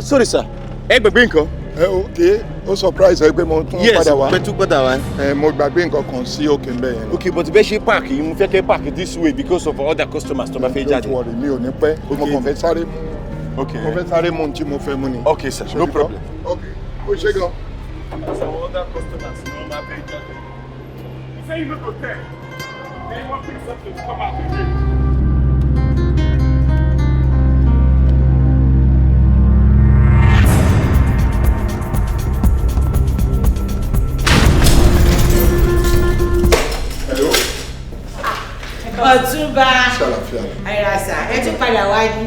Sorry sir, ẹ gbàgbé nǹkan. Ẹ ok, ó surprise ẹ pé mo tún padà wá. Yes, pé tún padà wá. Ẹ mo gbàgbé nǹkan kan sí òkè ń bẹ̀ yẹn. Ok, but bẹ́ẹ̀ ṣe park yìí, mo fẹ́ kẹ́ park this way because of other customers tó bá fẹ́ jáde. Don't worry, mi ò ní pẹ́. Mo kàn fẹ́ sáré mú. Ok. Mo fẹ́ sáré mú ohun tí mo fẹ́ mú ni. Ok sir, no problem. Ok, ó ṣe gan. Some other customers no ma fẹ́ jáde. You say you no go tell. Then you wan pick something come out again. Ọ̀túnba Ṣàlàfíà. Àìràsà ẹ tún padà wá ní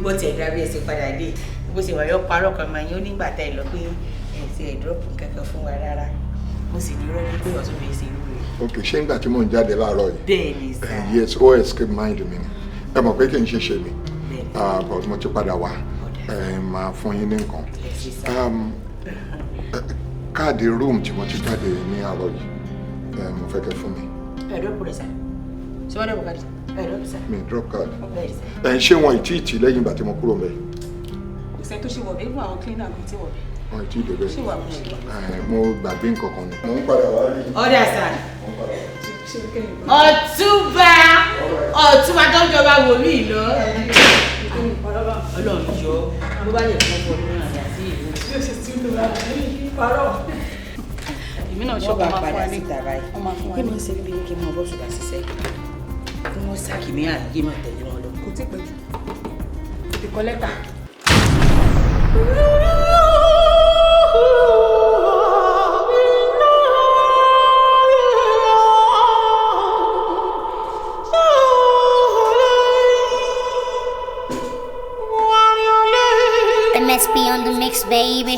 bó tiẹ̀ dábí ẹ ṣe padà dé, bó ṣe wà yọ parọ́ kan máa yín ó nígbà tá ẹ lọ pé ẹ ti ẹ̀ dúrọ́pù kankan fún wa rárá, mo sì ní rọ́ọ̀dún pé Ọ̀túnba ẹ ṣe irú rẹ̀. Ok, ṣé ńgbà tí mò ń jáde láàárọ̀ yìí? Bẹ́ẹ̀ ni sà. Yes, ó escape mind mi ni. Ẹ mọ̀ pé kì í ṣe ṣe mi. But mo ti padà wá. Ẹ máa fún yín ní nǹkan. Káàdì room tí mo ti jáde ní àárọ̀ yìí, mo fẹ́ kẹ́ fún mi. Ẹ dúrọ́pù rẹ̀ sà. Ṣé wọ́n dọ̀bù káàdì? Ẹ dúrọ́pù sà. Mi drop card. Bẹ́ẹ̀ ni sà. Ẹ ṣé wọn ì tí ì tì lẹ́yìn ìgbà tí mo kúrò mẹ́. Kò sẹ́ni tó ṣì wọ̀ bẹ́ẹ̀, even àwọn cleaner kan tí wọ̀ bẹ́ẹ̀. Wọn ì tí ì débẹ̀. Ṣé wà bó ṣe wà? Mo gbàgbé nǹkan kan ni. Mo ń padà wá rí. Ọ̀dà sà. Ọ̀túnba Ọ̀túnba tó ń jọba wòlíì lọ. Ọlọ́run yọ bó bá lè fún ọkọ nínú àyà sí ìlú. Bí o ṣe ti ń lò rárá, parọ́. Èmi náà Wọ́n ṣọ́kọ̀ bá máa fún padà wa ní. síta báyìí. Wọ́n máa fún wa Kí ní. ni ó ṣe bí kí n mọ bọ́sù bá ṣiṣẹ́? Kí wọ́n ṣàkíní àyè máa tẹ̀lé wọn lọ. Kò tí pẹ́ jù. Tètè kọ lẹ́tà. MSP on the mix, baby.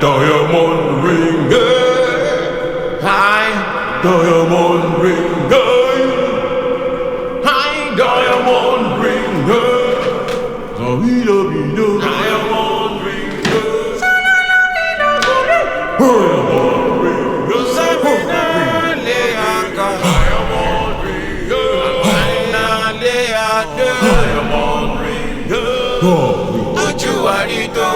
Diamond ring, hi, diamond ring, hi, diamond ring, diamond ring, diamond ring, Ojú àrító.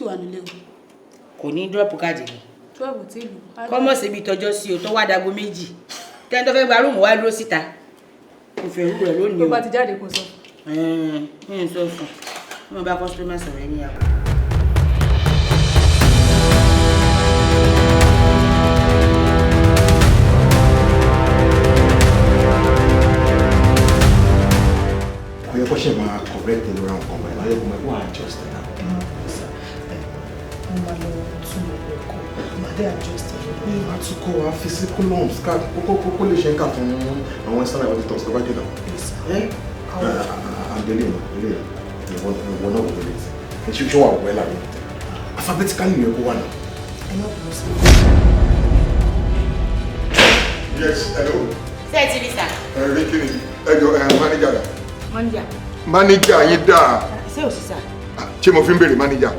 wà nílé o. Kò ní drop káàdì ni. 12 tí ìlú. Kọ́mọ̀ síbi tọjọ́ sí o tó wá dago 2. Tẹ́ni tó fẹ́ gba room wá dúró síta. Kò fẹ́ rú ẹ̀ lónìí o. Tó bá ti jáde kò sọ. Ń sọ fún un. Wọ́n bá customer sọ̀rọ̀ ẹni àbọ̀. Ó yẹ kó ṣe máa correct ẹnu ra nǹkan báyìí láyé kó máa wá adjust ẹ̀ náà. Mo máa lọ tún gbogbo ẹ̀kọ́, màá dé adjust ẹ̀. Màá tún kọ́ wa fi sí columns ká kókó lè ṣe ń kà fún àwọn external auditors tó bá dé náà. Àgbélé náà, ilé ìwọ náà wò lè ti. Ṣé wà wẹ́ láàrin? Alphabetically ló yẹ kó wà náà. Ẹ má bọ̀ sí. Yes, hello. Ṣé ẹ ti rí sà? Ẹ rí kí ni? Ẹ jọ ẹ manager dà. Manager. Manager yín dà. Ṣé ò sí sà? Ṣé mo fi ń béèrè manager?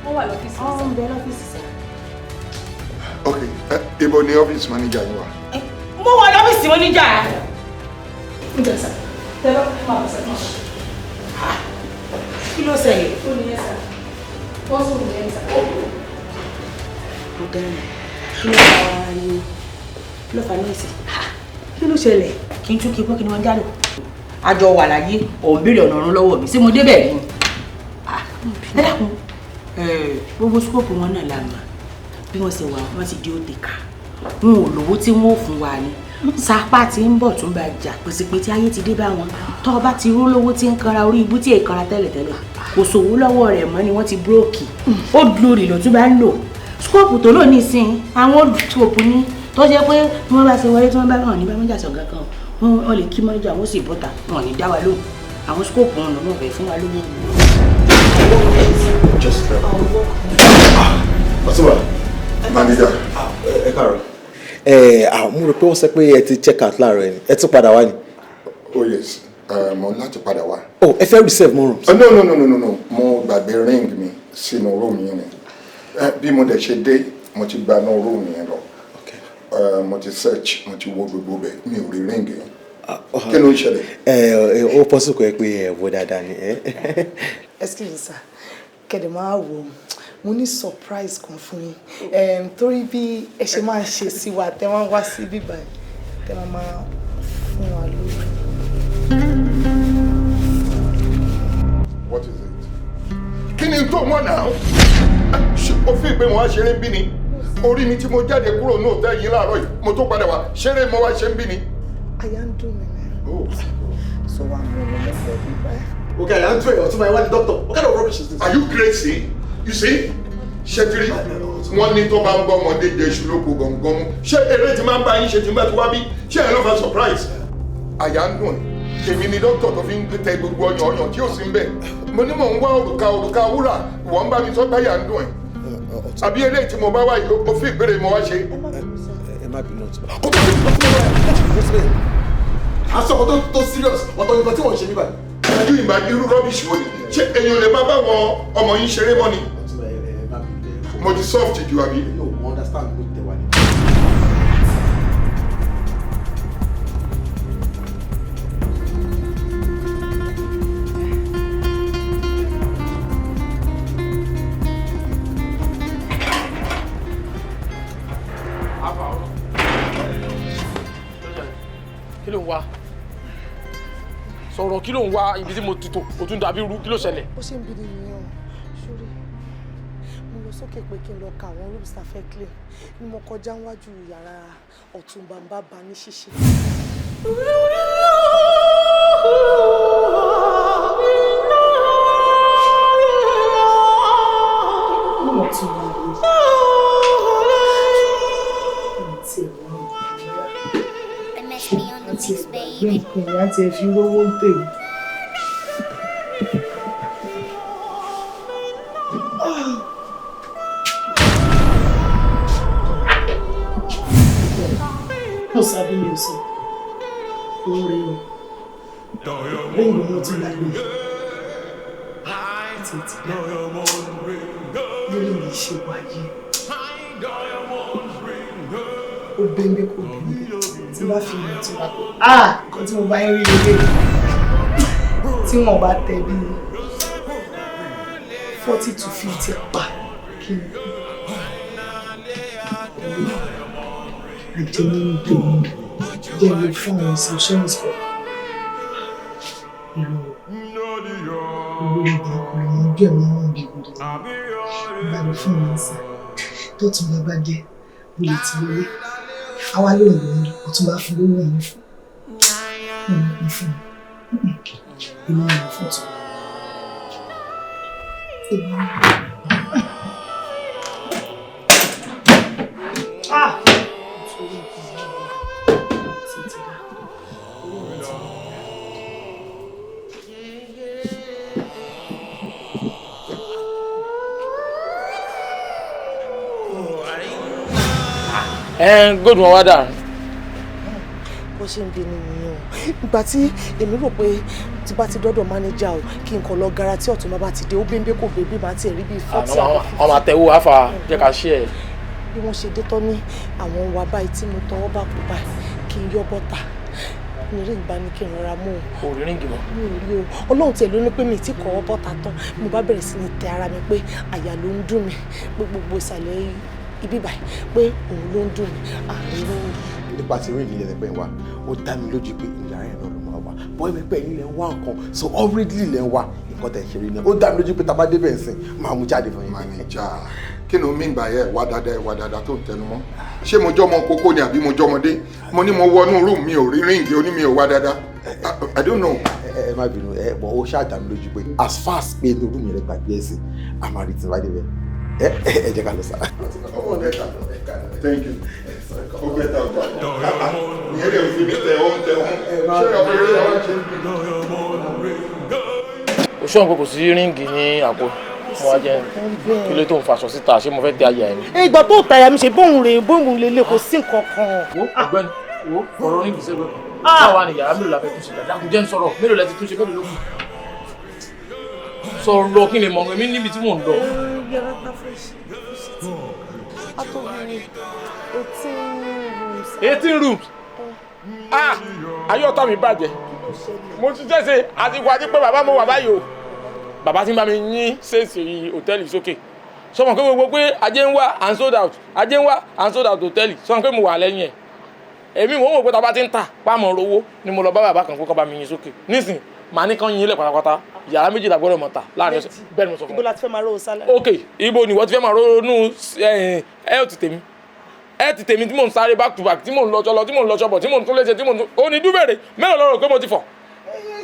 Wọ́n wà lọ́fíìsì sà. Ó ń bẹ lọ́fíìsì sà. Ok, ibo ni ọ́fíìsì manager yín wà? Mo wà lọ́fíìsì manager. Ń bẹ sà. Tẹ́lọ́ máa bọ̀ sà. Kí ló ṣẹlẹ̀? Ó ní ẹ sà. Wọ́n sùn ní ẹ sà. Mo dáná. Kí ló fa ariwo? Kí ló fa noise? Kí ló ṣẹlẹ̀? Kí n tún kí bọ́ kí ni wọ́n jálò? Àjọ wà láyé, òun béèrè ọ̀nà ọ̀run lọ́wọ́ mi. Ṣé mo débẹ̀ ni? Ẹ dákun. Gbogbo skóòpù wọn náà la mọ̀. Bí wọ́n ṣe wà, wọ́n ti di òtẹ̀ka. Wọn ò lówó tí wọ́n ò fún wa ni. Sapá ti ń bọ̀ tún bá jà pèsèpè tí ayé ti dé bá wọn. Tọ́ ọba ti rú lówó tí ń kanra orí ibú tí èkanra tẹ́lẹ̀tẹ́lẹ̀. Kò sòwò lọ́wọ́ rẹ̀ mọ́ ni wọ́n ti búrókì. Ó glory ló tún bá ń lò. Skóòpù tó lò nísìn, àwọn skóòpù ní tó jẹ́ pé bí wọ́n bá ṣe wọlé tí wọ́n bá hàn ní bá mọ́jà sọ̀gá kan, wọ́n lè kí mọ́jà wọ́n sì bọ́ta, wọn ò ní dá wa lóhùn. Àwọn skóòpù wọn lọ́nà ọ̀fẹ́ fún wa lówó. Just Ọ̀túnba. Manager. Ẹ káàárọ̀. Mo rò pé wọ́n sọ pé ẹ ti check out láàárọ̀ ẹ̀ ni, ẹ tún padà wá ni. Oh yes, mo láti padà wá. Oh, ẹ fẹ́ reserve more rooms. No, no, no, no, no, no, mo gbàgbé ring mi sínú room yẹn ni. Bí mo dẹ̀ ṣe dé, mo ti gba inú room yẹn lọ. Mo ti search, mo ti wo gbogbo bẹ̀, mi ò rí ring yẹn. Kí ló ń ṣẹlẹ̀? Ó possible kó ẹ pé ẹ wo dáadáa ni. Excuse me sir, kẹ̀dẹ̀ máa wò ó, mo ní surprise kan fún yín. Torí bí ẹ ṣe máa ń ṣe sí wa, tẹ máa ń wá sí bíbá ẹ, tẹ máa máa fún wa lórí. What is it? Kí ni tó wọ́n náà? Ó fi ìpè mo wá ṣeré ń bí ni. Orí mi tí mo jáde kúrò ní òtẹ́ yìí láàárọ̀ yìí, mo tó padà wá, ṣeré mo wá ṣe ń bí ni. Àyà ń dùn mí ni. So wá mú mi lọ́fẹ̀ẹ́ bíbá ẹ. Okay, I'm trained. Ọ̀túnba, ẹ wá ní doctor. What kind of rubbish is this? Are you crazy? You see? Ṣé tiri, wọ́n ní tó bá ń bọ́ ọmọdé jẹ iṣu lóko gọ̀ǹgọ̀n mú. Ṣé eré tí máa ń bá yín ṣe tí ń bá ti wá bí? Ṣé ẹ ló fa surprise? Àyà ń dùn ẹ̀. Èmi ni dókítà tó fi ń tẹ gbogbo ọyàn ọyàn tí ò sí ń bẹ̀. Mo ní mò ń wá òrùka òrùka wúrà, ìwọ ń bá mi sọ báyà ń dùn ẹ̀. Àbí eléyìí tí mo bá wá yìí, ó fi ìbéèrè mo wá ṣe. Ẹ má bínú Ọ̀túnba. Kó tó fi aṣọ kan tó serious, ọ̀tọ̀ nǹkan tí wọ́n ṣe níbàyìí. Ojú ìgbà irú rubbish wo ni? Ṣé èèyàn lè má bá wọn ọmọ yín ṣeré mọ́ ni? Mo ti soft jù àbí? No, mo understand mo tẹ̀ wá ní. Kí ló ń wá? Sọ̀rọ̀ kí ló ń wá ibi tí mo tutù, o tún dàbí irú, kí ló ṣẹlẹ̀? Ó ṣe ń bi ni nìyẹn o. Sórí, mo lọ sókè pé kí n lọ ka àwọn rooms tá a fẹ́ clear ni mo kọjá níwájú yàrá Ọ̀túnba ń bá ba ní ṣíṣe. Ọ̀túnba mi. Àti ẹ̀wọ̀n àti ẹ̀gbẹ́ nǹkan ìyá tí ẹ fi rówó ń tèmi. Mo sábẹ́ mi ò sọ, òun rèé o, ríǹgì mo ti gbàgbé, àti ti dá, lórí mi ṣe wáyé, ó bẹ́ńbẹ́ kò bẹ́ńbẹ́, tí bá fi ìmọ̀ tí wà pé, ah, nǹkan tí mo bá ń rí lélẹ̀, tí wọ́n bá tẹ̀ bí 40 to 50 pa. Kí ni àjẹ nínú tèmi jẹ́ ìwé fún àwọn insurance kọ ìlú olórí burúkú lọmọ ojú ẹ̀ máa ń rùn bí gbòdò bá lọ fún mi sá tó tún bá bá dé mo lè ti wọlé àwa lóun lòun ọtún bá fún lówó òun fún òun fún mi èmi ò lọ fún tún. Ah! Ẹ good one, wá dà. Bó ṣe ń bi ni nìyẹn o. Ìgbà tí èmi rò pé tí bá ti dọ́dọ̀ mánéjà o, kí n kàn lọ gara tí ọ̀tún bá ti dé, ó bẹ́ẹ̀ kò bèbí máa tiẹ̀ rí bíi 40 àbí 50. Ọmọ àtẹ̀wò àfà jẹ́ ká ṣe ẹ̀. Bí wọ́n ṣe dé tán ní àwọn wa báyìí tí mo tọwọ́ bá kú báyìí kí n yọ bọ́tà ní rí ìgbà ní kí n rọra mú o. Ò rí ríǹgì mọ́. Mi ò rí o. Ọlọ́run tiẹ̀ ló ní pé mi ti kọ̀wọ́ bọ́tà tán. Mo bá bẹ̀rẹ̀ sí ní tẹ ara mi pé àyà ló ń dùn mí, pé gbogbo ìsàlẹ̀ ibi báyìí pé òun ló ń dùn mí, àárín ló ń dùn. Nípa ti ríǹgì yẹn pé wá, ó dá mi lójú pé ìyàrá yẹn náà ló máa wà. Bọ́ ẹ̀mí pé ẹ̀yin lẹ̀ ń wá nǹkan, so already lẹ̀ ń wá nǹkan tẹ̀ ṣe rí ni. Ó dá mi lójú pé tá a bá débẹ̀ ǹsìn máa mú jáde fún yín. Manager, kí ni o mean by ẹ wá dáadáa, ẹ wá dáadáa tó ń tẹnu mọ́? Ṣé mo jọmọ kókó ni àbí mo jọmọdé? Mo ní mo wọnú room mi ò rí ríǹgì, ó ní mi ò wá dáadáa. I don't know. Ẹ má bínú, ẹ bọ̀ ó ṣáà dá mi lójú pé as far as pé inú room yẹn lè gbàgbé ẹ̀ sí, a máa rí tí wá débẹ̀. Ẹ ẹ jẹ́ ká lọ sá. Thank you. Ó bẹ́ẹ̀ ta ọjà. Ìyẹn lè fi mí tẹ ọ́n tẹ ọ́n. Ṣé ọmọ eré ọ̀hún ṣe ń bí? O ṣọ́n pé kò sí ríǹgì ní àpò. Mo wá jẹ́ kí ló tó ń faṣọ síta, ṣé mo fẹ́ tẹ àyà ẹ̀ ni? Ìgbà tó tàyà mi ṣe bóun rè bóun lè lè kò sí nǹkan kan. Wo ọ̀gbẹ́ni, wo ọ̀rọ̀ ríǹgì sẹ́gbẹ̀ẹ́ kan. Báwa ni yàrá mélòó la fẹ́ túnṣe? Dákun jẹ́ ń sọ̀rọ̀, mélòó lẹ ti túnṣe, mélòó ló kù? Sọ̀rọ̀ kí n lè mọ̀ èmi níbi tí mò ń lọ. Yàrá tá fẹ́ ṣe tí a tó bí 18 rooms. 18 rooms? Ah! Ayé ọ̀tá mi bàjẹ́. Mo ti tẹ̀sẹ̀ àti wájú pé bàbá mo wà báyìí o. Bàbá tí ń bá mi yín ṣèṣì hòtẹ́ẹ̀lì sókè. Sọ mọ̀ pé gbogbo pé ajé ń wá and sold out, ajé ń wá and sold out hòtẹ́ẹ̀lì. Sọ mọ̀ pé mo wà lẹ́yìn ẹ̀. Èmi mò ń wò pé tá a bá ti ń tà pámọ̀ rówó ni mo lọ bá bàbá kan kó kọ́ bá mi yín sókè. Nísìn, màá ní kán yín lẹ̀ pátápátá. Yàrá méjìlá gbọ́dọ̀ mọ̀ ta láàrin ọ̀sẹ̀. Bẹ́ẹ̀ ni mo sọ fún ọ. Ibo la ti fẹ́ máa rówó sálẹ̀? Ok, ibo ni ìwọ ti fẹ́ máa ronú health tèmi. Health tèmi tí mò ń sáré back to back, tí mò ń lọ ṣọlọ, tí mò ń lọ ṣọbọ̀, tí mò ń tún léṣe, tí mò ń tún. Ó ní dúbẹ̀rẹ̀, mélòó lọ rò pé mo ti fọ̀?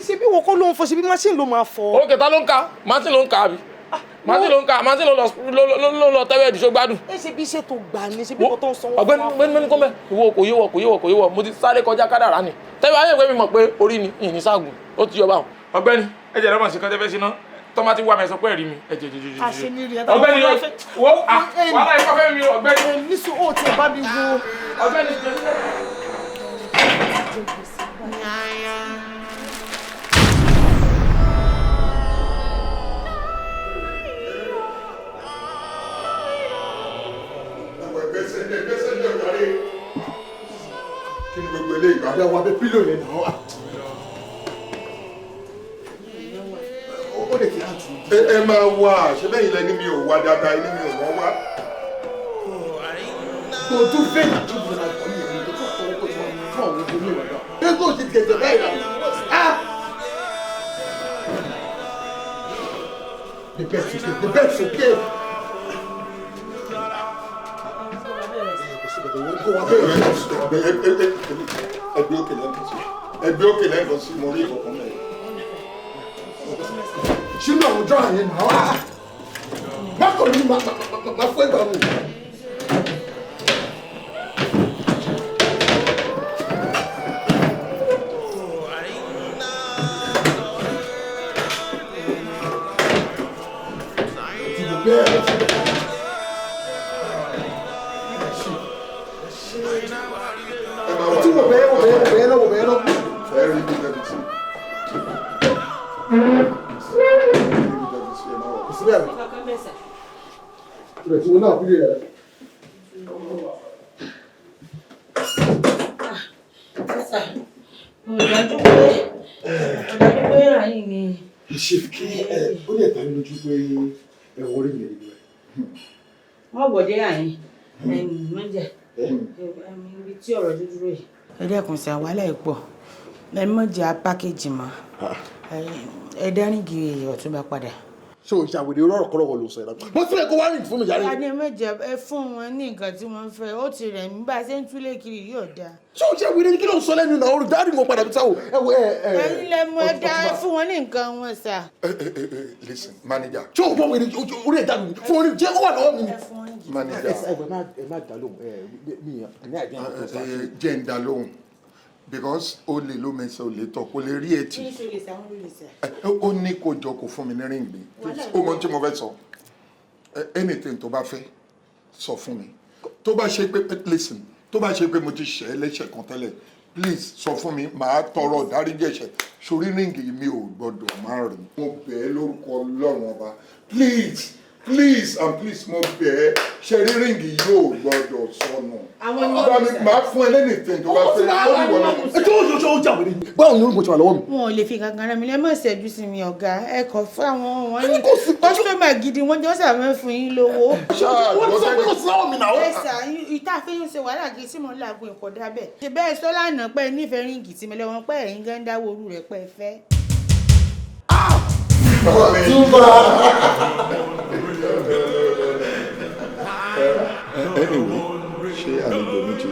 Ṣé bí wo kọ́ ló ń fọ, ṣe bí machine ló máa fọ? Ok, ta ló ń ka? Machine ló ń ka àbí? Machine ló ń ka, machine ló lọ tẹ́wẹ́ ìdíṣó gbádùn. Ẹ ṣe bí iṣẹ́ tó gbà ni, ṣe bí kò tó ń sanwó fún wa. Ọ̀gbẹ́ni mẹ́ni kọ́ mẹ́, ìwọ kò yé wọ, kò yé wọ, kò yé wọ, mo ti sáré kọjá kádàrá ni. Tẹ́wẹ́ ayé ìwé mi mọ̀ pé orí ni ìní ságùn, ó ti yọ báwọn. Ọ̀gbẹ́ni, ẹ jẹ́ lọ́mọ̀ sí kan tẹ́ fẹ́ ṣe ná. Tọ́mà ti wá mi sọ pé ẹ̀rí mi, ẹ jẹ́ jẹ́ jẹ́ jẹ́. Àṣẹ ní rí ẹ. Ọ̀gbẹ́ni, wo wàhálà ikọ́ fẹ́ mi, ọ̀gbẹ́ni. Nísù ó ti bá mi wo. Ọ̀gbẹ́ni jẹ́. Kí ni gbogbo eléyìí bá? Àbẹ̀ wà bẹ pílò yẹn náà. Ó lè fi àtú. Ẹ máa wá, ṣé bẹ́ẹ̀ ilẹ̀ ni mi ò wá dáadáa, ilé mi ò wọ́n wá. Kò tún fẹ́ ìdájọ́ ìjọba ìgbà yìí ni tó fọwọ́ kó fún àwọn ojú ilé ìwà náà. Bí kò ṣe gẹ̀gẹ̀ bẹ́ẹ̀ náà. The best okay, the best okay. Ẹgbẹ́ òkè lẹ́ǹkan sí. Ẹgbẹ́ òkè lẹ́ǹkan sí, mo rí ìkọ̀kan mẹ́rin. Sínú àwùjọ àyẹn náà wá. Má kọ̀ ní ma fún ẹgbàá mi. Tí wò bẹ́ẹ̀ wò bẹ́ẹ̀ wò bẹ́ẹ̀ náà wò bẹ́ẹ̀ náà. Ẹ rí ibi tẹ́bi sí. Kò sí bẹ́ẹ̀. Rẹ̀ tí wọ́n náà fi lè rẹ̀. Ọ̀dájú pé àyìn ni. Ṣé kí ẹ ó lè dá mi lójú pé ẹ wọrí mi nínú ẹ? Wọ́n wọ̀dé àyín mọ́jà ibi tí ọ̀rọ̀ dúdú yìí. Ẹ dẹ́kun sí wàhálà ẹ̀ pọ̀, ẹ mọ̀ jẹ́ pákéjì mọ́, ẹ dá ring ọ̀túnba padà. Ṣé o ṣàwèrè rọrọ kọrọwọ ló sọ ẹ lápá mo sílẹ̀ kó wá rìn fún mi yàrá. Adé méje, ẹ fún wọn ní nǹkan tí wọ́n fẹ́, ó ti rẹ̀ mí bá a ṣe ń túlé kiri yóò dáa. Ṣé o ṣàwèrè ní kí ló ń sọ lẹ́nu náà? Olùdarí mo padà bí sáwò ẹ wo ẹ ẹ. Ẹ̀yin lẹ mọ, ẹ dá, ẹ fún wọn ní nǹkan wọn sà. Listen, manager. Ṣé o bọ wèrè orí ẹ̀ dànù fún orí jẹ́ ó wà lọ́wọ́ mi. Manager. Ẹ má dá lóhùn, ẹ mi ní àìdí àwọn tó sá. Jẹ́ ń dá lóhùn because ó lè ló mẹsẹ̀, ó lè tọ̀, kó lè rí etí. Ó ní kó jọ kó fún mi ní ring mi. Ó mọ tí mo fẹ́ sọ. Anything tó bá fẹ́ sọ fún mi, tó bá ṣe pé, listen, tó bá ṣe pé mo ti ṣẹ̀ ẹ́ lẹ́ṣẹ̀ kan tẹ́lẹ̀, please sọ fún mi, màá tọrọ ìdáríjì ẹ̀ṣẹ̀. Sórí ring mi ò gbọ́dọ̀ má rìn. Mo bẹ̀ ẹ́ lórúkọ Ọlọ́run Ọba, please, please and please, mo bẹ̀ ẹ́, ṣe rí ring yóò gbọ́dọ̀ sọnù. Bá mi, máa fún ẹ lẹ́nìtìn tó bá fẹ́, ó ní wọlé. Ẹ tó o ṣe o jà wèrè báwo ni orúkọ ṣe wà lọ́wọ́ mi. Wọn ò lè fi kankan rán mi lẹ́mọ̀ ṣẹ́jú sí mi, ọ̀gá, ẹ kọ̀ fún àwọn wọn ní customer gidi, wọ́n jọ sàmẹ́ fún yín lówó. Wọ́n ti sọ pé kò sí lọ́wọ́ mi náà. Ẹ sà, ìta fi ń ṣe wàhálà kí sí mò ń làágùn ẹ̀kọ́ dábẹ̀. Ṣe bẹ́ẹ̀ sọ lánàá pé nífẹ̀ẹ́ ring tí mi lọ́wọ́ pé ẹ̀yin gan dáwọ́ orú rẹ̀ pé ẹ fẹ́. Ọ̀túnba. Anyway, ṣé àlejò mi ti?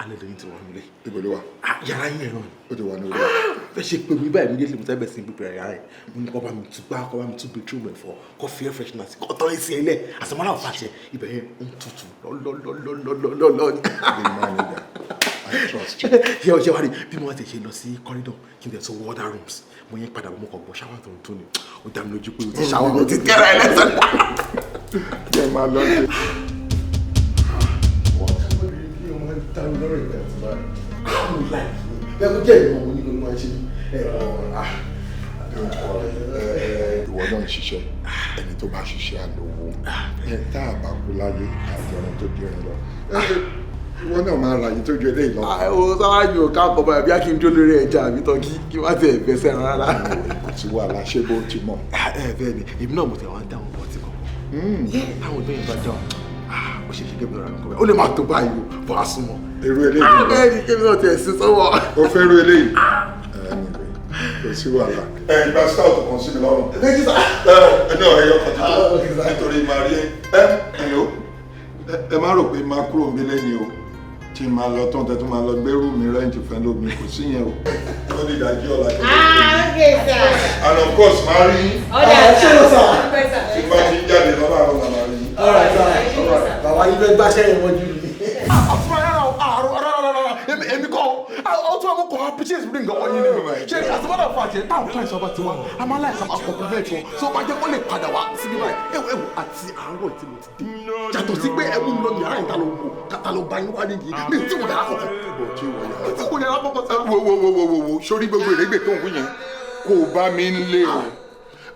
Àlejò yín ti wà nílé. Ibo ló wà? Yàrá yín ẹ̀ náà ni. Ó ti wà ní orí wa. Fẹ́ ṣe pé mi báyìí, immediately mo tẹ́ bẹ̀ sí pípẹ́ yàrá yẹn, mo ní kọ́ bá mi tún gbá, kọ́ bá mi tún bedroom ẹ̀ fọ́, kọ́ fi air freshener sí, kọ́ tọ́ sí ẹ lẹ̀. As a matter of fact, ibẹ̀ yẹn ń tutù lọ́lọ́lọ́lọ́lọ́lọ́ ni. The manager, I trust you. Ṣé o ṣe wá rí bí mo wá ti ṣe lọ sí corridor kí n tẹ̀ tó water rooms, mo yẹn padà bọ̀, mo kàn gbọ́ shower tó ń tó ni. Ó dá mi lójú pé o ti shower, o ti tẹ́ra ẹ lẹ́sẹ̀. Jẹ́ máa lọ sí. Bẹ́ẹ̀ kó jẹ́ ìmọ̀ mo ní kó ló máa ṣe ẹ̀ ọ̀. Don't worry. Ìwọ náà ń ṣiṣẹ́, ẹni tó bá ṣiṣẹ́ àlówó tá a bá kú láyé àjọrun tó dìrín lọ, ìwọ náà máa ra yìí tó ju eléyìí lọ. O sáwá yóò ká pọ̀ báyìí bí a kì í dúró lórí ẹja àbí tọ́kí kí wọ́n ti ẹ̀ fẹsẹ̀ rárá. Kò sí wàhálà, ṣé bó ti mọ̀. Ẹ bẹ́ẹ̀ ni, èmi náà mo tẹ̀ wá ń dáhùn bọ́ọ̀tì kọ̀ọ̀kan táwọn tó yẹn bá dáhùn, ó ṣe ṣe kébì lọ́ra nǹkan bẹ́ẹ̀, ó lè máa tó báyìí o, bọ́ a súnmọ́. Irú eléyìí. Bẹ́ẹ̀ ni, kébì náà tiẹ̀ sí sọ́wọ́. O fẹ́ irú eléyìí, kò sí wàhálà. Ẹ gba stout kan sí mi lọ́rùn. Méjì sá. Ẹ ẹ náà ẹ yọ kan títọ́ nítorí màá rí ẹ. Hello, ẹ má rò pé máa kúrò níbí lẹ́ni o, tí n máa lọ tán tẹ́ tún máa lọ gbérù mi rent fẹ́ lómi, kò sí yẹn o. Ó ní ìdájí ọ̀la kí ló dé. Ah, okay sir. And of course máa rí yín. Ọ̀dà Ṣé ló sà? Tí n bá ti ń jáde lọ́la àwọn màmá rí yín. All right, all right, all right. Bàbá yín fẹ́ gbáṣẹ́ yẹn wọ́n jù mí. Èmi kọ́ ọ tún àwọn kọ́ appreciate ring ọwọ́ yín ni. Ṣé as a matter of fact, táwọn clients ọba ti wá, a máa láìka máa compliment wọn, so máa jẹ́ kó lè padà wá síbí báyìí. Ẹ̀wọ̀ ẹ̀wọ̀, àti àárọ̀ tí mo ti dé, yàtọ̀ sí pé ẹ mú mi lọ ní yàrá ìta lọ wò kàtà lọ bá yín wá níyì, mi tí mo yàrá kọ̀kọ̀. Mi tí mo yàrá kọ̀kọ̀. Wo wo wo wo wo wo, sórí gbogbo ìrégbè tó ń wí yẹn, kò bá mi ń lé o,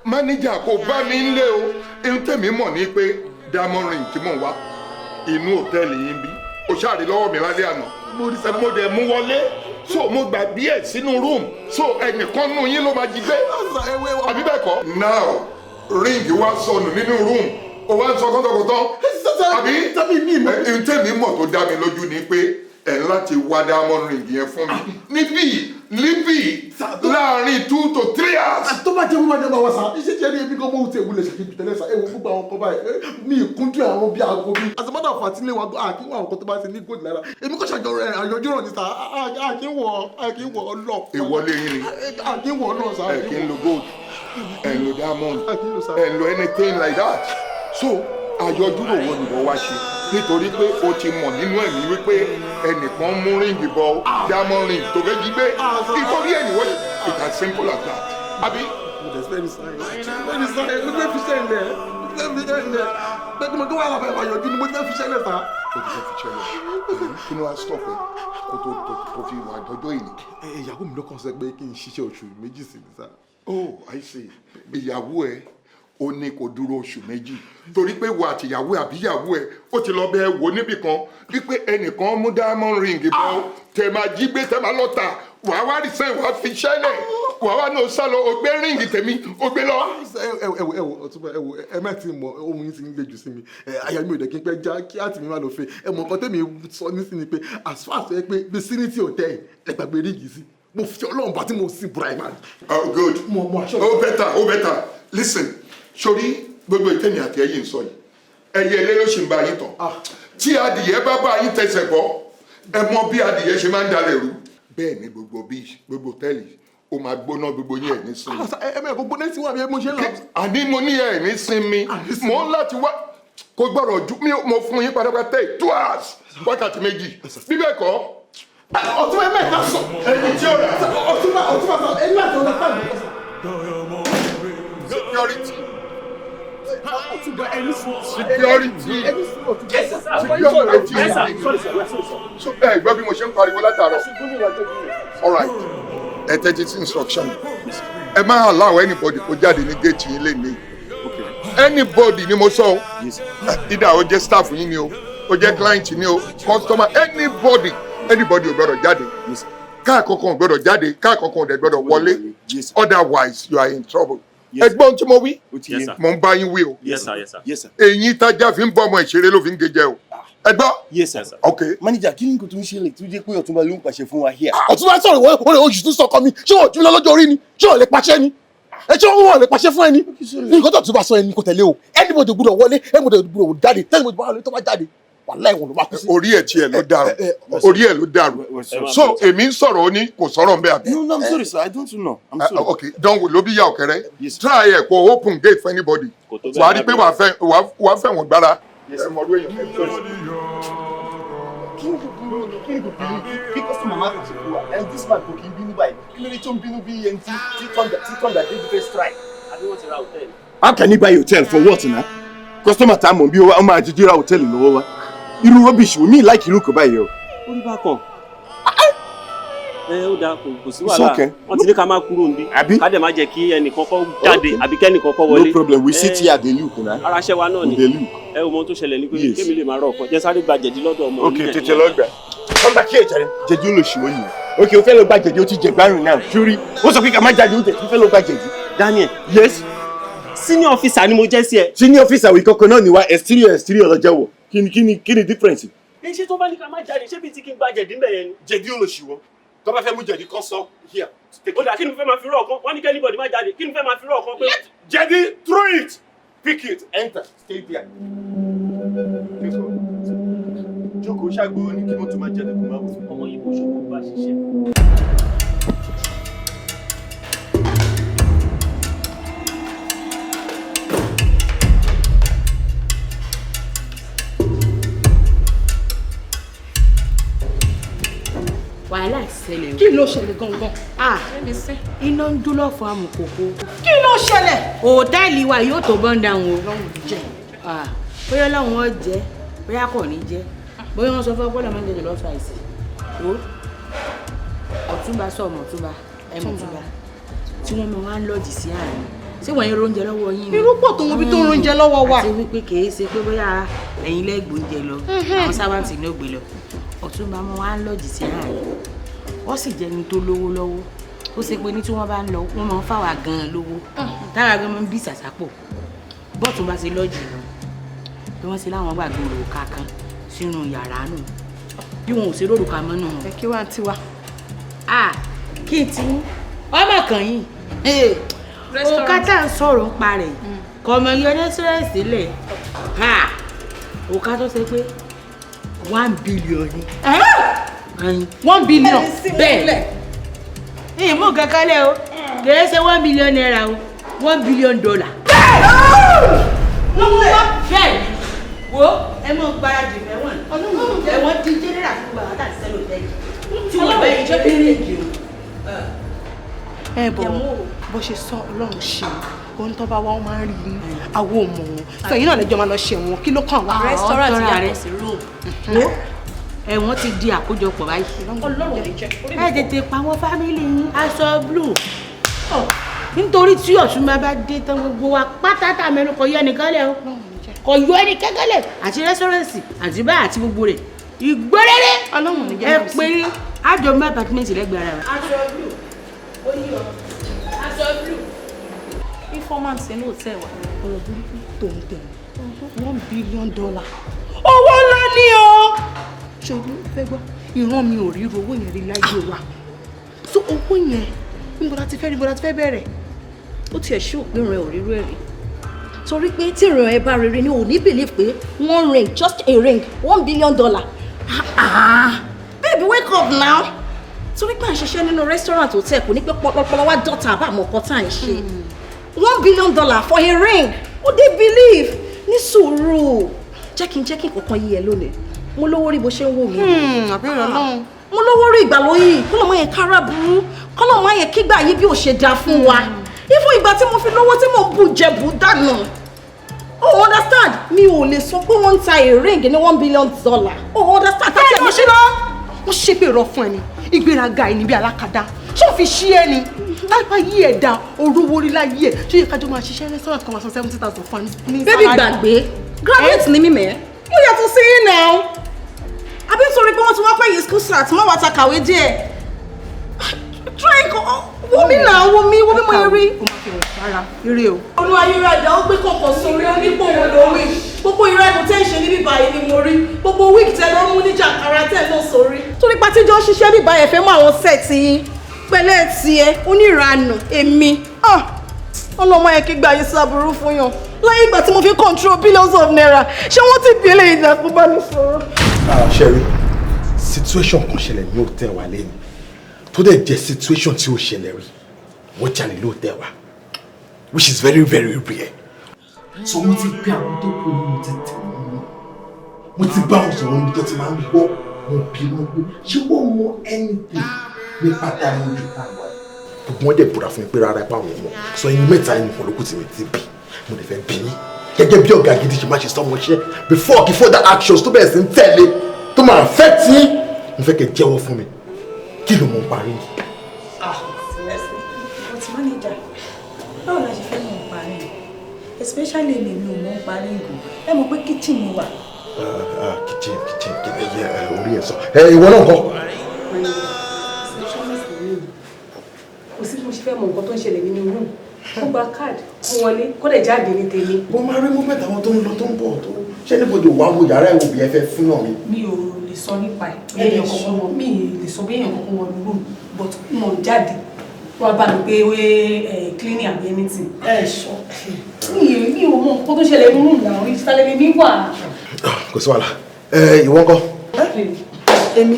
manager, kò bá mi ń lé o. Ohun tẹ̀mí mọ̀ ni pé diamond ring tí mò ń wá inú hòtẹ́ẹ̀lì yín bí o ṣáàrí lọ́wọ́ mi lálẹ́ àná, mo dẹ̀ mú wọlé, so mo gbà bí ẹ̀ sínú room, so ẹnìkan nù yín ló máa jí gbé, àbí bẹ́ẹ̀ kọ́. Now ring wá sọnù nínú room, o wá ń sọ kọ́tọ̀kọ́tọ̀, àbí ohun tẹ̀mí mọ̀ tó dá mi lójú ni pé ẹ̀ ń láti wá diamond ring yẹn fún mi níbí níbí láàrin 2 to 3 hours. Tó bá jẹ́ wíwá ní ọmọ wa sá, iṣẹ́ tí ẹ ní ebi gan mọ́ ti èwúlẹ̀ ṣàkíyèsí tẹ́lẹ̀ sá, ewu gbogbo àwọn kan báyìí mi ìkúndùn àwọn bíi aago bíi. As a matter of fact, ilé wa àkínwó àwọn kan tó bá ti ní gold lára, èmi kò ṣàjọ rẹ àyọjú ràn ní sá, àkínwó ọlọ. Ìwọlé yín ni. Àkínwó ọlọ sá. Ẹ kì í lo gold, ẹ ń lo diamond, ẹ ń lo anything like that, so àyọjúrò wo ni wọ́n wá ṣe? Nítorí pé o ti mọ̀ nínú ẹ̀mí wípé ẹnìkan mú ring bọ diamond ring tó fẹ́ jí gbé, nítorí ẹ̀ ní wọ́n. It's as simple as that, àbí. Very sorry, very sorry, mo fẹ́ fi ṣẹlẹ̀, mo fẹ́ fi ṣẹlẹ̀ bẹ́ẹ̀ ni mo tó wà lábẹ́ àyọjú ni mo fẹ́ fi ṣẹlẹ̀ sá. O ti fẹ́ fi ṣẹlẹ̀, kí ló wá stop ẹ kó tó tó fi wà dọ́jọ́ ìní? Ìyàwó mi ló kàn sọ pé kí n ṣiṣẹ́ oṣù 2 sí ni sá. Oh, I see. Ìyàwó ẹ ó ní kó dúró oṣù 2 torí pé wo àtìyàwó àbí ìyàwó ẹ ó ti lọ bẹ́ẹ̀ wò níbì kan wípé ẹnìkan mú diamond ring bọ́ tẹ máa jí gbé, tẹ máa lọ tà. Wàá wá resign, wàá fi ṣẹlẹ̀, wàá wá náà sá lọ, o gbé ring tèmi, o gbé lọ. Ẹ wò, ẹ wò, Ọ̀túnba, ẹ wò, ẹ má ti mọ ohun yín ti ń le jù sí mi. Ẹ àyà mi ò dẹ̀ kí n pẹ́ já kí àtì mi má lọ fẹ́. Ẹ mọ nǹkan tẹ́mi sọ nísìnyí pé as far as ẹ pé vicinity hotel ẹ gbàgbé ring sí. Mo fi Ọlọ́run bá tí mo sì búra ẹ̀ máa. Oh, good. Mo aṣọ. Oh, better, oh, better. Listen, sori gbogbo ìtẹ́ni àti ẹ̀yin sọ yìí, ẹyẹ ilé ló ṣì ń bá yín tàn. Tí adìyẹ bá bá yín tẹsẹ̀ bọ́, ẹ mọ bí adìyẹ ṣe máa ń dalẹ̀ rú. Bẹ́ẹ̀ ni gbogbo bí gbogbo hòtẹ́ẹ̀lì ó máa gbóná, gbogbo yín ẹ̀ ní sinmi. Ẹ mẹ́rin kò gbóná sí wa bí mo ṣe ń lọ. Àní mo ní ẹ̀ ní sinmi. Mo ń láti wá kó gbọ́dọ̀ ju mi, mo fún yín pátápátá yìí 2 hours, wákàtí 2. Bí bẹ́ẹ̀ kọ́. Ọ̀túnba, mẹ́ta sọ. Ẹni tí ó rà. Ọ̀túnba, Ọ̀túnba sọ, ẹni láti ọ̀nà sáà. Security. Ọ̀túnba, ẹni sùn. Security. Ẹni sùn, Ọ̀túnba. Security. Yes, sir. Sorry, sir. Sorry, sir. So ẹ gbọ́ bí mo ṣe ń pariwo látàárọ̀. All right, ẹ tẹ́tí sí instruction. Ẹ má allow anybody kó jáde ní gate yín lé ní. Anybody ni mo sọ o. Either ó jẹ́ staff yín ni o, ó jẹ́ client ni o, customer, anybody, anybody ò gbọ́dọ̀ jáde. Káà kankan ò gbọ́dọ̀ jáde, káà kankan ò dẹ̀ gbọ́dọ̀ wọlé. Otherwise, you are in trouble. Ẹ gbọ́ ohun tí mo wí? Mo ń bá yín wí o. Yes, sir. Yes, sir. Yes, sir. Eyín tájá fi ń bọ́ ọmọ ìṣeré ló fi ń gé jẹ o. Ẹ gbọ́. Yes, sir. Ok. Manager, kí ni nǹkan tó ń ṣẹlẹ̀ tó jẹ́ pé Ọ̀túnba ló ń pàṣẹ fún wa here? Ọ̀túnba sọ̀rọ̀, ìwọ ìwọ oṣù tó sọkọ mi, ṣé wọ́n jù mí lọ lọ́jọ́ orí ni? Ṣé wọ́n lè pàṣẹ ni? Ẹ ṣé wọ́n lè pàṣẹ fún ẹni? Nǹkan tó tún bá sọ ẹni kò tẹ̀lé o. Anybody gbọ́dọ̀ wọlé, anybody gbọ́dọ̀ jáde, anybody bá wọlé tó bá jáde, wàláhì wọn ló máa kú sí. Orí ẹ̀ tiẹ̀ ló dàrú, orí ẹ̀ ló dàrú. So èmi ń sọ̀rọ̀, ó ní kò sọ̀rọ̀ ń bẹ́ àbí. No, no, I'm sorry, sir. I don't know. I'm sorry. Ok, dánwò ló bí yà ọ̀kẹ́rẹ́. Try ẹ̀ kó open gate for anybody. Wàá rí pé wàá fẹ́ wọ̀n gbára. Ẹ mọ̀ lóyún ẹ̀ tó ṣe. Kí ni kò bínú kí customer máa pàṣẹ fún wa, and this man kò kí ń bínú báyìí, kí ló dé tó ń bínú bí ẹni tí thunder tí thunder dé fẹ́ strike? Àbí wọ́n ti ra hòtẹ́ẹ̀lì. How can he buy hotel for what na? Customer tá a mọ̀ bí ó máa jíjí ra hòtẹ́ẹ̀lì lọ́wọ́ wa. Irú rubbish wo mi like irú kò báyìí o. Ó rí bákan. Ẹ ó dáa, kò sí It's wàhálà. okay. Wọ́n ti ní ká má kúrò níbí. Àbí? Ká dẹ̀ má jẹ́ kí ẹnìkan kọ́ jáde àbí kẹ́nìkan kọ́ wọlé. No problem, we sit Eh, here dey look na. Ara iṣẹ́ wa náà ni. We dey look. Ẹ o mọ ohun tó ṣẹlẹ̀ ni pé Yes. kémi lè máa rọ ọkàn. Jẹ́ sáré gba jẹ̀dí lọ́dọ̀ ọmọ Ok, onílẹ̀. tètè lọ gbà. Come back here, jàre. Jẹ̀dí olóṣù wo nìyẹn? Ok, o fẹ́ lọ gba jẹ̀dí, o ti jẹ gbárùn náà. Sórí, ó sọ pé ká má jáde, ó tẹ̀ tún fẹ́ lọ gba jẹ̀dí. Daniel. Yes. Senior officer ni mo jẹ́ sí ẹ. Senior officer wí kankan náà ni wa, exterior exterior lọ́jọ́ wọ̀. Kí ni kí ni kí ni difference? Ẹ ṣé tó bá ní ká má jáde, ṣé bíi ti kí n gba jẹ̀dí ńbẹ̀ yẹn ni? Jẹ̀dí olóṣù wo? Tó bá fẹ́ mú jẹ̀dí kan sọ here. Ó dà, kí ni mo fẹ́ máa fi rọ̀ ọ̀kan? Wọ́n ní kí anybody má jáde. Kí ni mo fẹ́ máa fi rọ̀ ọ̀kan pé? Jẹ̀dí, throw it! Pick it, enter, stay there. Jókòó ṣàgbó ní kí mọ́tò máa jáde kó má wọ̀. Ọmọ yìí kò ṣòwò bá ṣiṣẹ́. Wàhálà ṣẹlẹ̀ o. Kí ló ṣẹlẹ̀ gangan? Ah, iná ń dún lọ́fọ̀ amùkòkò. Kí ló ṣẹlẹ̀? Òtẹ́ẹ̀lì wa yóò tó bọ́ńdà wọn o. Jẹ́. Ah, bóyá Ọlọ́run ó jẹ́, bóyá kò ní jẹ́, bóyá wọ́n sọ fún ọpọlọ máa ń jẹ jollof rice. Wo, Ọ̀túnba sọ ọmọ Ọ̀túnba, ẹ mọ̀ Ọ̀túnba tí wọ́n máa ń lọ́ọ̀jì sí àárín. Ṣé wọ́n yẹn róúnjẹ lọ́wọ́ yín ni? Irú pọ̀ tó wọn bí tó ń róúnjẹ lọ́wọ́ wa. Àti wípé kìí ṣe pé bóyá ẹ̀yin lẹ́gbọ̀ọ́njẹ lọ, àwọn sábàǹtì ní ògbé lọ. Ọ̀túnba máa wá ń lọ́ọ̀jì sí àárín. Ó sì jẹ́ ẹni tó lówó lọ́wọ́. Ó ṣe pé ní tí wọ́n bá ń lọ, wọ́n máa ń fáwa gan-an lówó. Tára gan máa ń bí ìsàsápò. Bọ́ọ̀tún bá ṣe lọ́ọ̀jì lọ, bí wọ́n ṣe láwọn gbàgbé òrùka kan sínú yàrá nù. Bí wọn ò ṣe lórúkà mọ́ nù. Ẹ kí wá ń tiwa. Ah, kí n ti yín? Ọmọ kan yìí. Òkà tá à ń sọ̀rọ̀ ń pa rẹ̀ yìí. Kọ̀mọ̀ yọ restaurant sílẹ̀. Òkà tó ṣe pé 1 billion ni. 1 billion. Bẹ́ẹ̀. Ìyẹn mú kankan lẹ̀ o. Kìí ṣe ₦1 billion o. $1 billion. Bẹ́ẹ̀ wo, ẹ mọ̀ gbáradì fẹ́wọ̀n. Ẹ̀wọ̀n di general fún bàbá tàbí sẹ́lò tẹ́lẹ̀. Tí wọ́n bá yẹn jẹ́ bíríìgì o. Ẹ bọ̀ bó ṣe sọ, Ọlọ́run ṣe ohun tó bá wá, wọn máa ń rí i, àwọn ò mọ̀ wọn sọ yìí náà lẹ́jọ́ máa lọ ṣe wọn, kí ló kàn wá? Restaurant yàtọ̀ sí room. Wo, ẹ̀wọ̀n ti di àkójọpọ̀ báyìí. Ọlọ́run lè jẹ́. Ẹ tètè pa àwọn family yín aṣọ blue. Nítorí tí Ọ̀túnba bá dé tán, gbogbo wa pátátá mẹ́nu kò yọ ẹnìkan lẹ̀ o. Kò yọ ẹnì kẹ́kẹ́ lẹ̀, àti restaurant àti bá àti gbogbo rẹ̀. Ìgbóréré Ọlọ́run ní jẹ́. Ẹ pé Àjọ mú apartment lẹ́gbẹ̀ẹ́ ara wa. Aṣọ blue. Ó yí ọ. Aṣọ blue. Informant inú hotel wa. Ọ̀rọ̀ burúkú tòun tẹ̀lé. $1 billion. Owó ńlá ni o. Ṣé o fẹ́ gbọ́? Ìran mi ò rí irú owó yẹn rí láyé wa. So owó yẹn, níbo la ti fẹ́ rí, níbo la ti fẹ́ bẹ̀rẹ̀? Ó tiẹ̀ ṣú òpin rẹ̀ ò rírú ẹ̀ rí, torí pé tí ìrìn ẹ bá rere ni ò ní believe pé one ring, just a ring, $1 billion. Ah, baby, wake up now. Torí pé à ń ṣiṣẹ́ nínú restaurant hotel kò ní pé pọpọlọ wá dọ́ta àbá àmọ́ ọkọ tá à ń ṣe. $1 billion for a ring, ó dé believe. Ní sùúrù, jẹ́ kí n kọ̀ọ̀kan yí ẹ lónìí. Mo lówó rí bó ṣe ń wò mí. Àbẹ̀rẹ̀ Ọlọ́run. Mo lówó rí ìgbà lóyìn. Kọ́lọ̀ máa yẹ kára burú, kọ́lọ̀ máa yẹ kígbà yí bí ò ṣe dáa fún wa. Even ìgbà tí mo fi lówó tí mo bù jẹ bù dànù, oh, understand, mi ò lè sọ pé wọ́n ń ta a ring ní $1 billion, oh, understand? Ẹ lọ sí lọ. Wọ́n ṣépè rọ fún ẹni ìgbéraga ẹni bí alákàdá. Ṣé òun fi ṣí ẹni láìpẹ́ yí ẹ̀dá orówó rí láyé ẹ̀? Ṣé yẹ kájọ máa ṣiṣẹ́ restaurant kan máa san 70,000 fún ẹni ní Baby, salary? Gbàgbé, graduate ni mí mẹ́. Mo yàtọ̀ sí yín náà. Àbí nítorí pé wọ́n ti wá pẹ́ yìí school start mọ́ wa ta kàwé díẹ̀. Try kọ́ wo mi náà, wo mi, wo mi, mo yẹ rí. Ó máa fi hàn sára eré o. Olú ayélujára ó gbé kọ̀ọ̀kan sórí onípò òun lórí. Gbogbo ìrẹ́nu tẹ́ ń ṣe níbí báyìí ni mo rí. Gbogbo wig tẹ́ ló mú ní jàǹkàrà tẹ́ lọ sórí. Torí pàtíjọ́ ń ṣiṣẹ́ bíbá ẹ̀fẹ́ mọ́ àwọn set yín. Pẹ̀lẹ́ tiẹ̀, oníranù, èmi. Ọlọ́mọ yẹn kí gba yín sábúrú fún yàn. Láyé ìgbà tí mo fi control billions of naira, ṣé wọ́n ti bí eléyìí dàkú bá mi sọ̀rọ̀? Sherry, situation kan ṣẹlẹ̀ ní hotel wa lẹ́nu tó dẹ̀ jẹ́ situation tí ó ṣẹlẹ̀ rí. Wọ́n jalè ní hotel wa, which is very very rare. So mo ti gbé àwọn tó kù ní, mo ti tẹ̀ wọ́n mọ́, mo ti bá wọn sọ̀rọ̀ níbi tó ti máa ń gbọ́. Mo bí wọn pé ṣé wọ́n mọ anything nípa diamond ring wa? Gbogbo wọn dẹ̀ búra fún mi pé rárá, ipá wọn mọ̀. So ẹyin mẹ́ta ẹni kan ló kù tí mi ti bí. Mo lè fẹ́ bí yín gẹ́gẹ́ bí ọ̀gá gidi ṣe máa ṣe sọ́mọṣẹ́ before kí further actions tó bẹ̀rẹ̀ sí ń tẹ̀lé tó máa affect yín. Mo fẹ́ kẹ́ jẹ́wọ́ fún mi, kí ló mọ̀ ń parí yìí? But manager, báwo la ṣe fẹ́ mọ̀ ń parí? Especially èmi, mi ò mọ̀ ń parí nǹkan. Ẹ mọ̀ pé kitchen mo wà. Kitchen, kitchen, kitchen, ẹ orí ẹ sọ ẹ. Ìwọ náà kọ́? Receptionist ni mí. Kò sí bí mo ṣe fẹ́ mọ nǹkan tó ń ṣẹlẹ̀ nínú room. Kó gba card, kó wọlé, kó dẹ̀ jáde ní tèmi. Mo máa rí movement àwọn tó ń lọ tó ń bọ̀ tó ṣé níbo wàá wo yàrá ẹ̀ wò bí ẹ fẹ́ fún náà mi. Mi ò lè sọ nípa ẹ̀ bí èèyàn kankan wọ, mi ì lè sọ bí èèyàn kankan wọ room, but mo jáde wá bá mi pé wé cleaning àbí anything. Ẹ sọ. Mi ò mọ nǹkan tó ṣẹlẹ̀ nínú room náà, ìsàlẹ̀ mi wà. Kò sí wàhálà. Ẹ ìwọ ńkọ́? Èmi?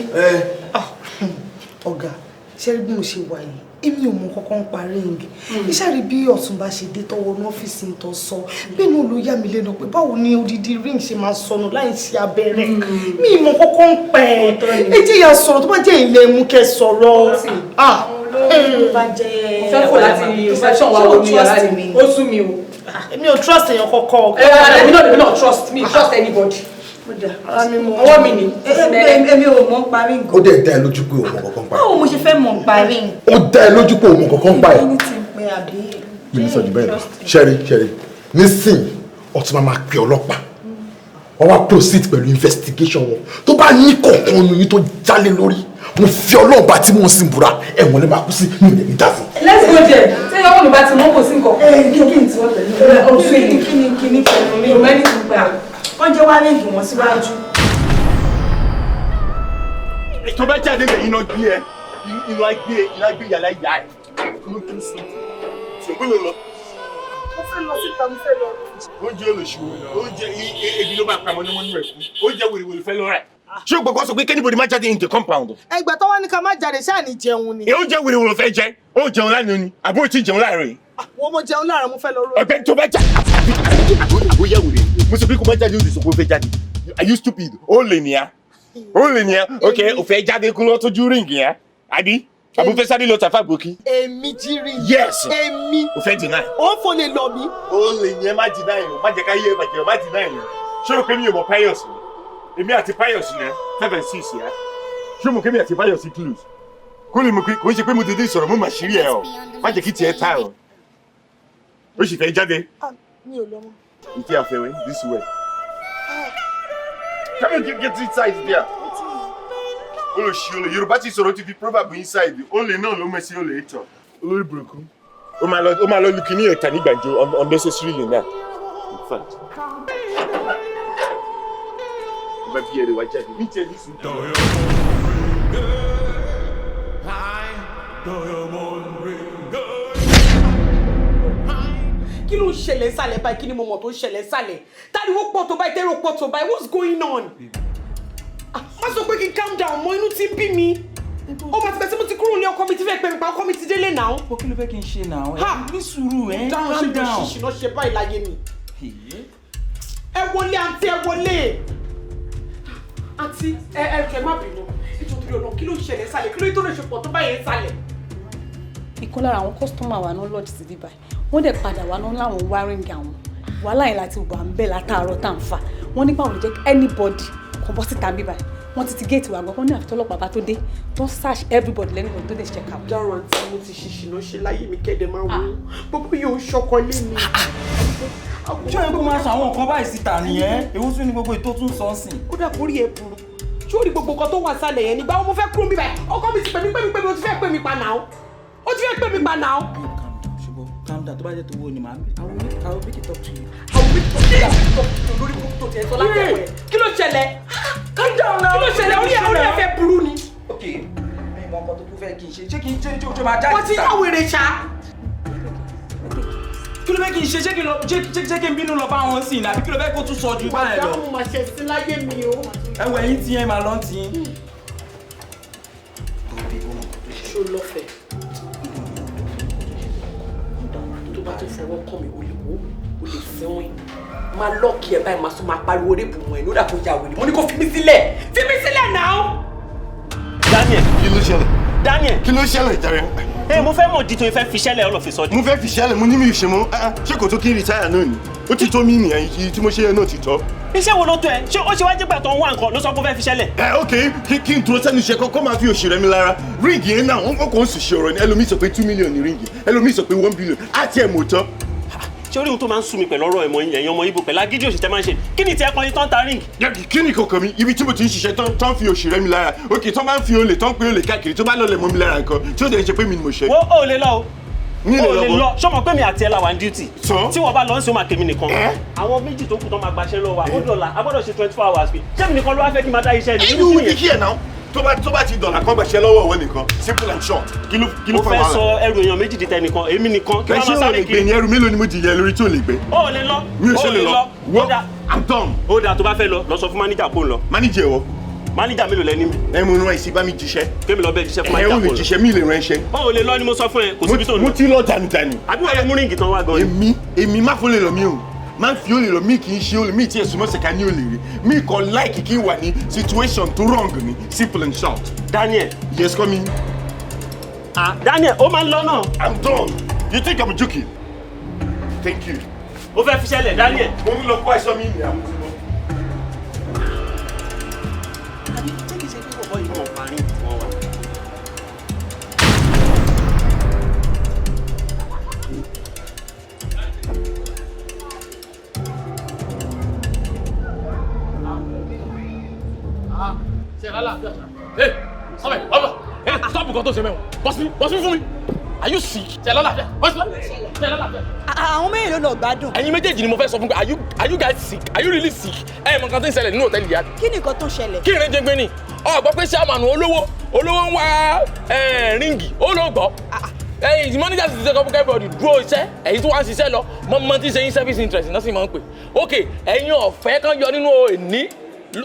Ọ̀gá, ṣé rí bí mo ṣe wà yìí, èmi ò mọ kankan pa ring. Iṣẹ́ rí bí Ọ̀túnba ṣe dé tọwọ́ ní ọ́fíìsì tó sọ bẹ́ẹ̀ náà ló yà mí lẹ́nu pé báwo ni odidi ring ṣe máa sọnù láì ṣe abẹ́rẹ́. Mi ì mọ kankan pẹ́ ẹ. Jẹ́ ìyá sọ̀rọ̀, tó bá jẹ́ ilé mú kẹ́ sọ̀rọ̀. Mo fẹ́ fò láti reception wa wo mi yàrá ni, ó sú mi o. Èmi ò trust èèyàn kankan. Ẹ èmi náà trust me, trust anybody. Ara mi mọ. Ọwọ́ mi ni. Èmi ò mọ̀ pa ring. Ó dẹ̀ dá ẹ lójú pé o mọ kankan pa ẹ̀? Báwo mo ṣe fẹ́ mọ̀ pa ring? Ó dá ẹ lójú pé o mọ kankan pa ẹ̀? Anything pé àbí. Mi ní sọ jù bẹ́ẹ̀ lọ. Ṣẹ́rí, ṣẹ́rí, nísìnyí ọtún máa pe ọlọ́pàá, wọ́n wá proceed pẹ̀lú investigation wọn. Tó bá ní kọ̀ọ̀kan nu yín tó jálé lórí, mo fi Ọlọ́run bá tí mò ń sìn búra, ẹ̀wọ̀n lè máa kú sí, mi ò lè ní dá sí. Let's go there. Ṣé ọwọ́ mi bá ti mọ́, kò sí nǹkan. Ẹ kí kí n tí wọ́n pẹ̀lú. Kí Kí ni kí ni pẹ̀lú mi? Mi ò mẹ́ni tó gbà. Wọ́n jẹ́ wá ring wọn síwájú. Tó bá jáde lè iná gbé ẹ, iná gbé, iná gbé yàrá ìyá ẹ ló tún sùn ṣùgbọ́n ló lọ. Mo fẹ́ lọ síta, mo fẹ́ lọ. Oúnjẹ olóṣù, oúnjẹ ebi ló máa pa ọmọ nínú ẹ kú. Oúnjẹ wèrèwèrè fẹ́ lọ rẹ̀. Ṣé o gbọ́dọ̀ sọ pé kí anybody má jáde in the compound? Ẹgbẹ́ tó wá ní ká má jáde ṣáà ní jẹun ni. Oúnjẹ wèrèwèrè fẹ́ jẹ, ó jẹun lánàá ni àbí ó ti jẹun láàárọ̀ yìí? Wọ́n mo jẹun láàárọ̀, mo fẹ́ lọ rọ. Ọ̀gbẹ́ni, tó bá jáde, àbóyá wèrè, mo sọ pé kó má jáde, ó sì sọ pé ó fẹ́ jáde. Are you stupid? Ó lè nìyà, ó lè nìyà. Ok, ó fẹ́ jáde kó lọ tójú ring yẹn, àbí àbí ó fẹ́ sáré lọ tàfà bòkí? Èmi jí ring? Yes. Èmi? Ó fẹ́ deny. Ó ń fò lè lọ mí. Ó lè yẹn, má deny o, má jẹ́ ká yé bàjẹ́ o, má deny o. Ṣé o pé mi ò mọ Pius ni? Èmi àti Pius yẹn 5 and 6 yẹn. Ṣé o mọ̀ pé mi àti Pius close? Kó lè mọ̀ pé kò ń ṣe pé mo dédé sọ̀rọ̀, mo mà ṣírí ẹ o. Má jẹ́ kí tiẹ̀ ta o. Ó sì fẹ́ jáde. Mi ò lọ mọ́. Ìkí àfẹ́wẹ́ this way. Come and get inside there. Olóṣì olè Yorùbá ti sọ̀rọ̀ ti fi proverb inside olè náà ló mẹ́sí olè ìtàn. Olórí burúkú. Ó máa lọ lu kíní ẹ̀ta ní gbàǹjo unnecessarily now. In fact. Bá bí ẹrẹ wá jáde. Mi tiẹ̀ ní sùn. Kí ló ń ṣẹlẹ̀ sálẹ̀ báyìí? Kí ni mo mọ̀ tó ń ṣẹlẹ̀ sálẹ̀? Táriwo pọ̀ tó báyìí, tẹ́rọ pọ̀ tó báyìí, what's going on? Má sọ pé kí n calm down mọ́, inú ti ń bí mi. Ó máa ti bẹ̀ tí mo ti kúrò ní ọkọ mi ti fẹ́ pè mí pa, ọkọ mi ti délé náà. Bó kí ló fẹ́ kí n ṣe náà? Ẹ ní sùúrù ẹ, calm down. Dáhùn ṣe ṣìṣì náà ṣe báyìí láyé mi. Ẹ wọlé àǹtí, ẹ wọlé. Àǹtí ẹ ẹ jọ̀ọ́ ẹ má bínú. Nítorí ọ̀nà kí ló ń ṣẹlẹ̀ sálẹ̀? Kí ló tó lè ṣe pọ̀ tó báyìí sálẹ̀? Ìkan lára àwọn customer wa náà lodge sí bíbáyìí, wọ́n dẹ̀ padà wá náà láwọn wá ring àwọn. Wàhálà yẹn láti wà ń bẹ̀ látàárọ̀ tá à ń fà. Wọ́n nípa òun jẹ́ anybody kan bọ́ síta bíbáyìí. Wọ́n ti ti géètì wa gan-an ní àfitọ́lọ́pàá bá tó dé tó ń search everybody lẹ́nu kan tó dé check out. Dáhùn àǹtí, mo ti ṣìṣì náà ṣe láyé mi kẹ́dẹ̀ máa wò ó. Gbogbo yóò ṣọkọ lé mi. Ṣé o kò máa ṣàwọn nǹkan báyìí síta nìyẹn? Èwo tún ni gbogbo ètò tún sọ ń sìn? Ó dà kórí ẹ burú. Ṣé o rí gbogbo nǹkan tó wà sálẹ̀ yẹn nígbà wo mo fẹ́ kúrò mi báyìí? Ọkọ mi ti pè mí pè mí pè mí, ó ti fẹ́ pè mí pa náà. Ó ti fẹ́ pè mí pa náà. Ṣùgbọ́n calm down, tó bá jẹ́ tówó ni màá I will make it up to you. I will make it up to you. Lórí burúkú tó tiẹ̀ sọ látẹ̀wọ̀ ẹ̀. Kí ló ṣẹlẹ̀? Calm down now. Kí ló ṣẹlẹ̀? Orí ẹ̀ fẹ́ burú ni. Ok, mi mọ nǹkan tó kún fẹ́ kí n ṣe. Ṣé kí n ṣe ojú máa jáde Wọ́n ti yá wèrè ṣá. Kí ló fẹ́ kí n ṣe? Ṣé kí n lọ ṣé kí n bínú lọ bá wọn sìn ní àbí kí ló fẹ́ kó tún sọ ju báyẹn lọ? Màdámù máa ṣe sí láyé mi o. Ẹ wọ ẹyin tí yẹn máa lọ tí. Ṣó lọ́fẹ̀ẹ́? Tó bá tún fọwọ́ kàn mí, o lè wó, o lè sínwín. Máa lọ́ọ̀kì ẹ̀ báyìí, máa sún máa pariwo rébù mọ́ ẹ̀ lódà kó ya wèrè. Mo ní kó fi mí sílẹ̀. Fi mí sílẹ̀ náà! Daniel. Kí ló ṣẹlẹ̀? Daniel. Kí ló ṣẹlẹ̀ jàre? Ẹ mo fẹ́ mọ̀ di tó fẹ́ fi ṣẹlẹ̀ all of a sudden. Mo fẹ́ fi ṣẹlẹ̀, mo ní mi ò ṣe mọ́. Ṣé kò tó kí n retire náà ni? Ó ti tó mí nìyẹn, iye tí mo ṣe yẹn náà ti tọ́. Iṣẹ́ wo ló tó ẹ? Ṣé ó ṣe wá jẹ́ gbà tó ń wá nǹkan ló sọ pé ó fẹ́ fi ṣẹlẹ̀? Ẹ ok, kí n dúró sẹ́nu iṣẹ́ kọ́kọ́ máa fi òṣì rẹ mi lára. Ríǹgì yẹn náà, wọ́n kàn ń ṣiṣẹ́ ọ̀rọ̀ ni. Ẹlòmíì sọ pé 2 million ní ríǹgì, ẹlòmíì sọ pé 1 billion, àti ẹ̀ mọ̀ tán. Ṣé orí ohun tó máa ń sú mi pẹ̀lú ọ̀rọ̀ ẹ̀mọ ẹ̀yìn ọmọ Ìgbò pẹ̀lú agídí òṣìṣẹ́ máa ń ṣe? Kí ni ti ẹ̀kan yín tó ń ta ring? Kí ni kòkò mi? Ibi tí mo ti ń ṣiṣẹ́ tán fi òṣì rẹ mi lára. Ok, tán bá ń fi olè tán pé olè káàkiri tó bá lọlẹ̀ mọ́ mi lára nǹkan tí ó dẹ̀ ń ṣe pé mi ni mo ṣe. Wo ó lè lọ o. Mi lè Ó lè lọ. lọ. Ṣé o mọ̀ pé mi àti ẹ la wà ní duty? Tí wọ́n bá lọ ń ṣe ó máa kèmí nìkan. Àwọn méjì tó kù tán máa gbaṣẹ́ lọ́wọ́ wa. Ó dọ̀la, a gbọ́dọ̀ ṣe 24 hours pé. Ṣé mi nìkan ló wá fẹ́ kí n máa dá iṣẹ́ ní? Inú wíkí kí ẹ̀ náà tó bá ti dọ̀là kan gbàṣẹ́ lọ́wọ́ òun nìkan, simple and short. Kí ló Mo fa fẹ́ wàhálà? sọ ẹrù èèyàn méjì di tẹnìkan, èmi nìkan kí Ẹ wọ́n ṣé máa o sáré lè gbé kiri. ní ẹrù mélòó ni mo jìyà lórí tí ò lè gbé? Ó lè lọ. Mi ò ṣe Ó lè lọ. Ó dà. I'm done. Ó dà, tó bá fẹ́ lọ, lọ sọ fún máníjà kó ń lọ. Máníjà ẹ̀wọ̀. Máníjà mélòó lẹ ní mi? Ẹ mo rán ẹ sí bá mi jíṣẹ́. Kémi lọ bẹ́ẹ̀ jíṣẹ́ fún Ẹ máníjà ò kó lè ń lọ. jíṣẹ́, mi lè rán iṣẹ́. Ó lè lọ ni mo sọ fún ẹ, kò síbi tó ń lọ. Mo ti lọ dànù dànù. Àbí wọ́n lè mú ríǹgì tán wá gan ni? Èmi má fún lè lọ mí o. Máa ń fi olè lọ mí, kì í ṣe olè mí tí ẹ̀sùn mọ́sẹ̀ ká ní olè rí. Mi kò like kí n wà ní situation tó wrong ni, simple and short. Daniel. Yes, come in. Ah, Daniel, ó máa ń lọ náà. I'm done. You think I'm joking? Thank you. Ó fẹ́ fi ṣẹlẹ̀, Daniel. Mo ń lọ kó aṣọ mi ní àwọn tí mo. Àbí ṣé kìí ṣe pé bọ̀bọ̀ yìí mọ̀ parí tí wọ́n wà? Ẹ sọ́bẹ̀ ọ̀bọ̀ ẹ stop nǹkan tó ṣe mẹ́wọ̀n. Bọ́sí bọ́sí fún mi. Are you sick? Ṣe lálàáfíà? Bọ́sí ṣe lálàáfíà? Àwọn mẹ́rin ló lọ gbádùn. Ẹ̀yin méjèèjì ni mo fẹ́ sọ fún pé are you guys sick? Are you really sick? Ẹ mọ nǹkan tó ń ṣẹlẹ̀ nínú hòtẹ́ẹ̀lì yá. Kí ni nǹkan tó ṣẹlẹ̀? Kí ìrìn jẹgbẹ́ ni? Ọ gbọ́ pé sàmánù olówó olówó ń wá ring, ó ló gbọ́. Ẹ̀yin manager ti ṣe kọ́ fún everybody dúró iṣẹ́, ẹ̀yin tí wọ́n á ṣiṣẹ́ lọ, mọ mọ tí ń ṣe yín service interest náà sì máa ń pè. Ok, ẹ̀yin ọ̀fẹ́ kan yọ nínú èní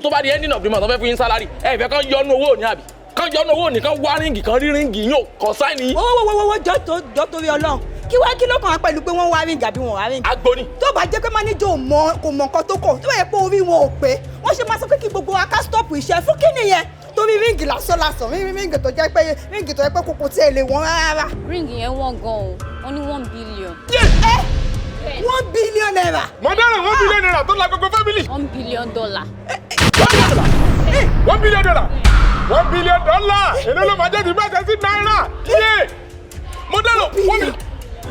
tó bá di ending of the month, wọ́n fẹ́ fún yín salary, ẹ̀ fẹ́ kan yọ nínú owó òní àbí? Kan yọ nínú owó òní, kan wá ring, kan rí ring yín ò kàn sáìnì yín. Wo wo wo wo, jọ tó jọ, torí Ọlọ́run, kí wá kí ló kàn wá pẹ̀lú pé wọ́n wá ring àbí wọ́n wá ring? Agbo ni. Tó bá jẹ́ pé manager ò mọ, kò mọ nǹkan tó kàn, tó bá yẹ pé orí wọn ò pé, wọ́n ṣe máa sọ pé kí gbogbo wa ká stop iṣẹ́ fún kí nìyẹn? Torí ring lásán lásán, ring tó jẹ́ pé ring tó jẹ́ pé kòkò tí ẹ lè wọ́n rárá. Ring yẹn wọ́n gan o, wọ́n ní 1 billion. Ẹ ₦1 billion. Mo dára ₦1 billion tó la gbogbo family. $1 billion. $1 billion, $1 billion, èló ló máa jẹ́ ti bá ṣe sí náírà? Yé, mo dára 1 billion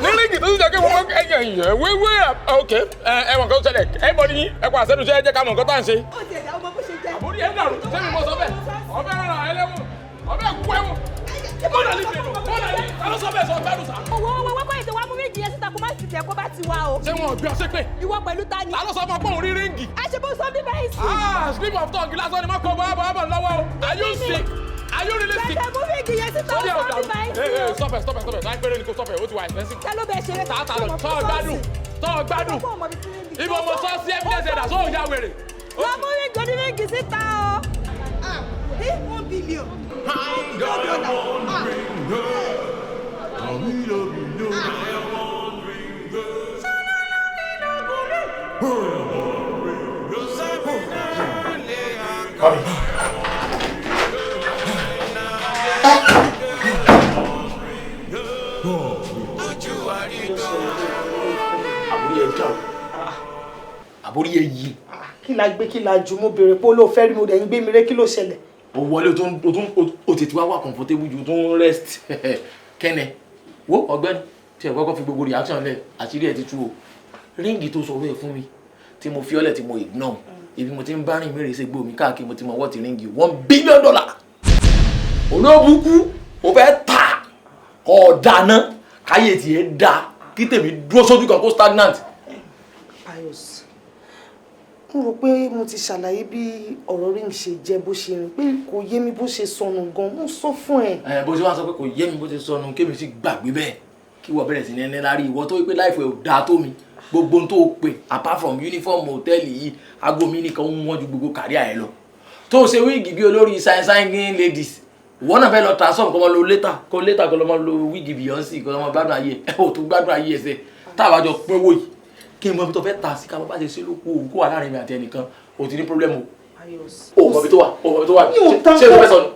ní ring tó ti jẹ́ pé mo máa ń ẹ̀yẹ̀ ẹ̀yẹ̀ wéwé. Ok, ẹ mọ̀ nǹkan tó ṣẹlẹ̀, ẹ bọ̀ ní ẹ pa àṣẹnu iṣẹ́, ẹ jẹ́ ká mọ̀ nǹkan tá à ń ṣe. Ó ti ẹ̀dá ọmọ bó ṣe jẹ́. Àbórí ẹ̀ dàrú sẹ́mi, mo sọ bẹ́ẹ̀ ọ̀fẹ́ rárá ẹlẹ́wọ̀n. Ọbẹ̀ kú ẹ̀wọ̀n. Mọ́nà ní bèrò, mọ́nà ní, ta ló sọ bẹ́ẹ̀ sọ gbádùn sá. Owó owó wọ́pọ̀ ètò wa mú ríǹgì yẹn síta kó má sì tẹ̀ kó bá ti wá o. Ṣé wọn ò gbé ọ ṣépè? Ìwọ pẹ̀lú ta ni? Ta ló sọ fún ọ pé òun rí ríǹgì? Ẹ ṣe bó sọ bí báyìí sí. Ah, slip of tongue lásán ni mọ́kàn bọ́ bọ́ bọ́ lọ́wọ́ o. Are you sick? Are you really sick? Bẹ́ẹ̀ mú ríǹgì yẹn síta ó sọ bí báyìí sí. Ee, stop it, stop it, stop it. Láì péré ni kò stop it, ó ti wà expensive. Ta ló bẹ ṣeré? Ta lọ, tọ́ gbádùn, tọ́ gbádùn. Ibo mo sọ sí evidence ẹ̀dá, sóò ya wèrè. Lọ mú ríǹgì oníríǹgì síta o. Ah, 1 billion. Diamond ring, Come in. Àbórí ẹ dàrú, àbórí ẹ yí. Kí la gbé, kí la jù? Mo béèrè pé ó lóò fẹ́ rí mo dẹ̀ ń gbé mi ré, kí ló ṣẹlẹ̀? O wọlé, o tún o tún o tètè wá wà comfortable ju, o tún rest kẹ́nẹ̀. Wo ọ̀gbẹ́ni tí ẹ kọ́kọ́ fi gbogbo reaction lẹ̀, àṣírí ẹ ti tú o. Ring tó sọ wẹ́ẹ̀ fún mi tí mo fi ọ́lẹ̀ tí mo ignore, ibi mo ti ń bá rìn mí rèé ṣe gbó mi káàkiri, mo ti mọ wọ́ọ̀tì ring $1 billion. Olóbùkú o fẹ́ tà kọ́ ọ dáná káyé tiẹ̀ dá kí tèmi dúró sójú kan kó stagnant. Pius, mo rò pé mo ti ṣàlàyé bí ọ̀rọ̀ ring ṣe jẹ́, bó ṣe rìn, pé kò yé mi bó ṣe sọnù gan. Mo sọ fún ẹ. Ẹ bó ṣe wá sọ pé kò yé mi bó ṣe sọnù, kémi sì gbàgbé bẹ́ẹ̀, kí wọ́n bẹ̀rẹ̀ sí ní ẹni lárí. Ìwọ tó wípé láìfẹ́ ò dáa tó mi, gbogbo ohun tó o pè apart from uniform hòtẹ́ẹ̀lì yìí, aago mi nìkan ń wọ́n ju gbogbo kàríà ẹ lọ. Tó o ṣe wig bí olórí sáyẹ́nsáyẹ́ngín ladies, ìwọ náà fẹ́ lọ transform kó máa lo later, kó later kó lọ máa lo wig Beyonce, kó lọ máa gbádùn ayé ẹ. Ò tó gbádùn ayé ẹsẹ̀ tá a bá jọ pín owó yìí, kí n mọ ibi tó fẹ́ ta sí, ká bá ṣe ṣe ló kú òun kó wà láàrin mi àti ẹnìkan. O ti ní problem o. O mọ ibi tó wà, o mọ ibi tó wà. Ṣé o fẹ́ sọnù?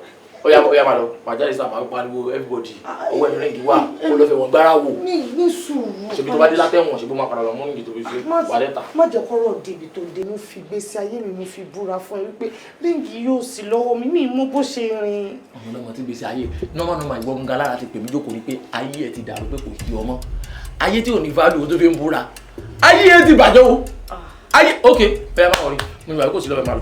Ó yá, ó yá, máa lọ, máa jáde sáà, máa pariwo everybody, owó ẹ̀mí ring wà, ó lọ fẹ́ wọn gbára wò. Ní sùúrù. Ṣèbí tó bá dé látẹ̀wọ̀n, ṣèbí ó máa padà lọ mú níbi tó fi ṣe wà lẹ́ta. Má jẹ́ kọ́rọ̀ débi tó dé. Mo fi gbèsè ayé mi, mo fi búra fún ẹ wípé ring yóò sí lọ́wọ́ mi, mi mú bó ṣe rìn. Ọmọ ọlọ́mọ tí gbèsè ayé normal normal, ìwọ gangan lára ti pè mí jókòó ni pé ayé ẹ ti dàrú, pé kò yí ọmọ ayé tí ò ní value, o tó fi ń búra, ayé ẹ ti bàjẹ́ o, ayé. Ok, fẹ́ máa wọrí, mo ní wàá kó sí lọ́fẹ̀ẹ́, máa lọ,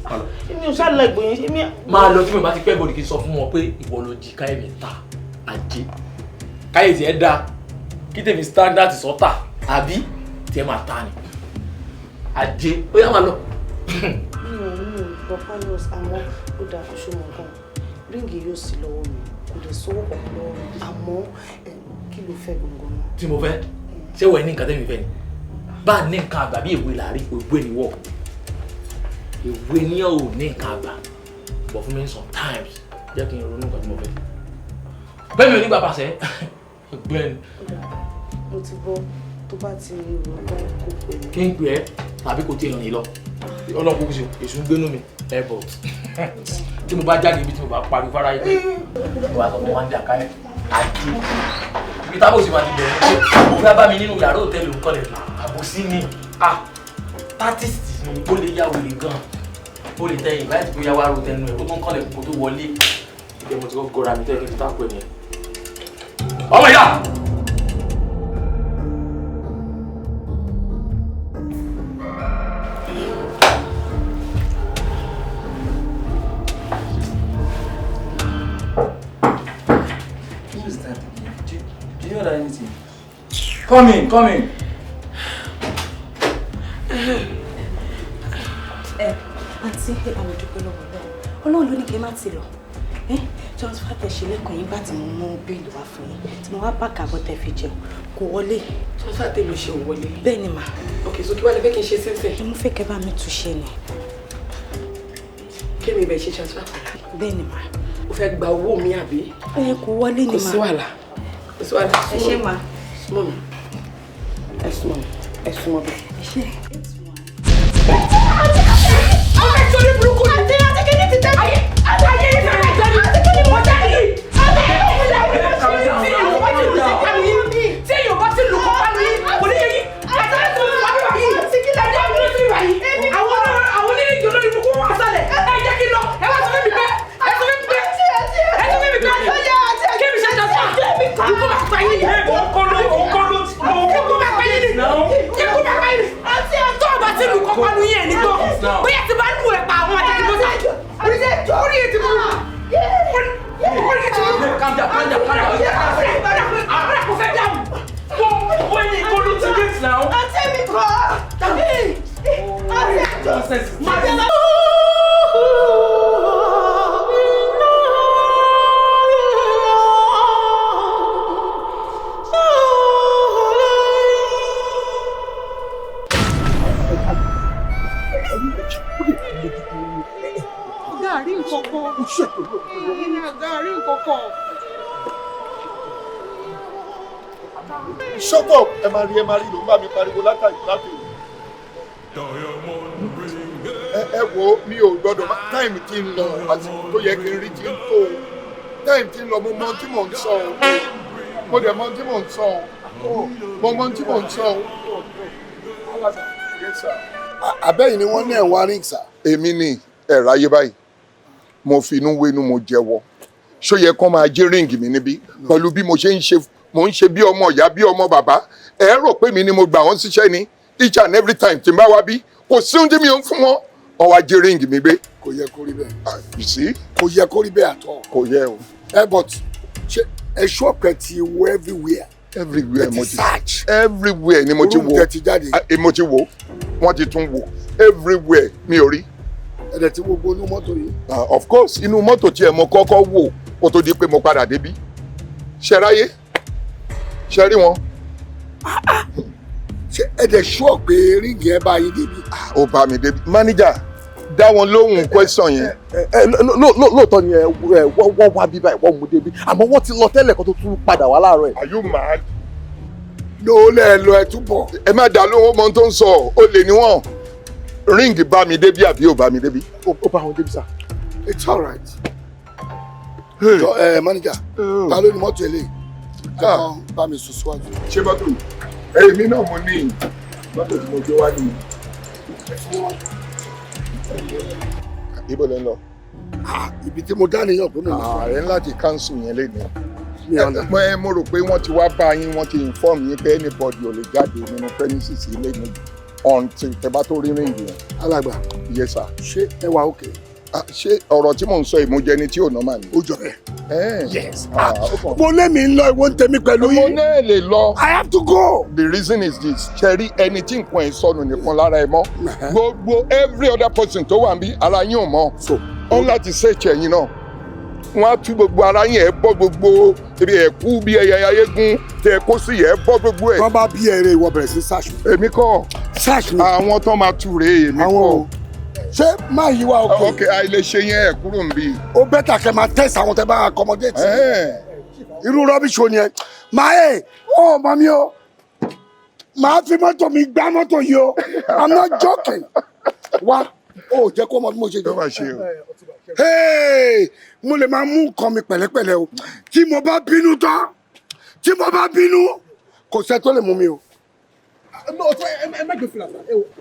máa lọ. Mi ò ṣàlẹ̀ gbòyìn mi. Máa lọ. Tí mo bá ti pẹ́ bọ̀dì, kí n sọ fún wọn pé ìwọ ló jí káyé mi ta ajé, káyé tiẹ̀ da kí tèmi standard sọ́tà, àbí tiẹ̀ máa ta ni ajé. Ó yá, máa lọ. Mi ò gbọ́, Pius, àmọ́ ó dáa kó ṣe mọ̀ nǹkan. Ring yóò sí lọ́wọ́ mi, kò lè sówó kankan lọ́wọ́ mi, àmọ́ kí ló fẹ́ gbọ̀ngàn náà? Tí mo fẹ́, ṣé wọ́n ní nǹkan tẹ́mi fẹ́ ni bá a ní nǹkan àgbà bí ìwé làárí, ìwé ni wọ́, ìwé ní ò ní nǹkan àgbà. But fún mi sometimes, jẹ́ kí n ronú nǹkan tí mo fẹ́. Bẹ́ẹ̀ mi ò ní gbà pàṣẹ ọgbẹ́ni. Mo ti gbọ́, tó bá ti rò ó tán, kó pè mí. Kí n pè ẹ́ tàbí kò tiẹ̀ rìn lọ, ọlọ́run kúkú sí èṣù ń gbénú mi airport. Tí mo bá jáde ibi tí mo bá pariwo fara yìí pé wàá sọ fún wa ní àkáyẹ àti ibi tábòsí máa ti bẹ̀rẹ̀ pé mo fẹ́ bá mi nínú yàrá òtẹ́ẹ̀lì nǹkan lẹ̀. Àbòsí ni, ah, artist ni, ó lè yá wèrè gan, ó lè tẹ invite bóyá wàá ro tẹnu ẹ̀, ó tún kọ́lẹ̀ kó tó wọlé. Ìjẹ́ mo ti kọ́ gọ́ra mi tẹ́ kí n fi táàpù ẹ̀ nìyẹn. Ọmọ ìyá. Who is that again? Do you order anything? Come in, come in. Ẹ àǹtí, ẹ bá mi dúpẹ́ lọ́wọ́ Ọlọ́run. Ọlọ́run ló ní kí n má ti lọ. Ẹ transfer tẹ ṣe lẹ́kọ̀ọ́ yín, bá ti mo mú bill wá fún yín, tí mo wá pàkà àbọ̀ tẹ fi jẹun, kò wọlé. Transfer tèmi ṣe ò wọlé? Bẹ́ẹ̀ ni mà. Ok, so kí wàá lè fẹ́ kí n ṣe sínsìn? Mo fẹ́ kẹ́ bá mi túnṣe ni. Kémi ibẹ̀ ṣe transfer padà? Bẹ́ẹ̀ ni mà. O fẹ́ gba owó mi, àbí? Ẹ kò wọlé ni Kò mà. sí wàhálà, kò sí wàhálà. Ẹ ṣé mà. Súnmọ́ mi, ẹ súnmọ́ mi, ẹ súnmọ́ mi. Ẹ ṣé. Ọmọ ìṣòro burúkú ni. Àti kí ni ti tẹ́? Ayé ayé ìfẹ́ rẹ̀ jẹ́ ni. Àti kí ni mo jẹ́ ni? Àti kí ni mo jẹ́ ni? Tí èèyàn bá ti lù kọ́ bá ní, kò ní yẹ yín. Àti ẹni tó wà bí wàyí. Ẹjọ́ mi ló ti wà yìí. Àwọn onírìnjì olórí burúkú wà sálẹ̀. Ẹ jẹ́ kí n lọ. Ẹ wá sọ fún mi pé. Ẹ sọ fún mi pé. Ẹ sọ fún mi pé. Kí mi ṣe jọ sí. Ikú máa pa yín ni. Ikú máa pa yín ni. Ikú máa pa yín ni. Àárín nǹkankan. Àárín nǹkankan. Shut up! Ẹ máa rí, ẹ máa rí, ló ń bá mi pariwo látàrí láti. Ẹ wo, mi ò gbọ́dọ̀ má time tí ń lọ, àsìkò tó yẹ kí n rí ti ń tó o. Time tí ń lọ, mo mọ ohun tí mò ń sọ o. Mo dẹ̀ mọ ohun tí mò ń sọ o. Mo mọ ohun tí mò ń sọ o. Yes, sir. Àbẹ́yìn ni wọ́n ní ẹ̀ wá ring, sir. Èmi ni ẹ̀rọ ayé báyìí. Mo fi inú wénú, mo jẹ́wọ́. Ṣó yẹ kán máa jí ring mi níbí pẹ̀lú bí mo ṣe ń ṣe? Mo ń ṣe bí ọmọ ìyá, bí ọmọ bàbá. Ẹ rò pé mi ni mo gbà wọ́n síṣẹ́ ni. Each and every time tí n bá wá bí, kò sí ohun tí mi ò ń fún wọn. Wọ́n wá jí ring mi gbé. Kò yẹ kó rí bẹ́ẹ̀. You see? Kò yẹ kó rí bẹ́ẹ̀ àtọ̀. Kò yẹ o. Ẹ but ṣé ẹ ṣọ́ọ̀pù ẹ ti wo everywhere? Everywhere. Ẹ ti Mo ti search. Everywhere ni mo ti Room wo. tẹ ti jáde. Ah, mo ti wo, wọ́n ti tún wo everywhere, mi ò rí. Ẹ dẹ̀ ti wo gbogbo inú mọ́tò yìí. Ah, of course, inú mọ́tò tí ẹ mo kọ́kọ́ wò kó tó di pé mo padà débí. Ṣe ráyé, ṣe rí wọn. Ṣé ẹ dẹ̀ ṣọ́ pé ring ẹ bá yín débi? Ó bá mi débi. Manager, dá wọn lóhùn question yẹn. Ẹ lóòótọ́ ni ẹ wọ́n wá bí báyìí, wọ́n mú débi, àmọ́ wọ́n ti lọ tẹ́lẹ̀ kó tó tún padà wá láàárọ̀ ẹ̀. Are you mad? Ló lẹ lọ, ẹ túbọ̀. Ẹ má dá lóhùn, ọmọ tó ń sọ, ó lè níwọ̀n. Ring bá mi débi àbí ò bá mi débi? Ó bá wọn débi, sir. It's alright. Jọ ẹ, manager, ta ló ní mọ́tò eléyìí? Jẹ́ bá mi sùn síwájú. Ṣé mọ́tò yìí? Èmi náà mo ní mọ́tò tí mo gbé wá nìyí. Ibo lẹ ń lọ? Ibi tí mo dá níyàn pé mo lọ. Ààrẹ láti cancel yẹn lẹ́nu. Ẹ mo rò pé wọ́n ti wá bá yín, wọ́n ti inform yín pé anybody ò lè jáde nínú premises ilé mi until tẹ́ bá tó rí ring yẹn. Alàgbà. Yes, sir. Ṣé ẹ wà òkè? Ṣé ọ̀rọ̀ tí mò ń sọ ìmújẹ ni tí ò normal ni? Ó jọ bẹ́ẹ̀. Yes. Mo lé mi ń lọ, ìwọ ń tẹ̀mí pẹ̀lú Mo yín. náà lè lọ. I have to go. The reason is this: ṣe rí ẹni tí nǹkan ẹ̀ sọnù nìkan lára ẹ mọ́. Gbogbo every other person tó wà níbí, ara yín ò mọ́. Ó ń láti search ẹ̀yin náà. Wọ́n á tú gbogbo ara yín, ẹ̀ bọ́ gbogbo ibi ẹ̀ kú bí ẹyẹ ayégún tẹ kó sí, ẹ̀ bọ́ gbogbo ẹ̀. Wọ́n bá bí ẹrẹ, ìwọ bẹ̀rẹ̀ sí search. Èmi kọ́. Search mi. Àwọn tó máa tú rèé, èmi kọ́. Ṣé máa yí wa òkè? Ok, àìlè ṣe yẹn, ẹ̀ kúrò níbí. Ó better kẹ́ máa test àwọn tẹ́ bá accommodate. Irú rubbish wo ni ẹ? Máa ẹ̀ ó mọ mi o. Màá fi mọ́tò mi gbá mọ́tò yìí o. I'm not joking. Wá, ó jẹ́ kó mọ bí mo ṣe jẹ́. Hey, mo lè máa mú nǹkan mi pẹ̀lẹ́pẹ̀lẹ́ o. Tí mo bá bínú tán, tí mo bá bínú, kò sẹ́ tó lè mú mi o.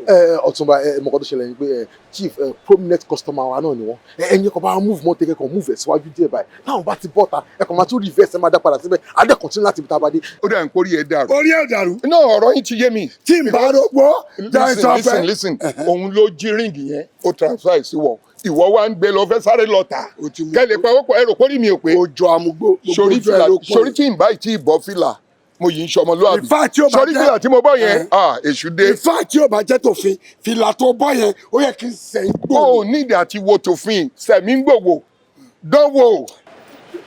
Ẹ Ọ̀túnba, ẹ mọ̀kọ́ tó ṣẹlẹ̀ ni pé ẹ chief, ẹ prominent customer wa náà ni wọ́n. Ẹ ẹ̀yin kan bá move mọ́tò, kẹ́kọ̀ọ́ move ẹ̀ síwájú díẹ̀ báyìí. Táwọn bá ti bọ́ta, ẹ kàn máa tún reverse, ẹ máa dá padà síbẹ̀. Adé continue láti ibi tá a bá dé. Ó dà ń kórìí ẹ dàrú. Orí ẹ̀ dàrú. Náà ọ̀rọ̀ yín ti yé mi. Tí n bá rògbò, Listen, listen, listen, òun ló jí ring yẹn, ó transfer ẹ̀ sí wọ. Ìwọ wá ń gbé lọ, fẹ́ sáré lọ tà. Kẹ́lẹ̀ pa owó pọ̀, ẹ rò pórí mi ò pé. Ojú amúgbó, gbogbo Sórí ojú ẹ fìlà ló pọ̀. Sórí tí n bá tí ì bọ́ fìlà, mo yìí ń ṣọmọlúwàbí. Ìfá tí ó bá Sórí jẹ́- fìlà tí mo bọ́ yẹn, ah, èṣù dé. Ìfá tí ó bá jẹ́ tòfin, fìlà tó bọ́ yẹn, ó yẹ kí n sẹ́yìn gbòòrò. Ó nídìí àti wo tòfin, sẹ̀mí ń gbòwò, dánwò.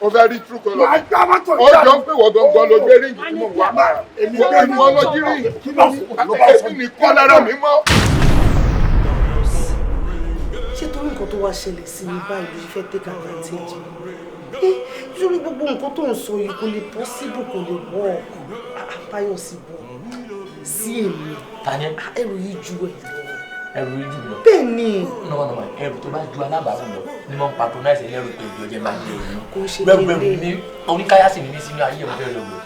Ó fẹ́ rí true colour. Màá gbá mọ́tò Ó jọ ń pè wọ́n gangan ló gbé ring tí mo wà. Wọ́n ní wọ́n lọ jí ring. Èmi nìkan lára mi mọ́. Ṣé torí nǹkan tó wá ṣẹlẹ̀ sí mi báyìí ló ṣe fẹ́ take advantage mi? Nítorí gbogbo nǹkan tó ń sọ yìí kò lè possible, kò lè work. Báyọ̀ sì bọ̀ sí èmi. Tani ẹ? Ẹrù yìí ju ẹ lọ. Ẹrù yìí jù lọ. Bẹ́ẹ̀ ni. Nọ́mọ̀ nọ́mọ̀, ẹrù tó bá ju alábàárù lọ ni mo ń patronize ẹlẹ́rù pé ìjọ jẹ́ máa ń lé òun. Kò ṣe Rẹ́rù rẹ́rù kékeré. ní oníkáyà sì ní mí sínú ayé òun fẹ́ rẹ̀ wò.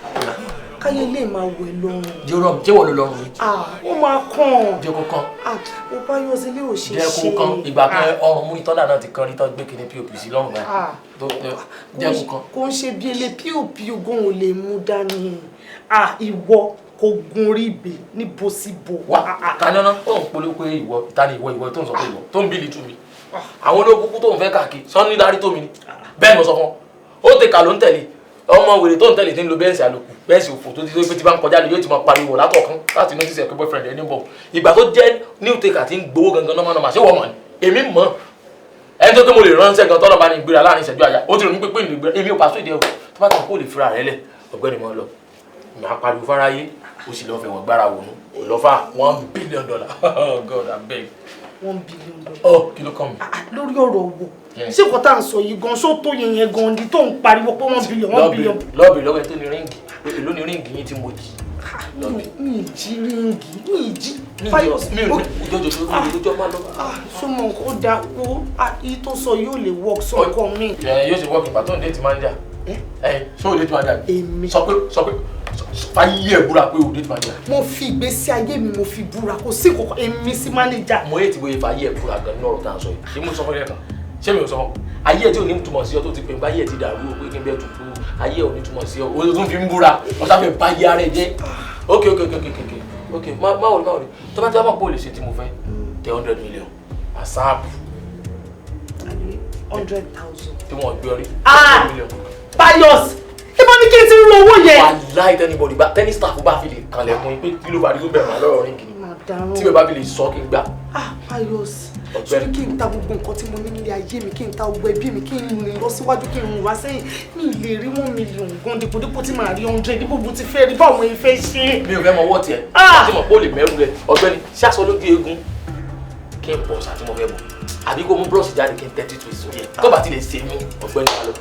Káyé lè máa wẹ̀ lọ́rùn. Jẹ́ rọrùn, jẹ́ wọ́n ló lọ́rùn mi. Ah, ó máa kàn. Jẹ́ kó kán. Ah, ó Báyọ̀ sí ilé ò ṣe Jẹ́ ṣe. kó kán. Ìgbà kan ọrùn múrí tọ́lá náà ti kán rí tán gbé kíní POP sí lọ́rùn báyìí. Ah. Jẹ́ kó kán. Kò ń ṣe bí ele píòpíò gan ò lè mú dání. Ah, ìwọ kò gun orí ibè níbo síbo. Wá kanáná tó ń polówó pé ìwọ ìta ni ìwọ, ìwọ tó ń sọ pé ìwọ tó ń bílí tú mi. Àwọn olóògùn tó ń fẹ́ káàkiri sọ́ni dárí tó mi ni. Bẹ́ẹ̀ ni mo sọ fún ọ. Ó ti kà ló ń tẹ̀lé ọmọ wèrè tó ń tẹ̀lé tí ń lo Benz àlòkù, Benz òfò tó ti tó pé tí bá ń kọjá lọ yóò ti máa pariwo látọ̀kan láti notice ẹ̀ pé boyfriend ẹ̀ ní bọ̀. Ìgbà tó jẹ́ new taker tí ń gbowó gangan normal normal, ṣé wọ́n mọ̀ ni? Èmi mọ̀ ẹni tó pé mo lè ránṣẹ́ gan tọ́lọ́ bá ní gbéra láàrin ìṣẹ́jú àyà. Ó ti rò ní pé ní gbéra, èmi ò pàṣẹ ìdí ẹ̀ o. Tó bá tàn kó lè fira rẹ̀ lẹ̀, ọ̀gbẹ́ni mọ́ lọ màá pariwo fáráyé, ó sì lọ́ọ́ fẹ̀wọ̀n gbára wò nú ò lọ́fà $1 billion. Oh God, abeg. $1 billion. Ọ kí ló kàn mí. Lórí ọ̀rọ̀ owó, ṣé nǹkan tá à ń sọ yìí gan ṣó tó yẹn yẹn gan ni tó ń pariwo pé 1 billion, 1 billion? Lọ́ọ̀bì lọ́wọ́ ẹ tó ní ring, èló ní ring yín tí mo jí? Mi ì jí ring, mi ì jí. Fayos. Mi ò ní ojoojó máa lọ. Súnmọ́ nǹkan ó dáa kó èyí tó sọ yóò lè work, sọ nǹkan mi. Ẹ yóò ṣe work ìgbà tó ń date manager. Ẹ ṣé o date manager? Èmi. Sọ pé fáyé ẹ̀ búra pé o date manager. Mo fi ìgbésí ayé mi, mo fi búra, kò sí kòkó èmi sí manager. Mo yé ti bóyá fàyè ẹ̀ búra gan nínú ọ̀rọ̀ tá à ń sọ yìí. Ṣé mo sọ fún ẹ kan? Ṣé mi ò sọ fún? Ayé ẹ̀ tí ò ní túmọ̀ sí ọ tó ti pè ń bá ayé ẹ̀ ti dàrú o pé kí n bẹ́ẹ̀ tutù, ayé ẹ̀ ò ní túmọ̀ sí ọ, o tún fi ń búra, wọ́n sáfẹ́ bá ayé ara ẹ jẹ́. Ok, má wọlé. Tó bá ti wá mọ̀ pé o lè ṣe tí mo fẹ́, tẹ 100 million ASAP. 100,000. Tí wọ́n gbé ọ rí. Ah! 100 million. Pius, ibo ni kí n ti rí owó yẹn? Wàláì, tẹ́nibọ̀dì bá tẹ́ni staff bá fi lè kanlẹ̀kùn yín pé kí ló bá rí tó bẹ̀rẹ̀ wá lọ́rọ̀ ring ni. Màdàrún. Tí bẹ́ẹ̀ bá fi lè sọ kí n gbá. Ah, Pius. Ọ̀gbẹ́ni. Ṣé kí n ta gbogbo nǹkan tí mo ní nílé ayé mi, kí n ta gbogbo ẹbí mi, kí n rìn lọ síwájú, kí n rìn wá sẹ́yìn, mi ì lè rí 1 million gan dípòdípò tí màá rí 100, dípò bó ti fẹ́ rí, báwo mo fẹ́ ṣe? Mi ò fẹ́ mọ ọwọ́ tiẹ̀. Ah! Tí mo pọ̀ lè mẹ́rù rẹ̀, ọ̀gbẹ́ni, ṣáṣọ lójú eegun kí n pọ̀ ṣáà tí mo fẹ́ bọ̀, àbí kó mú búrọ́ọ̀ṣì jáde kí n tẹ́tí tó ìsòrí ẹ̀ tó bá ti lè ṣe mí, ọ̀gbẹ́ni, wà lọ.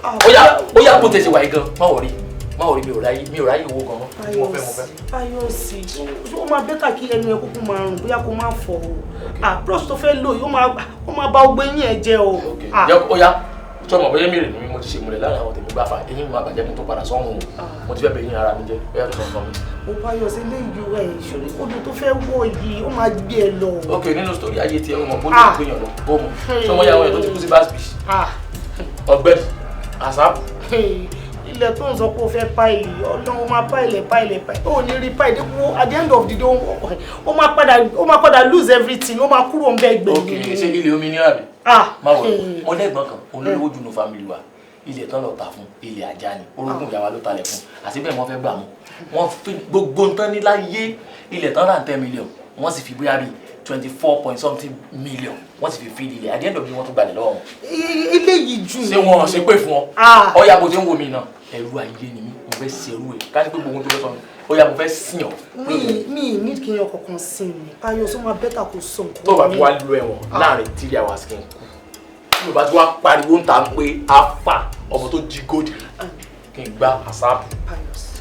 Ó yá, bó tẹ̀sí wà yìí gan, má wọrí, má wọrí, mi ò ráyè owó gan mọ́. Tí mo fẹ́, mo fẹ́. Pius, ó máa better kí ẹnu ẹ kúkú máa rùn, bóyá kó má fọ o. Ah, brush tó fẹ́ lò yìí, ó máa bà ọgbẹ́ yín ẹ jẹ́ o. Ah. Jẹ́ ó yá, tí ọmọ bóyá mèrè ni mi, mo ti ṣe ìmùlẹ̀ láàrin àwọn tèmi gbáfà, eyín mi máa bàjẹ́ kí n tó padà sọ́run o. Mo ti fẹ́ bẹ eyín ara mi jẹ́, ó yá, tó sọ fún mi. Ó Pius, eléyìí ẹ̀ ìṣòro odò tó fẹ́ wọ̀ yìí, ó máa gbé ẹ lọ. Ok, nínú story ayé tiẹ̀, ó mọ̀ bó lè gbéyàn lọ, ó mọ̀ ṣé wọ́n yà wọ́n yẹn tó ti kú sí Bass Beach. Ah. Ọ̀gbẹ́ni, ASAP. Ilẹ̀ tó ń sọ pé ó fẹ́ pile, ọlọ́run, ó máa pile pile pile, ó ní rí pile dípò. At the end of the day, ó máa padà lose everything, ó máa kúrò ń bẹ́ gbẹ̀yìn. Ok, ṣé ilé omi ní àbí? Ah. Má wọ̀, mo lẹ́gbọ̀n kan olówó jù nù family wa, ilẹ̀ tán lọ tà fún, ilẹ̀ ajá ni, orogún ìyá wa ló talẹ̀ fún, àti bẹ́ẹ̀ wọ́n fẹ́ gbà mú wọ́n fi gbogbo nǹkan ní láyé. Ilẹ̀ tán rà 10 million, wọ́n sì fi bóyá bíi 24 point something million, wọ́n sì fi fi ilẹ̀. At the end of the day, wọ́n tún gbalẹ̀ lọ́wọ́ wọn. Eléyìí jù. Ṣé wọn ṣe pé fún ọ? Ah. Ọ̀ya, bó ṣe ń wo mi náà, ẹrú ayé ni mí, mo fẹ́ ṣe ẹrú ẹ̀ ká ní pé gbogbo ohun tó fẹ́ sọ mi, ọ̀ya, mo fẹ́ sìn ọ́. Mi ní kí n yọ kankan sí mi, Pius, ó máa better kó sọ nǹkan. Tó bá fi wá lu ẹ̀wọ̀n láàrin 3 hours kí n kú, tí o bá ti wá pariwo ń ta pé afa ọmọ tó jí gold kí n gbá ASAP.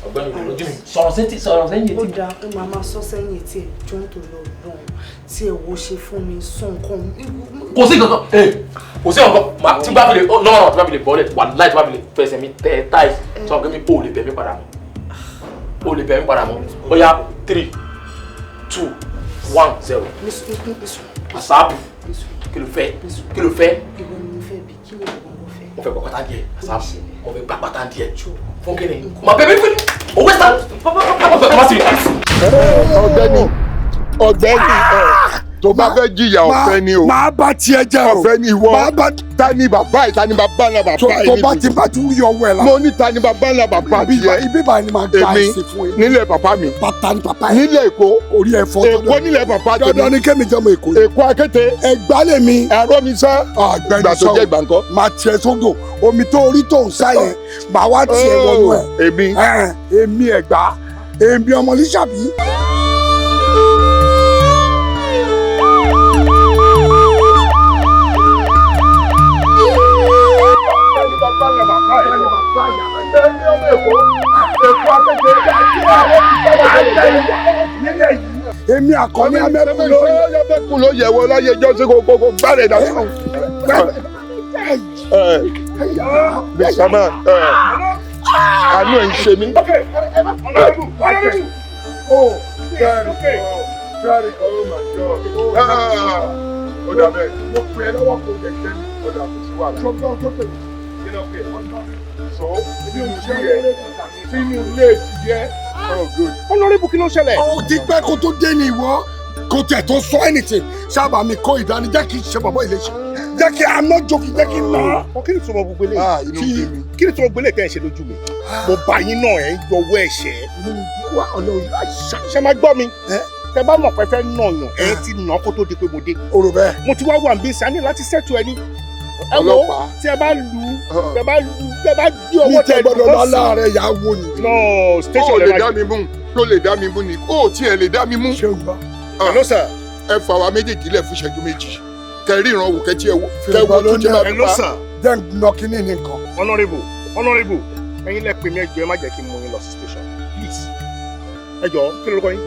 Ọ̀gbẹ́ni, ìwé lójú mi, sọ̀rọ̀ sétí, sọ̀rọ̀ sẹ́yìn Ó etí. dáa, ó máa máa sọ sẹ́yìn etí ẹ̀. Jọ ń torí Ọlọ́run tí ẹ wo ṣe fún mi, sọ nǹkan. Kò sí kankan, ee, kò sí kankan. Ma tí bá fi lè ọ nọ́ọ̀rọ̀, tí bá fi lè bọ́lẹ̀, wàláì, tí bá fi lè fẹsẹ̀ mi tẹ́ táì sọ pé mi ò lè bẹ̀ mí padà mọ́, ò lè bẹ̀ mí padà mọ́. Ó yá, 3, 2, 1, 0, ASAP. Kí ló fẹ́? Kí ló fẹ́? Ìwọ ni mo fẹ́ bí, kí ni ìwọ mo fẹ́? Mo fẹ́ gbọ́ pátá díẹ̀, ASAP, mo fẹ́ gbà pátá díẹ̀. Fún kí ni mà bẹ̀ mí fún owó sá má sì rí. Ọ̀gbẹ́ni, ọ̀gbẹ́ni, tó bá fẹ́ jìyà, ọ̀fẹ́ ni o. Máa bá tiẹ̀ jẹ́ o. Ọ̀fẹ́ ni ìwọ. Máa bá. Ta ni bàbá ẹ̀? Ta ni bàbá ńlá bàbá ẹ̀? Tó bá ti bá tún rí ọwọ́ ẹ̀ la. Mo ní ta ni bàbá ńlá bàbá tiẹ̀? Ibi báyìí ni màá gba Èmi ẹ̀sìn fún yín. nílẹ̀ bàbá mi. Bàtà ni bàbá ẹ̀. Nílẹ̀ Èkó. Orí ẹ̀ fọ́. Èkó nílẹ̀ bàbá tèmi. Dandan ni kémi jẹ́ ọmọ Èkó. Èkó akéte. Ẹ̀gbá lè mi. Ẹ̀rọ mi sá. Ọ̀gbẹ́ni, Ìgbà tó sọ jẹ́ ìgbà ńkọ́? Máa tiẹ̀ sódò, omi tó orí tó ń sá yẹn, màá wá tiẹ̀ wọnú ẹ̀. Èmi. Èmi Ẹ̀gbá, èmi ọmọ Lísàbí. Ta ni bàbá ńlá bàbá ẹ̀? Èmi ọmọ Èkó. Èkó akéte. Èmi àkọ́ní amẹ́kùn lórí. Amẹ́kùn ló yẹ̀wò láyé jọ́sí kò gbálẹ̀ dànù. Mr. Man, àánú ẹ̀ ń ṣe mí. Oh, very good, very good. Oh my God. Ah, ó dà bẹ́ẹ̀. Mo pè é lọ́wọ́, kò jẹ́ jẹ́ mi. Ó dà, kò sí wàhálà. Ṣọgbọ́n tó pè mí. Kí ló pè é? So, sínú ilé ẹ̀, sínú ilé ti yẹ. Oh good. Honourable, kí ló ṣẹlẹ̀? Ó ti pẹ́ kó tó dé ní ìwọ. Kò tẹ̀ tó sọ anything. Sábà mi kó ìdání, jẹ́ kí n ṣe bàbá ìlẹ́sẹ̀. Jẹ́ kí I'm not joking, jẹ́ kí n nà. Ọ kí ni ìtumọ̀ gbogbo eléyìí? Ah, inú bí mi. Kí ni ìtumọ̀ gbogbo eléyìí tẹ́ ẹ̀ ṣe lójú mi? Mo bá yín náà, ẹ̀ ń yọwọ́ ẹ̀ṣẹ̀. Wá ọ̀nà àṣà. Ṣé máa gbọ́ mi? Tẹ bá mọ̀ pé fẹ́ nà yàn, ẹ̀ ti nà kó tó di pé mo dé. O rò bẹ́ẹ̀. Mo ti wá wà níbí sani láti ṣètò ẹni. Ẹ wo, Ọlọ́pàá. tí ẹ bá lu, tẹ bá lu, tẹ bá gbé Mi ọwọ́ tẹ tẹ gbọ́dọ̀ lọ láàárẹ̀ yà á wò ni. No, station Ó lè lè dá mi mú. Tó lè dá mi mú ni. Ó tiẹ̀ lè dá mi mú. Ṣé o gbọ́? Hello sir. Ẹ fà wá méjèèjì lẹ̀ fún ìṣẹ́jú méjì. Kẹrí ìrànwọ́ kẹtí ẹ wo kẹwo tó jẹ́ bá fi pa. Jẹ́ nà kínní nìkan. Honourable, honourable, ẹ̀yin lẹ pè mí, ẹ jọ̀ọ́, ẹ má jẹ́ kí n mú yín lọ sí station, please. Ẹ jọ̀ọ́, kí lorúkọ yín?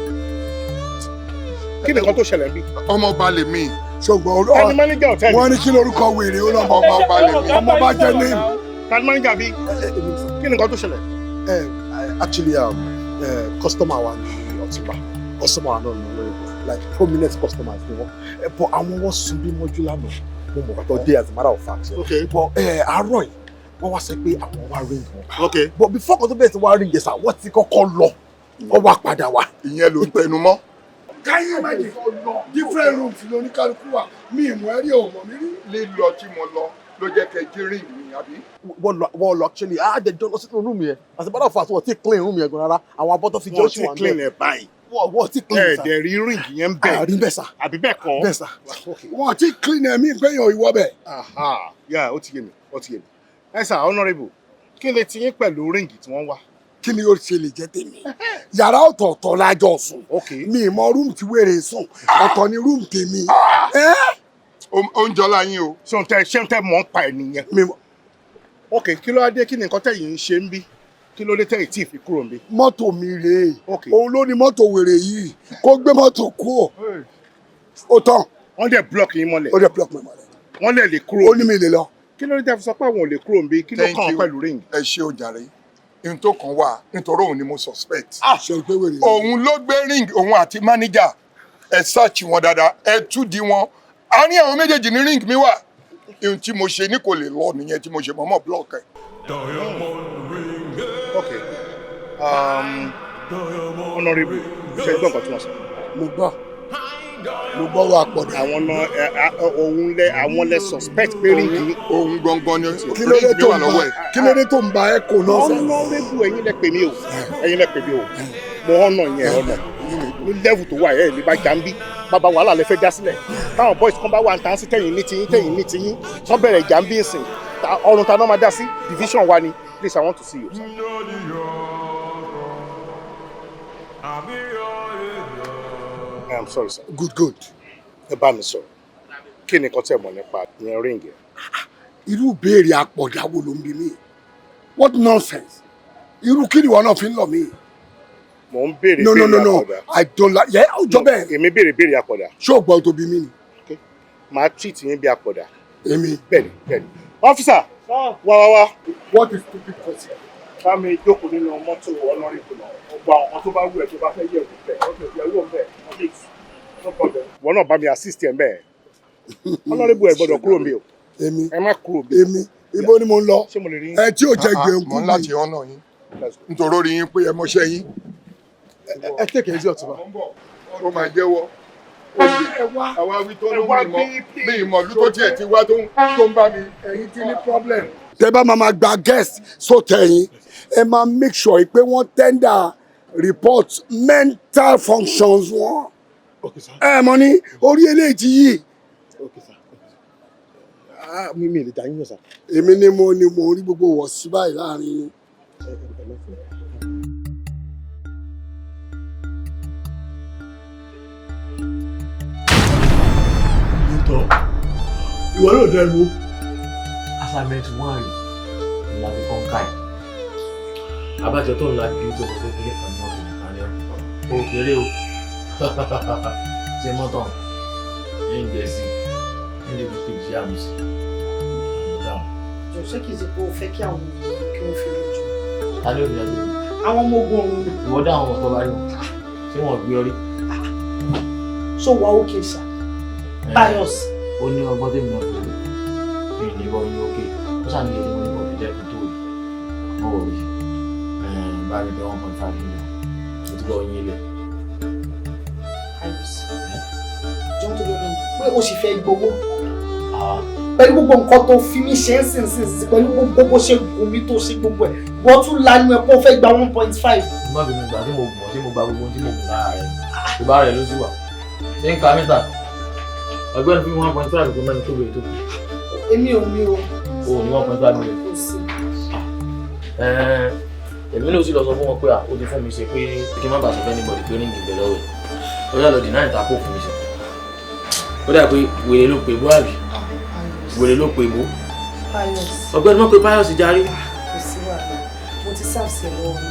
Kí ni nǹkan tó ṣẹlẹ̀ níbí? Ọmọọba lèmi. Ṣùgbọ́n Tani manager hotel? Wọ́n ní kí lorúkọ wèrè ó lọ́mọ. Ọmọọba lèmi. Ọmọọba jẹ́ name. Tani manager bí? Kí ni nǹkan tó ṣẹlẹ̀? Actually, customer wa ni Ọ̀túnba. Customer wa náà ni honourable, like prominent customers ni wọ́n. But àwọn wọ́n sùn bí mọ́jú lánàá. Mo mọ̀ kàtọ́ dé, as a matter of fact. Okay. But àárọ̀ yìí, wọ́n wá sọ pé àwọn wá ring wọn. Okay. But before kan tó bẹ̀rẹ̀ sí wá ring yẹn sà, wọ́n ti kọ́kọ́ lọ. Wọ́n wá padà wá. Ìyẹn ló ń tẹnu mọ́. Can you imagine? Different rooms lóníkálukú wà. Mi ìmọ̀ ẹ́rí ò mọ̀ mi rí. Lílọ tí mo lọ ló jẹ́ kẹ́ jí ring mi, àbí? Wọ́n lọ actually, ah, jọ lọ sínú room yẹn. As a matter of fact, wọ́n ti clean room yẹn gan rárá. Àwọn abọ́ tó fi jẹ́ Wọ́n oṣù ti wà ń clean bẹ̀. ẹ̀ báyìí. Wọ́n ti clean, Ẹ sir. dẹ̀ rí ring yẹn ń bẹ̀. Àrí bẹ́ẹ̀ sà. Àbí bẹ́ẹ̀ kọ́? Bẹ́ẹ̀ sà. Wọ́n ti clean ẹ̀mí ìgbẹ́yàn ìwọ bẹ̀. Aha, yeah, ó ti yé mi, ó ti yé mi. Ẹ sà, honourable, kí lè ti yín pẹ̀lú ring tí wọ́n wá? Kí ni ó ṣe lè jẹ́ tèmi? Yàrá ọ̀tọ̀ọ̀tọ̀ la jọ sùn. Mi ì mọ room tí wèrè sùn. Ọ̀tọ̀ ni room tèmi. Ó ń jọlá yín o. Ṣé ń tẹ mọ̀ ń pa ẹ̀ nìyẹn? Ok, kí ló wá dé? Kí ni nǹkan tẹ̀yìn ń ṣe ń bí? Kí ló dé tẹ̀yìn tí ì fi kúrò ń bí? Mọ́tò mi rèé. Òun ló ní mọ́tò wèrè yìí. Kó gbé mọ́tò kúrò. Ó tán. Wọ́n dẹ̀ block yín mọ́lẹ̀. Ó dẹ̀ block mi mọ́lẹ̀. Wọ́n lè lè kúrò. Ó ní mi lè lọ. Kí ló dé tẹ́ fi sọ pé àwọn ò lè kúrò ń bí? Kí ló Thank kàn án you. pẹ̀lú ring? Ẹ ṣe o jàre. Ohun tó kàn wá nítorí òun ni mo suspect. Ṣé o pé wèrè? Òun ló gbé ring, òun àti manager. Ẹ search wọn dáadáa, ẹ tú di wọn. Àárín àwọn méjèèjì ní ring mi wà. Ohun tí mo ṣe ní kò lè lọ nìyẹn tí mo ṣe mọ̀ọ́mọ̀ block ẹ. Ok. Honourable, ṣe gbọ́ nǹkan tí wọ́n sọ? Mo gbọ́. Mo gbọ́ wa pọ̀dà. Àwọn náà òun lẹ àwọn lẹ suspect pé ring yín. Òun gangan ni Kí ló dé ring mi tó wà ń lọ́wọ́ ba ẹ̀. kí ló dé tó ń ba echo náà sọ? Honourable, ẹ̀yin lẹ pè mí o, ẹ̀yin lẹ pè mí o. Mo ọ̀nà yẹn ọ̀nà ní level tó wà ẹ̀ ní bá jàǹbí bàbá wàhálà lẹ fẹ́ dá sílẹ̀. Táwọn boys kan bá wà ń tàn sí tẹ̀yìn ní tiyín, tẹ̀yìn ní tiyín, wọ́n bẹ̀rẹ̀ jàǹbí ìsìn, ọrùn ta náà máa dá sí division wa ni. Please, I want to see you, sir. I am sorry, sir. Good, good. Ẹ bá mi sọ̀rọ̀, kí ni nǹkan tẹ̀ mọ̀ nípa ìyẹn ring yẹn? Irú ìbéèrè àpọ̀dà wo ló ń bi mí? What nonsense! Irú kí ni ìwọ náà fi ń lọ mí? Mò ń béèrè No, no, béèrè no, no. àpọ̀dà. I don't like. Yeah, ó jọ bẹ́ẹ̀. Èmi béèrè béèrè àpọ̀dà. Ṣé o gbọ́ tó bí mi ni? Màá treat yín bí àpọ̀dà. Èmi. Bẹ́ẹ̀ni, bẹ́ẹ̀ni. Officer, wá wá wá. What is stupid question? Bá mi jókòó nínú mọ́tò honourable náà. Ọgbà àwọn tó bá wù ẹ́ tó bá fẹ́ yẹ̀ wò bẹ́ẹ̀. Ọ̀sẹ̀ ìyàwó bẹ́ẹ̀. Please, no problem. Wọ́n náà bá mi assist ẹ̀ bẹ́ẹ̀. Honourable, ẹ gbọ́dọ̀ kúrò mi o. Èmi. Ẹ má kúrò mi. Èmi. Ibo ni mo ń lọ? Ṣé mo lè rí yín? Ẹ tí ò jẹ́ gbé ń Mo kú ń láti ọ̀nà yín nítorí ó rí yín pé ẹ mọṣẹ́ yín. Ẹ take it easy, Ọ̀túnba. Ó máa jẹ́wọ́. Àwa wí tó ló ń mọ̀ bí ìmọ̀lú tó tiẹ̀ ti wá tó ń bá mi. Ẹ̀yin ti ní problem. Tẹ́ bá máa ma gba guest sótẹ̀ yín, ẹ máa make sure pé wọ́n tender report mental functions wọn. Ẹ mọ̀ ní orí eléyìí ti yí. Okay, sir. Ah, mi lè dá yín yàn, sir. Èmi ni mo rí gbogbo wọ̀ sí báyìí láàrin yín. Ẹ. Lóòótọ́, ìwọ náà dẹnu. Assignment one la fi kọ́ ká ẹ̀. Abájọ tó ń la kiri tó sọ pé kílé kan ní ọ̀sẹ̀ nìkan ni ọ́. O kéré o. Ṣé mọ́tò ń jẹ sí ń lè fi kejì àmì sí? Jọ, ṣé kìí ṣe pé o fẹ́ kí àwọn ọmọ ogun kí wọ́n fi lójú? Ta ló ní ọdún? Àwọn ọmọ ogun ọ̀run. Ìwọ dá àwọn ọmọ tó bá rí wọn. Ṣé wọn gbé ọ rí? So wà ókè ṣá. Bios. Ó ní ọgbọ́n tèmi náà fi lò. Mi ì ní bọ́ yín ókè. Ó sàn ní èdè mo ní bọ̀ fi dẹ́kun tó yìí. Mo wọ̀ rí. Bá mi bẹ 1.5 million. Mo ti bọ́ yín ilẹ̀. Bios. Jọ tó lọ́dún pé o sì fẹ́ gbowó. Pẹ̀lú gbogbo nǹkan tó fi mí ṣe ń sìn sìn sìn, pẹ̀lú gbogbo bó ṣe gùn mí tó ṣe gbogbo ẹ̀, wọ́n tún lanu ẹ̀ pé ó fẹ́ gba 1.5. Má bínú, ìgbà tí mo mọ̀ tí mo gba gbogbo ohun tí mo gùn lára rẹ̀. Ìbá rẹ̀ ló sì wà. Ṣé ń ka mítà? Ọ̀gbẹ́ni, fi 1.5 kó mẹ́rin tó bèrè tó kù. Èmi ò ní o. O ò ní 1.5 million. Kò sí. Èmi náà sì lọ sọ fún wọn pé à ó ti fún mi ṣe pé kí n má bàa sọ fún anybody pé ring bẹ̀ lọ́wọ́ ẹ̀. Ó yà lọ deny ìta kó fún mi ṣe. Ó dà pé wèrè ló pè bó àbí? Wèrè ló pè bó. Ọ̀gbẹ́ni mọ̀ pé Pius jarí. Kò sí wàhálà, mo ti sáàsì ẹ lọ́wọ́ mi,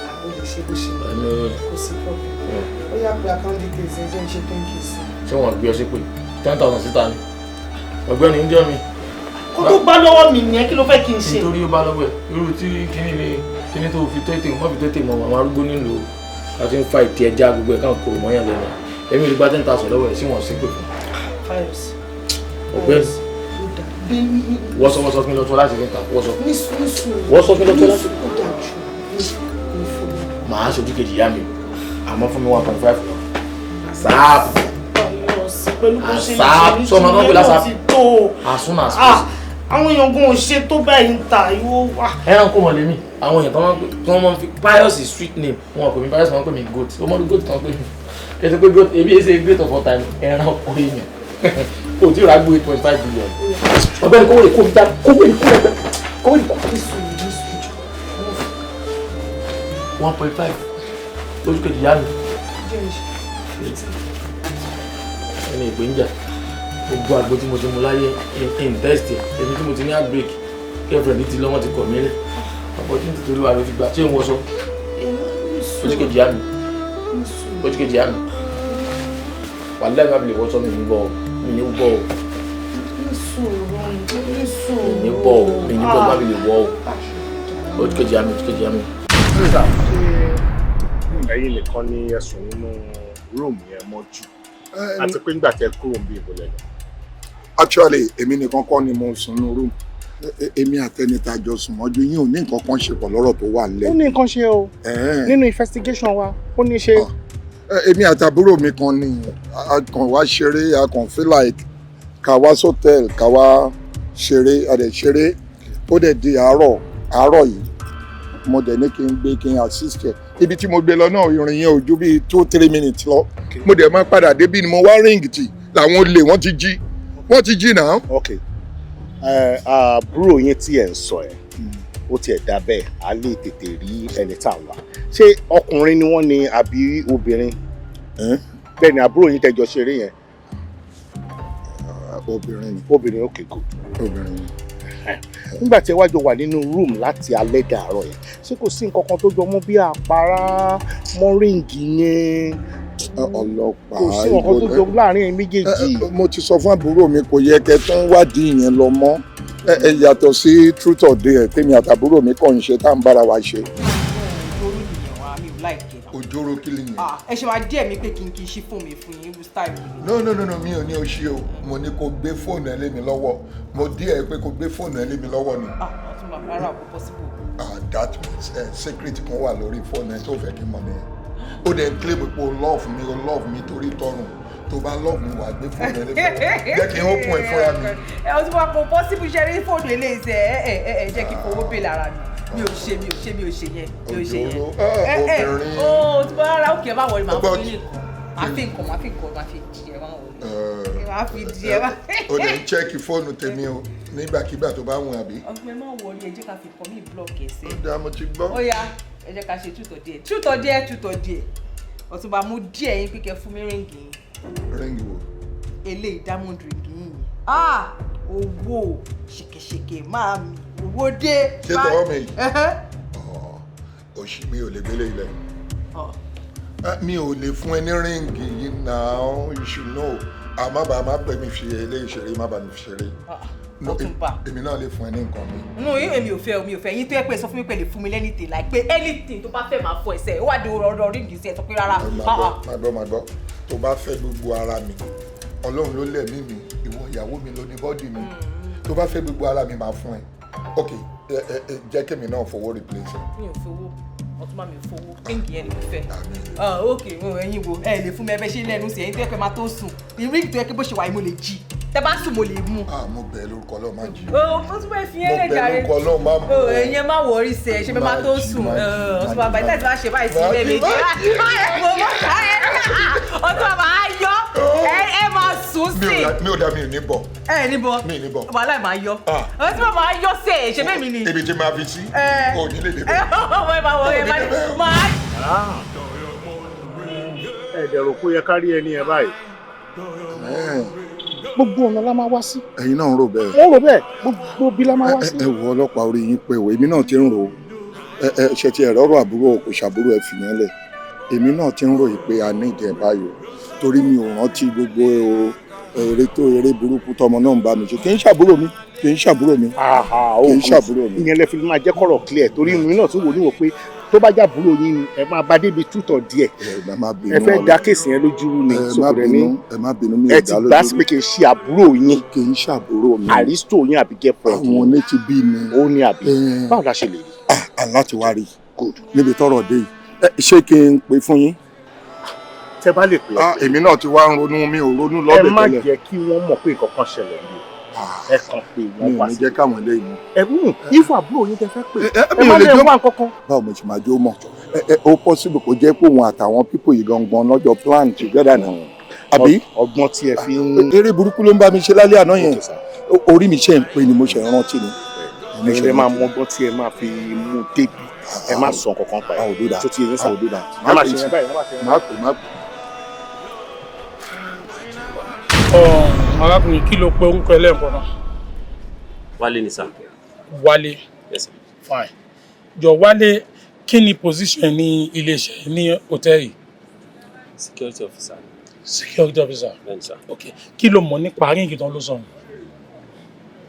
àwọn olè ṣe bó ṣe kò sí problem. Ó yá pé account details ẹ jẹ́ ń ṣe 10K sí. Ṣé wọ́n gbé ọ sí pé 10,000 síta ni? Ọ̀gbẹ́ni ń jẹ́ mi. Kó tó bá lọ́wọ́ mi nìyẹn, kí ló fẹ́ kí n ṣe? Nítorí ó bá lọ́wọ́ ẹ̀, irú tí kíní ni kíní tó fi tètè mọ́ fi tètè mọ́ àwọn arúgbó nílò àti ń fa ìtì ẹja gbogbo ẹ̀ káwọn kòrò mọ́yàn lẹ́nu. Èmi lè gba 10,000 lọ́wọ́ ẹ̀ sí wọ́n sí pé fún. Pius. Ọ̀gbẹ́ni wọ́sọ wọ́sọ kí n lọ tó láti fi ta wọ́sọ. Wọ́sọ kí n lọ tó láti. Màá ṣojú kejì ìyá mi àmọ́ fún mi 1.5 lọ. Àsáàpù. Àsáàpù sọmọ náà pè lásáàpù. As soon as possible. Àwọn èèyàn gan ò ṣe tó báyìí ń ta ìwọ wá. Ẹranko mọ̀ lèmi, àwọn èèyàn tó wọ́n fi Pius is sweet name, wọn kò mí Pius, wọn pè mí goat, ó mọ́dún goat kan pè mí. Kẹ̀sì pé goat, ebi ṣe great of all time, ẹranko èèyàn. Kò tí ì rà gbó 8.5 billion. Ọ̀gbẹ́ni kówó lè kó mi dá, kówó lè kó mi kówó lè kó. 1.5 lójú kejì yá mi. Ẹni ìpè ń jà. Gbogbo àgbo tí mo ti mu láyé in test èmi tí mo ti ní heartbreak girlfriend ti lọ́wọ́ ti kọ̀ mí lẹ̀ opportunity tó lówà ló fi gbà ṣé ń wọṣọ ojú kejì yá mi ojú kejì yá mi wà lẹ́yìn bá mi lè wọṣọ mi ní bọ̀ mi ní bọ̀ o mi ní bọ̀ o mi ní bọ̀ bá mi lè wọ̀ o ojú kejì yá mi ojú kejì yá mi. Ẹ̀yin nìkan ni ẹ sùn nínú rúùmù yẹn mọ́jú àti pé nígbà tẹ́ kúrò níbi ìbò lẹ́nu. Actually èmi nìkan kọ́ ni mo sùn nínú rúùmù, èmi àtẹni tá a jọ sùn mọ́jú yín ò ní nǹkan kan ṣe pọ̀ lọ́rọ̀ tó wà nílẹ̀. Ó ní nǹkan ṣe o, nínú investigation wa ó ní ṣe. Èmi àtàbúrò mi kan ni a kàn wá ṣeré, a kàn feel like ká wá sọ́tẹ̀ẹ̀lì ká wá ṣeré, a dẹ̀ ṣeré, ó dẹ̀ di àárọ̀ àárọ̀ yìí mo dẹ̀ ní kí n gbé kí n assist ẹ̀. Ibi tí mo gbé lọ náà ìrìn yẹn ò ju bíi 2-3 minutes lọ, mo dẹ̀ máa padà débí ni mo wá ring tì làwọn olè wọ́n ti jí wọ́n ti jí náà. Ok, àbúrò yín tí ẹ̀ ń sọ ẹ̀ ó tiẹ̀ dá bẹ́ẹ̀, á lè tètè rí ẹni tá à ń wá. Ṣé ọkùnrin ni wọ́n ni àbí obìnrin? Bẹ́ẹ̀ ni àbúrò yín tẹ́jọ ṣeré yẹn. Obìnrin ni. Obìnrin, ok good. Obìnrin ni. Nígbà tí ẹ wá jọ wà nínú room láti alẹ́ dàárọ̀ yẹn, ṣé kò sí nǹkan kan tó jọ mọ́ bí àpárá mọ́ ríǹgì yẹn? Ọlọ́pàá kò sí nǹkan tó jọ láàrin ẹ méjèèjì. Mo ti sọ fún àbúrò mi kò yẹ kẹ́ tún wádìí yẹn lọ mọ́, ẹ yàtọ̀ sí truth or dare tèmi àtàbúrò mi kàn ń ṣe tá à ń bára wa ṣe. Òjòrò kí ni yẹn? Ẹ ṣe máa díẹ̀ mi pé kí n kí n ṣí fóònù mi fún yín irú style mi. No no no no, mi ò ní o ṣí o, mo ní kó gbé fóònù ẹ lé mi lọ́wọ́, mo díẹ̀ pé kó gbé fóònù ẹ lé mi lọ́wọ́ ni. Ọ̀túnba rárá kò possible. Ah, that means secret kan wà lórí fóònù ẹ tó fẹ́ kí n mọ̀ nìyẹn. Ó dẹ̀ ń claim pé o love mi, o love mi torí tọrùn, tó bá love mi wà gbé fóònù ẹ lé mi lọ́wọ́, jẹ́ kí n open ẹ fúnra mi. Ẹ Ọ̀túnba kò possible, ṣe rí fóònù eléyìí sẹ ẹ ẹ ẹ jẹ́ kí n fowó bè lára mi. Mi ò ṣe mi ò ṣe mi ò ṣe yẹn mi ò ṣe yẹn. Obìnrin. Ó tí wọ́n rárá òkè ẹ má wọlé, màá fún yín nìkan, màá fi nǹkan màá fi nǹkan màá fi di ẹ má wọlé. Màá fi di ẹ má. O lè ń chẹ́ẹ̀kì fóònù tèmi o nígbàkigbà tó bá wùn àbí. Ọgbẹ́ má wọlé, ẹ jẹ́ ká fi nǹkan mí blọọkì ẹsẹ̀. Ó dáa, mo ti gbọ́. Ó yá ẹ jẹ́ ká ṣe tútọ̀ díẹ̀ tútọ̀ díẹ̀ tútọ̀ díẹ̀. Ọ̀túnba mú díẹ̀ yín pé kẹ́ fún mi ríǹgì yín. Ríǹgì wo? Eléyìí diamond ríǹgì yín. Ah owó ṣèkèṣèkè máa mi owó dé. Ṣé tọwọ́ mi yìí? Òṣì mi ò lè gbélé ilẹ̀. Mi ò lè fún ẹ ní ríǹgì yìí now, you should know. Àmọ́ bàá má pẹ́ mi fi eléyìí ṣeré, má bàa mi fi ṣeré. Ọ̀túnba. Èmi náà lè fún ẹ ní nǹkan mi. Nù èmi ò fẹ́ o, mi ò fẹ́ yín tó yẹ pé sọ fún mi pé lè fún mi lẹ́nìtì láì pé anything tó bá fẹ́ máa fọ ẹsẹ̀ ó wà dé ọ̀rọ̀ ríǹgì sí ẹ sọ pé rárá. Má gbọ́ má gbọ́, tó bá fẹ́ gbogbo ara mi, Ọlọ́run ló lẹ̀mí mi, ìwọ ìyàwó mi ló ní bọ́dì mi, tó bá fẹ́ gbogbo ara mi máa fún ẹ. Ok, jẹ́ kémi náà fowó replace ẹ. Mi ò fowó, Ọ̀túnba mi ò fowó, ríǹgì yẹn ni mo fẹ́. Ok, ẹ̀yin wo ẹ lè fún mi ẹbẹ ṣe lẹ́nu sí ẹ̀yin tó yẹ pé máa tó sùn, ríǹgì tó yẹ pé bó ṣe wà yìí mo lè jí, tẹ bá sùn mo lè mú. Mo bẹ̀ ẹ́ lórúkọ Ọlọ́run má jí. Ó tún bẹ́ẹ̀ fi yẹn lè jàre. Mo bẹ̀ lórúkọ Ọlọ́run má mú. Ẹ̀yin ẹ má wọrí sí ẹ ṣe bẹ́ẹ̀ má tó sùn. Ọ̀túnba bàtà tí wàá ṣe báyìí sí ilé méjì. Ọ̀túnba máa yọ ẹ máa sùn sí. Mi ò dá, mi ò ní bọ̀. Ẹ ní bọ̀. Mi ò ní bọ̀. Wàhálà máa yọ. Ọ̀túnba máa yọ sí ẹ ṣe bẹ́ẹ̀ mi ni. Ibi tí máa fi sí. Kò ní lè dé bẹ́ẹ̀. Ẹ máa wọ ẹ máa. Ẹ dẹ̀ rò pé ó yẹ ká rí ẹni ẹ báyìí. Gbogbo ọ̀nà la máa wá sí. Ẹ̀yin náà ń rò bẹ́ẹ̀. Wọ́n rò bẹ́ẹ̀, gbogbo bí la máa wá sí. Ẹ wo ọlọ́pàá, orí yín pé o, èmi náà ti ń rò ó. Ẹ ṣe ti ẹ̀rọ ọ̀rọ̀ àbúrò kò ṣàbúrò, ẹ fìyẹn lẹ̀. Èmi náà ti ń ròyìn pé a ní ìjẹ báyò, torí mi ò rántí gbogbo eré tó eré burúkú tọmọ náà ń bá mi ṣe. Kì í ṣàbúrò mi, kì í ṣàbúrò mi, kì í ṣàbúrò mi. Ìyẹn lẹ fi máa jẹ́ kọ́rọ̀ clear, torí mi náà tún wò níwò pé tó bá jábúrò yín ni ẹ máa bá débi tútọ̀ díẹ̀. Ẹ fẹ́ da case yẹn lójú rú ni. Sókò rẹ ní Ẹ má bínú, mi ẹ ò ti dá gbà sí lójú. Pé kì í ṣe àbúrò yín. Kì í ṣàbúrò mi. Aristo yín àbí girlfriend. Àwọn oní ti bí mi. Ó ní àbí báwo la ṣe lè rí. À láti wá rí níbi tọ́rọ̀ dé yìí. Ṣé kí n pè fún yín? Tẹ bá lè pè é. Èmi náà ti wá ń ronú, mi ò ronú Ẹ lọ́bẹ̀ má tẹ́lẹ̀. jẹ́ kí wọ́n mọ̀ pé nǹkan kan ṣẹlẹ̀ ní o, ẹ kàn pé wọ́n Mi wá ò ní sí. jẹ́ káwọn eléyìí mọ̀. Ẹ mú ifo àbúrò yín tẹ fẹ́ pè, ẹ Mi má ò lè lè jó wá nǹkan kan. Báwo mo ṣe máa jó mọ̀? Ẹ ó possible kó jẹ́ pé òun àtàwọn people yìí gangan lọ́jọ́ plan together náà, àbí? Ọgbọ́n tí ẹ fi ń. Eré burúkú ló ń bá mi ṣe lálẹ́ àná yẹn. Orí mi ṣe ń pè ní, mo ṣe ń rántí ni. Ẹ̀yin lẹ máa mọ ọgbọ́n tí ẹ máa fi mú débi, ẹ má sọ nǹkan kan pa ẹ tó ti yẹn sá. Ẹ má ṣe yẹn báyìí, ẹ má ṣe yẹn. Má pè, má pè. Arákùnrin, kí ló pe orúkọ ẹlẹ́ǹkan náà? Wálé ni sir. Wálé. Yes sir. Fine. Jọ Wálé, kí ni position ẹ ní iléeṣẹ́ ní hòtẹ́ẹ̀lì? Security officer. Security officer. Bẹ́ẹ̀ni sir. Ok, kí ló mọ̀ nípa ring tán ló sọnù?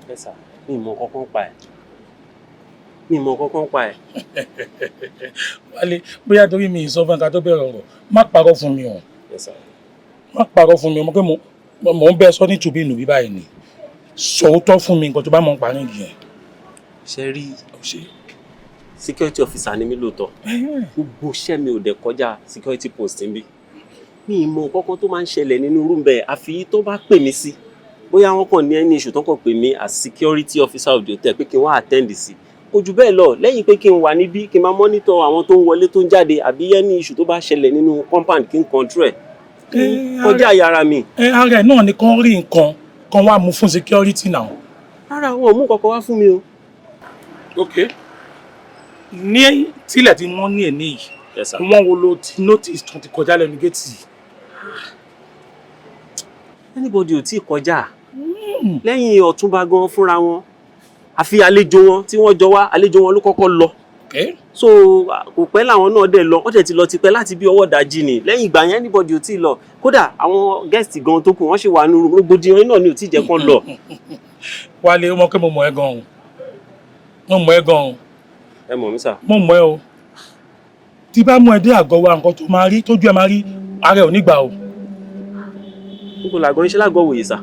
Yes sir, mi ì mọ kankan pa ẹ̀, mi ì mọ kankan pa ẹ̀. Wálé, bóyá torí mi ìsọ fún ẹ̀ka tó bẹ̀rẹ̀ ọ̀rọ̀, má parọ́ fún mi o. Yes sir. Má parọ́ fún mi o, mọ̀ pé mo ń bẹ́ sọ ní tùbí ìnùbí báyìí ni. Sòótọ́ fún mi, nǹkan tó bá mọ̀ nípa ring yẹn. Ṣe rí, security officer ni mí lóòótọ́, gbogbo iṣẹ́ mi ò dẹ̀ kọjá security post níbí. Mi ì mọ kankan tó máa ń ṣẹlẹ̀ nínú room bẹ́ẹ̀, àfi tó bá pè mí sí, bóyá wọ́n kàn ní ẹni issue tó kàn pè mí as security officer of the hotel pé kí n wá attend sí. Kò jù bẹ́ẹ̀ lọ, lẹ́yìn pé kí n wà níbí, kí n máa monitor àwọn tó ń wọlé, tó ń jáde, àbí ẹni issue tó bá ṣẹlẹ̀ nínú compound, kí n control ẹ̀ kọjá yàrá mi. Ẹ ara ẹ náà ni kán rí nǹkan kan wá mú fún security náà. Rárá, wọn ò mú kankan wá fún mi o. Ok, ní tílẹ̀ tí wọ́n ní èní yìí, Yes sir. wọ́n wo ló ti notice tó ti kọjá lẹ́nu géètì yìí? Anybody ò tí ì kọjá lẹ́yìn ọ̀túnba gan fúnra wọn, àfi àlejò wọn tí wọ́n jọ wá. Àlejò wọn ló kọ́kọ́ lọ, so kò pẹ́ làwọn náà dẹ̀ lọ. Wọ́n dẹ̀ ti lọ tipẹ́, láti bí ọwọ́ ìdajì ni. Lẹ́yìn ìgbà yẹn, anybody ò tí ì lọ. Kódà àwọn guest gan tó kù, wọ́n sì wà nínú rògbòdìyàn náà ni ò tí ì jẹ́ kán lọ. Wálé, ó mọ̀ pé mo mọ̀ ẹ́ gan o, mo mọ̀ ẹ́ gan o. Ẹ mọ̀ mí sir. Mo mọ̀ ẹ́ o. Tí bá mú ẹ dé àgọ́ wa, nǹkan tó máa rí, tójú ẹ máa rí, ara ẹ ò ní gbà o. Níbo làgọ́ iṣẹ́ lágọ́ wòye sir?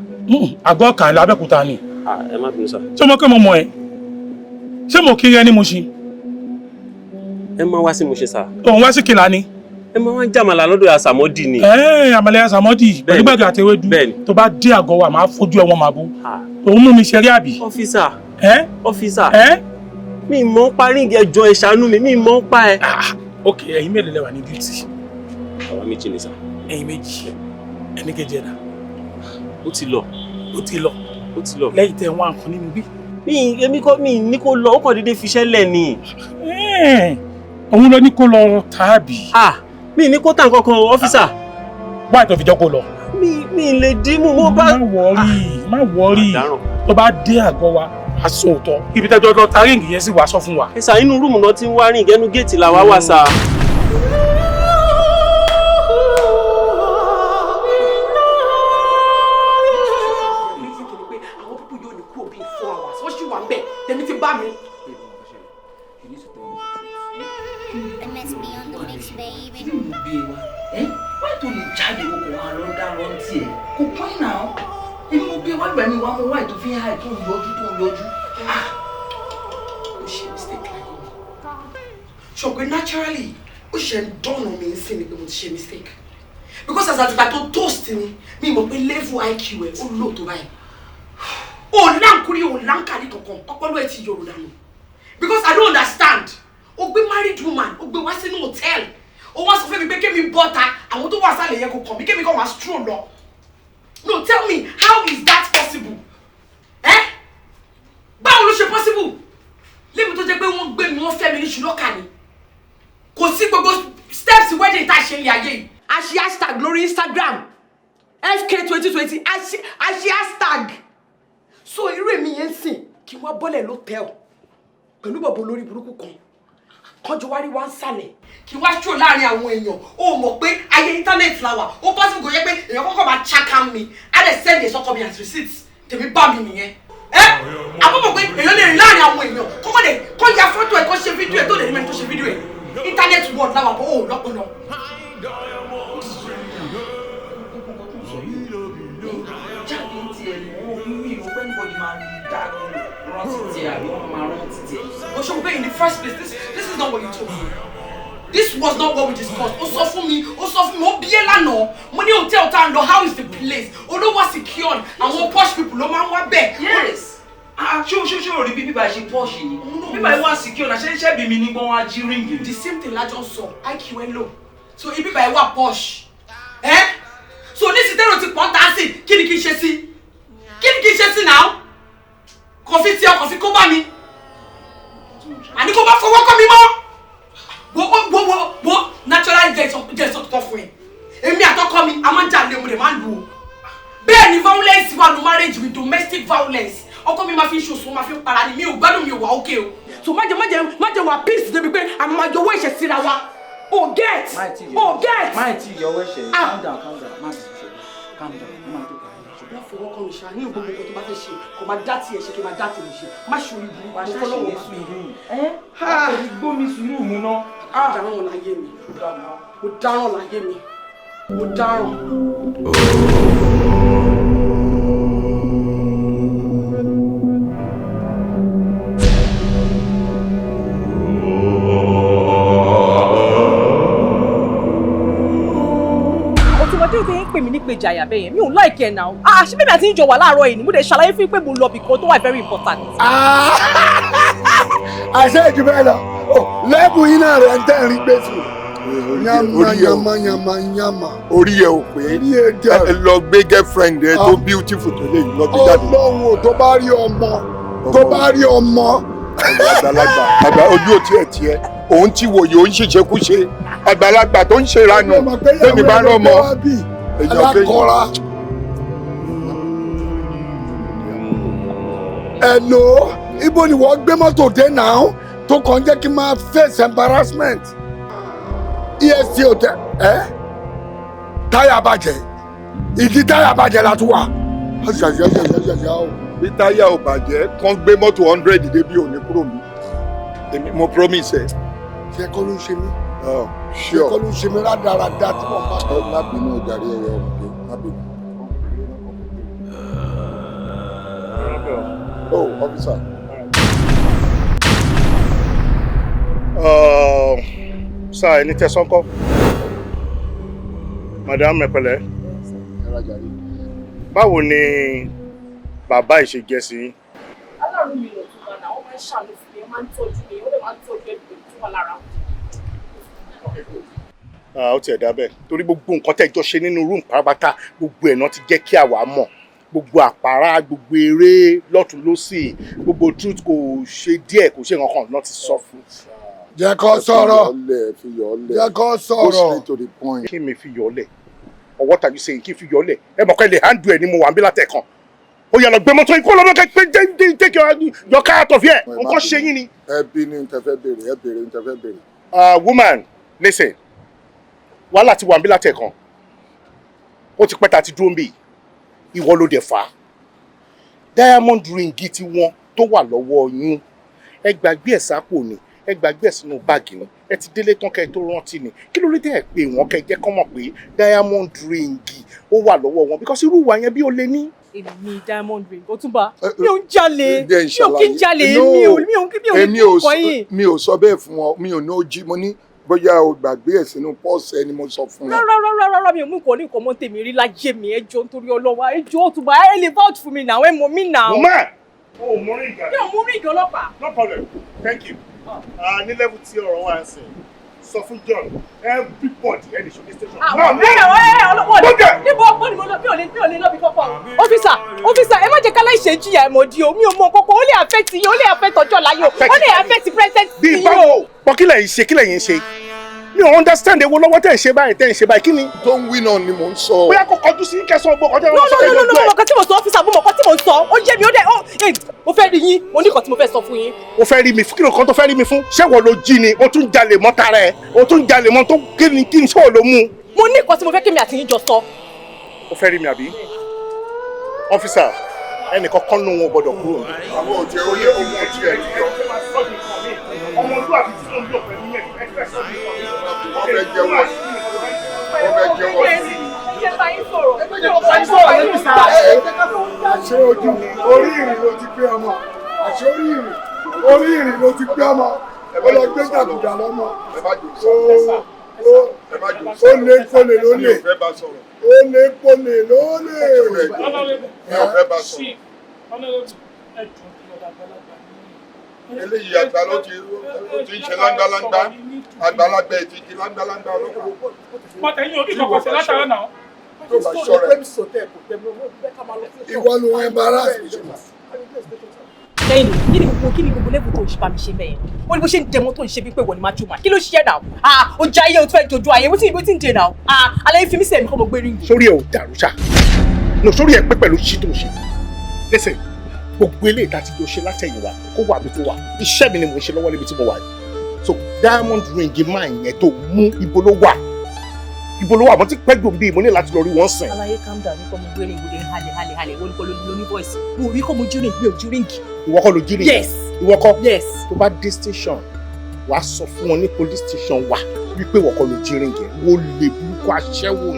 Àgọ́ kan l'Abẹ́òkúta ni. Ah, ẹ má bínú sir. Ṣé o mọ̀ pé mo mọ̀ ẹ́? Ṣé mo kiri ẹ ní Mushin? Ẹ máa wá sí Mushin sir. Òun wá sí Kìlá ni. Ẹ máa wá ń jàmàlà lọ́dọ̀ àsàmọ́dì ni. Ẹ àmàlẹ́ àsàmọ́dì pẹ̀lú gbàgbé àti ewédú. Tó bá dé àgọ́ wa, màá fojú ẹ wọn màá bú. Òun mú mi ṣeré àbí? Officer. Ẹ? Officer. Ẹ? Mi mọ̀ ń pa ring, ẹjọ́ ẹ ṣàánú mi, mi mọ̀ ń pa ẹ. Ok, ẹ̀yin mélòó lẹ wà ní duty? Àwa méjì ni sir. Ẹ̀yin méjì. Ẹni kejì ẹ̀dá? Ó ti lọ. Ó ti lọ. Ó ti lọ. Lẹ́yìn tẹ wá nǹkan nínú bí. Mi èmi kọ́, mi ní kó lọ, ó kàn déédéé fiṣẹ́ lẹ̀ ni. Òun ló ní kó lọ tàbí? Ah, mi ní kó tà nǹkan kan o, officer. Wáyé tó fi jọ́ kó lọ. Mi lè dín mú mo bá. Má worry, má worry. Tó bá dé àgọ́ wa, a sọ òótọ́. Ibi tẹ́jọ́ lọ ta ring yẹn sì wá sọ fún wa. Ẹ sir, inú room náà ti ń wá ring, ẹnu géètì làwa wà sir. Àwọn people yóò ní kú òbí 4 hours, wọ́n sì wà ń bẹ̀, tèmi ti bá mi. MSB on the mix, baby. Gbé wa ẹ wáyé tó lè jáde, kó kò wá lọ dá lọ tiẹ̀ kò pọ́n náà. Èmi mo gbé wá gbà mí wá mo wáyé tó fi ń háì, tó ń yọjú, tó ń yọjú. Ah, ó ṣe mistake láyé mi ṣọ̀gbẹ́. Naturally, ó ṣe ń dọ̀nà mi ń sìn ni pé mo ti ṣe mistake, because as àtìgbà tó toast mi, mi mọ̀ pé level IQ ẹ̀ ó lò tó báyìí. Ó láǹkúrí, ó láǹkàrí kankan, ọpọlọ ẹ̀ ti yòrò dànù, because I don't understand. Ó gbé married woman, ó gbé wá sínú hotel, ó wá sọ fún mi pé kémi bọ́ta, àwọn tó wà sálẹ̀ yẹn kò kàn mí, kémi kàn wá stroll lọ. No, tell me, how is that possible? Eh, báwo ló ṣe possible? Lémi tó jẹ́ pé wọ́n gbé mi, wọ́n fẹ́ mi ní ṣùlọ́kà ni, kò sí gbogbo steps wedding tá a ṣe ní ayé yìí. A ṣe hashtag lórí Instagram. FK 2020 àṣẹ hashtag. So irú èmi yẹn ń sìn kí wọ́n bọ́lẹ̀ lọ́tẹ̀ọ̀ pẹ̀lú bọ̀bọ̀ olórí burúkú kan kọjọ wá rí wá ń sàlẹ̀ kí wá ṣò láàrin àwọn èèyàn. Ó mọ̀ pé ayé íńtánẹ́ẹ̀tì la wà, ó possible kò yẹ pé èèyàn kọ́kọ́ máa chaka mi, á lè send sọ́kọ mi as receipt, tèmi bá mi nìyẹn. Ẹ àbọ̀bọ̀ pé èèyàn lè rìn láàrin àwọn èèyàn kọ́kọ́ lè kọ́ ya fọ́tò ẹ̀, kọ́ ṣe fídíò ẹ̀ tó lè ní mẹ́rin tó ṣe fídíò ẹ̀. Íńtánẹ́ẹ̀tì world la wà bọ́ ò lọ́pọlọ. Jáde tiẹ̀ mọ́ mi ò pẹ́ níbọ̀dì máa dá rántí tiẹ̀ àbí wọ́n máa rántí tiẹ̀. Oṣogbo, in the first place, this is not what you told me. This was not what we discussed. Ó sọ fún mi, ó sọ fún mi, ó bí ẹ lánàá. Mo ní hotel tá a lọ, how is the place? Olówó secured, àwọn posh people ló máa ń wá bẹ́ẹ̀. Yes. Ah, ṣé o rí bí bíbá ṣe posh ni? Bíbá yìí wá secure na ṣe ṣẹ́ bí mi ní gbọ́n wá jí ríǹgì. The same thing lájọ sọ, IQ ẹ low. So ibi bíbá yìí wà posh. Eh? So ní sitẹ́rò ti pọ́n tá a sì, kí ni kí n ṣe sí? Kí ni kí n ṣe sí now? Kò fi tiẹ̀, kò fi kó bá mi. Àní kò bá fọwọ́ kọ́ mi mọ́. Wo natural jẹ́ ìsọ̀tọ̀ fún ẹ. Èmi àtọkọ mi, a máa ń jà lé mo dẹ̀ máa ń lù ú. Bẹ́ẹ̀ ni violence wà ní marriage with domestic violence. Ọkọ mi máa fi ń ṣoṣo, máa fi ń para ni, mi ò gbádùn, mi ò wà ókè o. So má jẹ́ wà peace débi pé a máa yọwọ́ ẹ̀ṣẹ̀ síra wa. O get! O get! Má tí yọwọ́ ẹ̀ṣẹ̀, calm down, calm down, má ti ṣe, calm down, má tó parí. Má fọwọ́ kọ́ mi ṣá, nínú gbogbo nǹkan tó bá fẹ́ ṣe, kò máa dá tiẹ̀ ṣe kí máa dá tèmi ṣe, má ṣe orí burúkú, mo fọ́ lọ́wọ́. Ẹ́ gbómi sùúrù mu ná. Mo dáràn láyé mi, mo dáràn láyé mi, mo dáràn. Pè mí ní pé jàyà bẹ́ẹ̀ yẹn, mi ò like ẹ̀ náà. Ah, ṣé bẹ́ẹ̀ mi àti ìjọ wà láàárọ̀ yìí ni mo dẹ̀ ṣàlàyé fún yín pé mo lọ bìkan tó wà very important. Àṣẹ ìjù bẹ́ẹ̀ lọ, lẹ́bù yín náà rẹ̀ ń tẹ̀ ń rí gbé sùn. Yàmà yàmà yàmà yàmà. Orí ẹ ò pé, ẹ lọ gbé girlfriend ẹ tó beautiful tó lè lọ gbé jáde. Ọlọ́run ò tó bá rí ọmọ, tó bá rí ọmọ. Àgbàlagbà àgbà ojú ò tiẹ̀ tiẹ̀, òun ti wòye òun ṣèṣekúṣe, àgbàlagbà tó ń ṣèranù tẹ́mi bá rán ọmọ. Alákọ̀ọ́ra. Hello, ibo ni wọ́n gbé mọ́tò dé náà tó kàn jẹ́ kí n máa face embarrassment. EST hotel ẹ́ táyà bàjẹ́, ìdí táyà bàjẹ́ la tún wà. Bí táyà ò bàjẹ́, kàn gbé mọ́tò 100 dé bí òní kúrò mi. Èmi mo promise ẹ. Ṣé kọ́ ló ń ṣe mí? Sure. Ṣé kọ́ ló ń ṣe mí rádaràda tí mo bá. Ẹ má bínú ọjàre ẹyẹ ọmọdé, má bínú. Oh, officer. Sir, ẹni tẹ̀sán kọ́. Madam ẹ pẹ̀lẹ́. Báwo ni bàbá yìí ṣe jẹ́ sí yín? Aláàánú mi lọ tún wà náà, wọ́n máa ń ṣàánú fún mi, wọ́n máa ń tọ́jú mi, wọ́n dẹ̀ máa ń tọ́jú ẹbí tó wà lára wọn. Ó tiẹ̀ dá bẹ́ẹ̀ torí gbogbo nǹkan tẹ́ jọ ṣe nínú room pátápátá gbogbo ẹ̀ náà ti jẹ́ kí àwa mọ̀, gbogbo àpárá, gbogbo eré lọ́tún lọ́sì, gbogbo truth kò ṣe díẹ̀ kò ṣe nǹkan náà ti sọ fún. Jẹ́ kó sọ̀rọ̀, jẹ́ kó sọ̀rọ̀. Kí mi fi yọ̀ọ́lẹ̀, ọwọ́ tàbí ṣe kí n fi yọ̀ọ́lẹ̀, ẹ mọ̀ kẹ́ lè handle ẹ̀ ni mo wà ń bí látẹ̀kàn. Ó yá lọ gbé mọ́tò ikú ọlọ́mọ kẹ́ take your car out of here, nǹkan ṣe yín ni. Ẹ bí ní n tẹ fẹ́ béèrè, ẹ béèrè n tẹ fẹ́ béèrè. Woman, listen, wàhálà ti wà ń bí látẹ̀kàn, ó ti pẹ́ ta ti dúró ń bì, ìwọ ló dẹ̀ fà á. Diamond ring ti wọn tó wà lọ́wọ́ yín, ẹ gbàgbé ẹ̀ sápò ni, ẹ gbàgbé ẹ̀ sínú báàgì ni, ẹ ti délé tán kẹ́ ẹ tó rántí ni. Kí ló dé tẹ́ ẹ pé wọ́n kẹ́ ẹ jẹ́ kọ́ mọ̀ pé diamond ring ó wà lọ́wọ́ wọn, because irú ìwà yẹn bí ó lé ní. Èmi diamond ring, Ọ̀túnba, mi ò ń jalè, mi ò kí ń jalè, mi ò kọ́ yín. Mi ò sọ bẹ́ẹ̀ fún ọ, mi ò ní ó jí, mo ní bóyá o gbàgbé ẹ̀ sínú pọ́ọ̀sì ẹni mo sọ fún ọ. Rárá rárá rárá, mi ò mú nǹkan ní nǹkan mọ́ tèmi rí láyé mi, ẹ jọ̀ọ́ nítorí Ọlọ́run, ẹ jọ̀ọ́ Ọ̀túnba, ẹ lè vouch fún mi náà, ẹ mọ̀ mí náà. Woman, o mú rí ìgbà. Mi ò mú rí ìgbà ọlọ́pàá. No problem, thank you. Ní level tí ọ̀rọ̀ wa ń sìn, sọ fún John, everybody ẹni ṣe ní station. Níbo ni mo lọ, mi ò lè lọ bí kọ́kọ́. Ọ́físà, ọ́físà, ẹ má jẹ́ kálá ìṣe jìyà ẹ̀ mọ̀ di o, mi ò mọ kọ́kọ́, ó lè affect yín, ó lè affect ọjọ́ láyé o, ó lè affect present Bí yín o. báwo, pọ̀ kí lẹ̀yin ṣe, kí lẹ̀yin ṣe? Mi ò understand ewo lọ́wọ́ tẹ̀ ń ṣe báyìí, tẹ̀ ń ṣe báyìí, kí ni. Tó ń wí náà ni mò ń sọ. Bóyá kó kọjú sí kẹsàn-án gbọ́ kọjá No, no, no, no, no, mo mọ̀ kan tí mo sọ, officer, mo mọ̀ kan tí mo sọ. Ó yé mi, ó dẹ̀ ó mo fẹ́ rí yín, mo ní nǹkan tí mo fẹ́ sọ fún yín. O fẹ́ rí mi fún? Kí ló kan tó fẹ́ rí mi fún? Ṣé wọ́n ló jí ni? O tún jalè mọ́ tara ẹ̀, o tún jalè mọ́ tó kí ni? Kí ni ṣé wọ́n ló mú? Mo ní nǹkan tí mo fẹ́ kí mi àti yín jọ sọ. O fẹ́ rí mi àbí? Officer, ẹnìkan kan nù wọn gbọ́dọ̀ kúrò. Àwọn òtí ẹ oyè òun òtí ẹ yọ. Ọmọlúwàbí tí ó ń lò pẹ̀lú yẹn, ẹ fẹ́ sọ mi. Wọ́n fẹ́ jẹ́wọ́, wọ́n fẹ́ jẹ́wọ́. Àṣé ojú orí ìrìn ló ti pé ọmọ, àṣé orí ìrìn, orí ìrìn ló ti pé ọmọ, ó lọ gbé jàgùdà lọ́mọ. Ó lé kólé lólè, ó lé kólé lólè. Mi ò fẹ́ bá sọ̀rọ̀. Eléyìí àgbà ló ti ń ṣe láńgbáláńgbá, àgbàlagbà ẹ̀ ti di láńgbáláńgbá ọlọ́pàá. Pọ̀tẹ́yìn òbí kọ̀ọ̀kan ṣe látara náà. Tó bá ṣọ́ra ẹ̀. Ìwọ ló ń embarrass mi. Lẹ́yìn, kí ni gbogbo level tó ń ṣe bá mi ṣe mẹ́yẹn? Wọ́n ní bó ṣe ń dẹ̀mọ́ tó ń ṣe bí pé wọ́n ni máa jùmọ̀. Kí ló ṣiṣẹ́ náà? Ah, ó jẹ́ ayé, o tún fẹ́ jojú ayé, wetin wetin dey now? Ah, alẹ́ fi mí sí ẹ̀mí kọ́ mo gbé ríngì. Sórí ẹ ò dàrú ṣá. No, sórí ẹ pé pẹ̀lú ṣí tó ń ṣe. Listen, gbogbo eléyìí tá a ti jọ ṣe látẹ̀yìnwá kó wà bí tó wà. Iṣẹ́ mi ni mò ń ṣe lọ́wọ́ níbi tí mo wà yìí. So diamond ring máa yẹn tó mú, ibo ló wà? Ibo ló wà? Mo ti pẹ́ dùn bíi mo ní láti lọ rí wọn sìn. Aláyé, calm down, ní kọ́ mo gbé ríngì, ó dé halẹ̀ halẹ̀ halẹ̀, wọ́n ní kọ́ ló ní voice. Mo rí kọ́ mo jí ríngì, mi ò jí ríngì. Ìwọ kọ́ ló jí ríngì? Yes. Ìwọ kọ́? Yes. Tó bá dé station, wàá sọ fún wọn ní police station wà wípé ìwọ kọ́ ló jí ríngì. Wọ́n lè burúkú, aṣẹ́wó,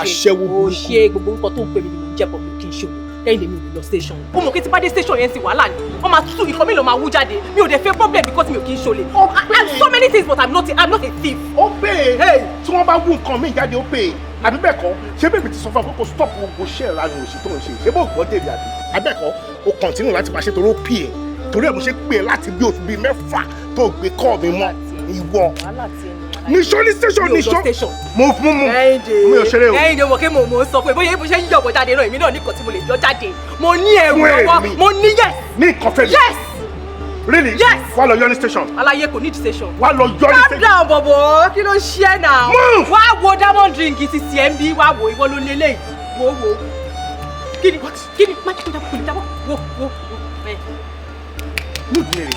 aṣẹ́wó O burúkú. ṣe gbogbo orúkọ tó ń pè mí ni mò ń jẹ́ bọ̀, mi kì í ṣe òun. Lẹ́yìn lèmi ò lè lọ station. Ó mọ̀ pé tí bá dé station yẹn ti wàhálà ni. Wọ́n máa tú ikọ̀ mi lọ máa wú jáde. Mi ò dẹ̀ fẹ́ problem because mi ò kì í ṣolè. I'm so many things, but I'm not a thief. Ó pè é, tí wọ́n bá wú nǹkan míì jáde, ó pè é. Àbí bẹ́ẹ̀ kọ́? Ṣé bèbè ti sọ fún ọ pé kó stop gbogbo iṣẹ́ ìranu òṣì tó ń ṣe? Ṣé bó gbọ́ tèmi àbí? Abẹ́ẹ̀kọ́, o continue láti máa ṣe torí ó pè é, torí ẹ̀ mo ṣe pè é láti bí oṣù 6 tó gbé kọ́ mi mọ́ ìwọ. Níṣó ní station, níṣó. Mo mú mú mi ò ṣeré o. Ẹ̀yin ni mo kí mo ń sọ pé bóyá bó ṣe ń yọ̀bọ̀ jáde náà, èmi náà ní nǹkan tí mo lè yọ jáde. Mo ní ẹrù Fún lọ́wọ́. èmi. Mo ní, yes. Ní nǹkan fẹ́ mi. Yes. Really? Yes. Wá lọ yọ ní station. Aláyé, kò ní station. Wá lọ yọ ní Calm station. down, bọ̀bọ̀, kí ló ń ṣe ẹ́ náà? Move. Wá wo diamond ring ti tiẹ̀ ń bí, wá wo, ìwọ ló lélẹ̀ wo wo. Kí ni kí ni? Má jẹ́ kó jábọ́, kò ní jábọ́, wo wo wo ẹ. Nude mi rè.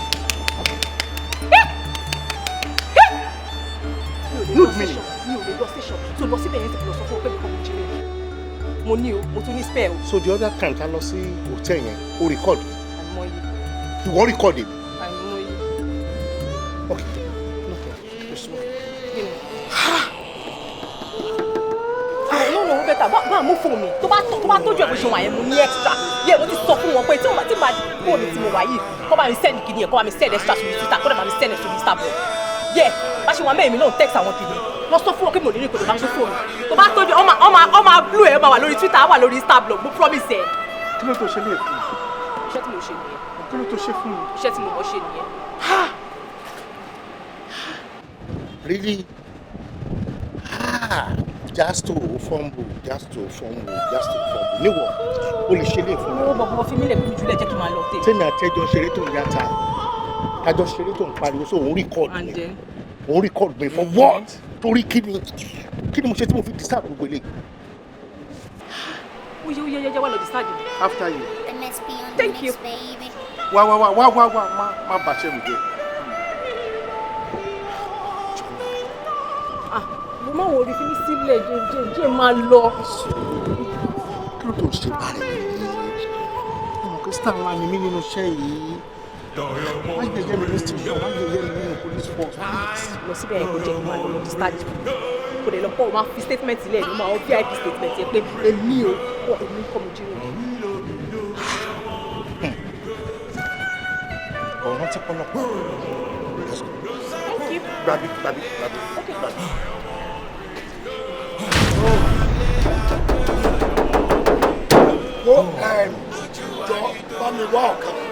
Mi ò lè lọ Nude mi. station, mi ò lè lọ station, tó lọ síbẹ̀ yẹn ti lọ sọ fún ọ pé mi kọ́ mo jí ring. Mo ní o, mo tún ní spare o. So the other time ta lọ sí hotel yẹn, o record mi? Àìmọye. Ìwọ record mi? Àìmọye. Okay, okay, Kí ni? No, no, better bá mú fóònù mi. Tó bá tójú ẹ̀ bó ṣe wà yẹn, mo ní extra yẹ. Mo ti sọ fún wọn pé tí wọ́n ti máa fóònù tí mo wà yìí, kó bá mi send kìíní ẹ̀, kó bá mi send extra sórí Twitter, kó dẹ̀ bá mi send ẹ̀ sórí Instagram yẹ. Bá ṣe wà mẹ́rin mi náà, text àwọn tèmi, lọ sọ fún wọn pé mo ní rí ìpè. Tó bá tó fóònù, tó bá tójú ọmọ ọmọ ọmọ blue ẹ̀ máa wà lórí Twitter, á wà lórí Instagram, mo promise ẹ̀. Kí ló tó ṣe lè fún mi? Iṣẹ́ tí mo ṣe nìyẹn. Kí ló tó ṣe fún mi? Iṣẹ́ tí mo mọ̀ ṣe nìyẹn. Really? Ah, just to fumble, just to fumble, just to fumble. Níwọ̀, o lè ṣe lè fún mi. Owó bọ̀bọ̀, fi mí lẹ̀, fi mi jùlẹ̀, jẹ́ kí n máa lọ tèmi. Tèmi àtẹ́jọ́ ṣeré tó ń yàtà, tájọ́ ṣeré tó ń pariwo, so òun record And mi. then? Òun record mi for what? Torí kí ni? Kí ni mo ṣe tí mo fi disturb gbogbo eléyìí? Ó yẹ yẹ wá lọ decide. After you. Thank you. Wá wá wá wá wá wá, má bàṣẹ́ mi jẹ́. Ah, mo máa wọ orí, fi mí sílẹ̀, jẹ́ jẹ́ jẹ́ máa lọ. Kí ló tó ń ṣe báyìí? Ọmọ Kristian ńlá ni mí nínú iṣẹ́ yìí. Má yẹ̀yẹ́ mi ní station, má yẹ̀yẹ́ mi nínú police force, please. Lọ síbẹ̀ yẹn, kò jẹ́ kí n máa lọ discharge mi. Kò dé lọ pọ̀, o máa fi statement lẹ̀ ní o máa VIP statement yẹn pé èmi ò pọ̀, èmi kọ́ mo jí rìn. Ọ̀rọ̀ ti pọ̀lọpọ̀. Let's go. Thank you. Gbàbí, gbàbí, gbàbí, gbàbí. Wo, jọ bá mi wá ọ̀kadà,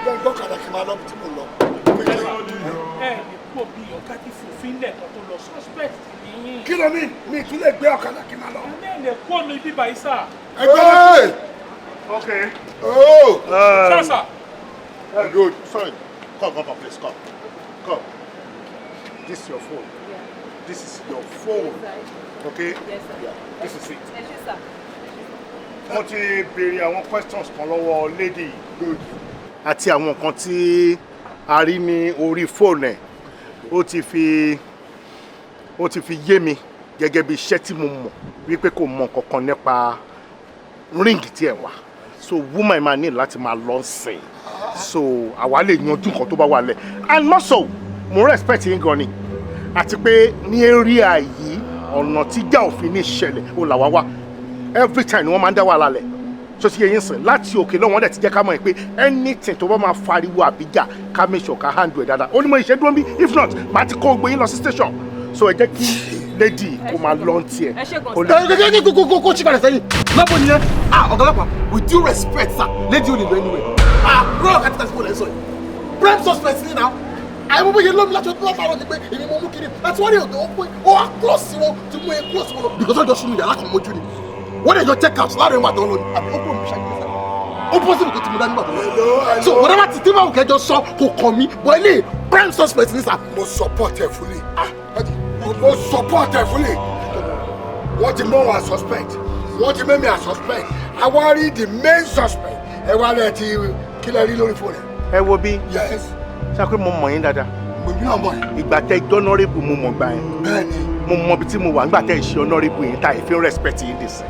jẹ́ gbọ́kadà kí n máa lọ bí tí mo lọ. Ẹ lè kó bí ọ̀gá ti fòfin lẹ̀kọ́ tó lọ, suspect nìyí. Kí ló ní mi tún lè gbé ọ̀kadà kí n máa lọ? Ẹ lè kó mi bíbá yìí sà. Ẹgbẹ́ Okay. Oh! Sir, sir. Good. Sorry. Come, come, come, please, come. Come. This is your phone. This is your phone. Okay? Yes, sir. Yeah, this is it. Ẹ ṣé sir. Mo ti béèrè àwọn questions kan lọ́wọ́ lady yìí àti àwọn nǹkan tí a rí ní orí fóònù ẹ̀. Ó ti fi yé mi gẹ́gẹ́ bí iṣẹ́ tí mo mọ̀ wípé kò mọ nǹkan kan nípa ring tí ẹ̀ wá. So woman máa ní láti máa lọ sìn, so àwa lè yanjú nǹkan tó bá wà lẹ̀. And also, mo respect yín gan ni, àti pé ní area yìí, ọ̀nà tíjà òfin ní ìṣẹ̀lẹ̀ ó là wá wá. Every time ni wọ́n máa ń dá wàhálà lẹ̀. So ti yẹ yín sìn, láti òkè lọ́wọ́ wọn dẹ̀ ti jẹ́ ká mọ̀ pé anything tó bá máa fariwo àbíjà, ká make sure ká handle ẹ̀ dáadáa. Ó ní mo ìṣe dúró bí, if not, màá ti kó gbé yín lọ sí station. So ẹ jẹ́ kí lady kó máa lọ tiẹ̀. Ẹ ṣé gan. Kó lè. Ẹ kó kó kó ṣì padà sẹ́yìn lọ́bọ̀ nìyẹn. Ah, ọ̀gá ọlọ́pàá, with due respect sir, lady ò lè lọ anywhere. Ah, rọ́ọ̀ kàtí tàbí kò lẹ́ sọ yìí, prime suspect ni now. Àìmọ́ bóyá lómi láti ọdún látàárọ̀ ni pé èmi mo mú kiri láti wọ́n rí ọ̀dọ́ pé ó wá close sí wọn tí mú e close wọn lọ because wọ́n jọ sunu yàrá kan mọ́jú ni, wọ́n dẹ̀ jọ check out láàrin wọn àtàwọn lọ ni, àbí ó kúrò ní ṣáà kìí. Ó possible kò ti mú dání gbàgbọ́ lọ. So whatever ti tí báwo kẹjọ sọ kò kàn mí, but ilé prime suspect ni sir. Mo support ẹ fully, mo support ẹ fully. Wọ́n ti mọ̀ wá suspect, wọ́n ti mẹ́mi à suspect, àwa rí the main suspect. Ẹ wá lẹ ti kílẹ̀ rí lórí fóònù. Ẹ wo bí. Yes. Ṣé pé mo mọ̀ yín dáadáa? Mo bí náà mọ̀ yín. Ìgbà tẹ honourable, mo mọ̀ gbà yẹn. Bẹ́ẹ̀ni. Mo mọ ibi tí mo wà nígbà tẹ ṣe honourable yẹn, tá ẹ fi ń respect yín dì sí.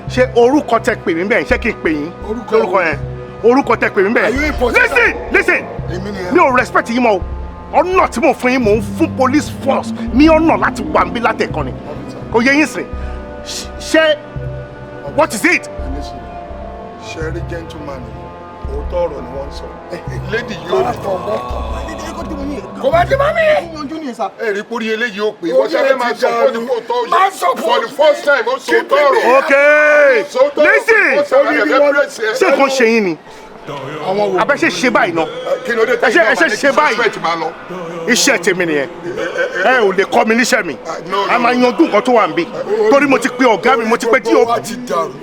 Ṣé orúkọ tẹ pè mí bẹ́ẹ̀, ṣé kí n pè yín lórúkọ yẹn? Orúkọ tẹ pè mí bẹ́ẹ̀. Are you important? Listen, listen. Èmi nìyẹn. Mi ò respect yín mọ́ o. Ọ̀nà tí mo fún yín, mò ń fún police force ní ọ̀nà láti wà níbí látẹ̀kan ni. Kò yẹ yín sìn. Ṣé what is it? Ṣe rí gentleman yìí, òótọ́ ọ̀rọ̀ ni wọ́n ń sọ. Lady yóò ní. Kò bá ti bá mi. Ẹ rí pórí eléyìí ó pè é, wọ́n ṣe máa sọ fún ní kò tọ́ Máa sọ fún for the first time, ó sọ tọrọ. Okay, listen, ṣé nǹkan ṣe yín ni? Abẹ́ ṣe ṣe báyìí náà. Kí ló dé? Ẹ ṣe ẹ ṣe ṣe báyìí. Suspect máa lọ. Iṣẹ́ tèmi nìyẹn. Ẹ ò lè kọ́ mi níṣẹ́ mi. A máa yanjú nǹkan tó wà níbí. Torí mo ti pe ọ̀gá mi, mo ti pe DO.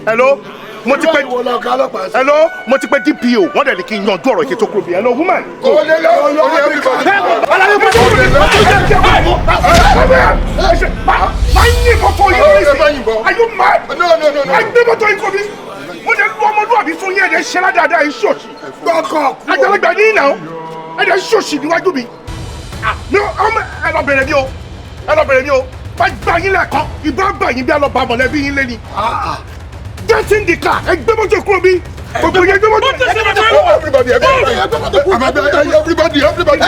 Hello, mo ti pe, hello, mo ti pe DPO. Wọ́n dẹ̀ ní kí n yanjú ọ̀rọ̀ ìṣe tó kúrò bí. Hello, woman. Kò lè lọ, ó ní everybody. Aláyé mo ti kúrò ní máa ń yìnbọn fún yín lórí. Are you mad? No, no, no, no. Ẹ gbé mọ́tò yín kò mí. Mo lè lu ọmọlúwàbí fún yín, ẹ̀dẹ̀ ṣẹlá dáadáa yín ṣòṣì. Gbọ́kọ̀ kú. Àgbàlagbà ní ìnà ẹ̀dẹ̀ ṣòṣì níwájú mi. Mi ọmọ ẹ lọ bẹ̀rẹ̀ mi o, ẹ lọ bẹ̀rẹ̀ mi o. Bá gbà yín lẹ́ẹ̀kan, ìbá bà yín bí a lọ bá mọ̀lẹ́bí yín lé ni. Get in the car, ẹ gbé mọ́tò kúrò bí. Gbogbo yẹn gbé mọ́tò. Everybody, everybody, everybody, everybody, everybody.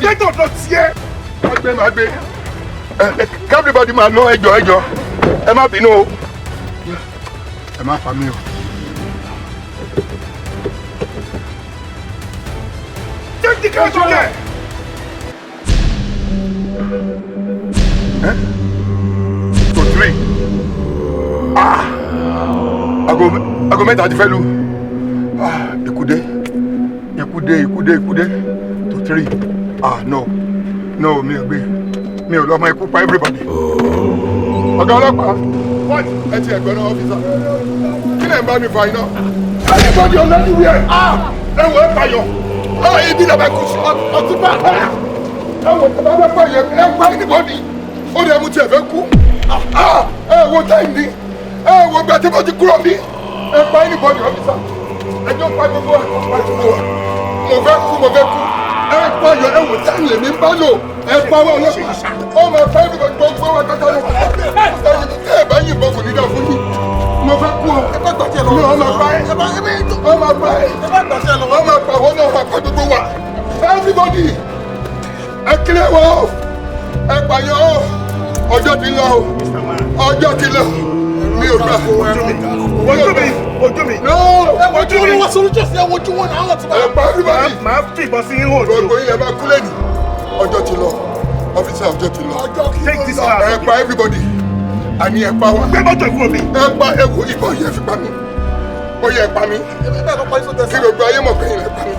Gbé tọ̀dọ̀ tiẹ̀. Má gbé, má gbé. Everybody máa lọ, ẹjọ́ ẹjọ́. Ẹ má bínú o. Ẹ má fa mi o. Take the car to there. To three. Ah! Aago 3 ti fẹ́ lù. Ah! Ikú dé. Ikú dé, ikú dé, ikú dé. To three. Ah, no. No, mi ò gbé. Mi ò lọ́mọ ikú pa everybody. Ọ̀gá ọlọ́pàá. What? Ẹ ti ẹ̀gbọ́n náà, officer. Kí lẹ̀ ń bá mi fa iná? Anybody on anywhere? Ah! Ẹ wọ ẹ pààyàn. Ah! Ibi làbẹ́ kù sí. Ọtúnba. Ẹ wọ ẹ bá bá pààyàn, ẹ pa anybody. Ó dẹ̀ mú tiẹ̀ fẹ́ kú. Ah! Ẹ wo time ni. Ẹ wo gba tí mo ti kúrò bí. Ẹ pa anybody, officer. Ẹ jọ pa gbogbo wa. Pa gbogbo wa. Mo fẹ́ kú, mo fẹ́ kú. Ẹ pààyàn, ẹ wò time lèmi ń bá lò. Ẹ pa wá ọlọ́pàá. Ó máa fẹ́ gbogbo wa kátà lọ. Ẹ bá yìnbọn kò ní dà fún yín. Mo fẹ́ kú o. Ẹ bá gbàtí ẹ lọ. Mi ò máa pa ẹ. Ẹ bá Ó máa pa ẹ. Ẹ bá gbàtí ẹ lọ. Ó máa pa àwọn náà, máa pa gbogbo wa. Everybody, ẹ clear wa off. Ẹ pààyàn off. Ọjọ́ ti lọ o. Ọjọ́ ti lọ. Mi ò gbà. Ojú mi, ojú mi, ojú mi. No! Ẹ wojú wọn, wọ́n sọ̀rọ̀ sí ẹ wojú wọn náà wọ́n ti bá. Ẹ pa everybody. Màá fìbọn sí yín hò. Gbogbo ilẹ̀ máa kú lẹ́nu. Ọjọ́ ti lọ. Officer, ọjọ́ ti lọ. Take this car. Ẹ pa everybody. Àní ẹ pa wá. Gbé mọ́tò ìkúrò mi. Ẹ pa, ẹ wo ìbọn yẹn fi pa mí. Ó yẹ ẹ pa mí. Kí gbogbo ayé mọ̀ pé ilẹ̀ pa mí.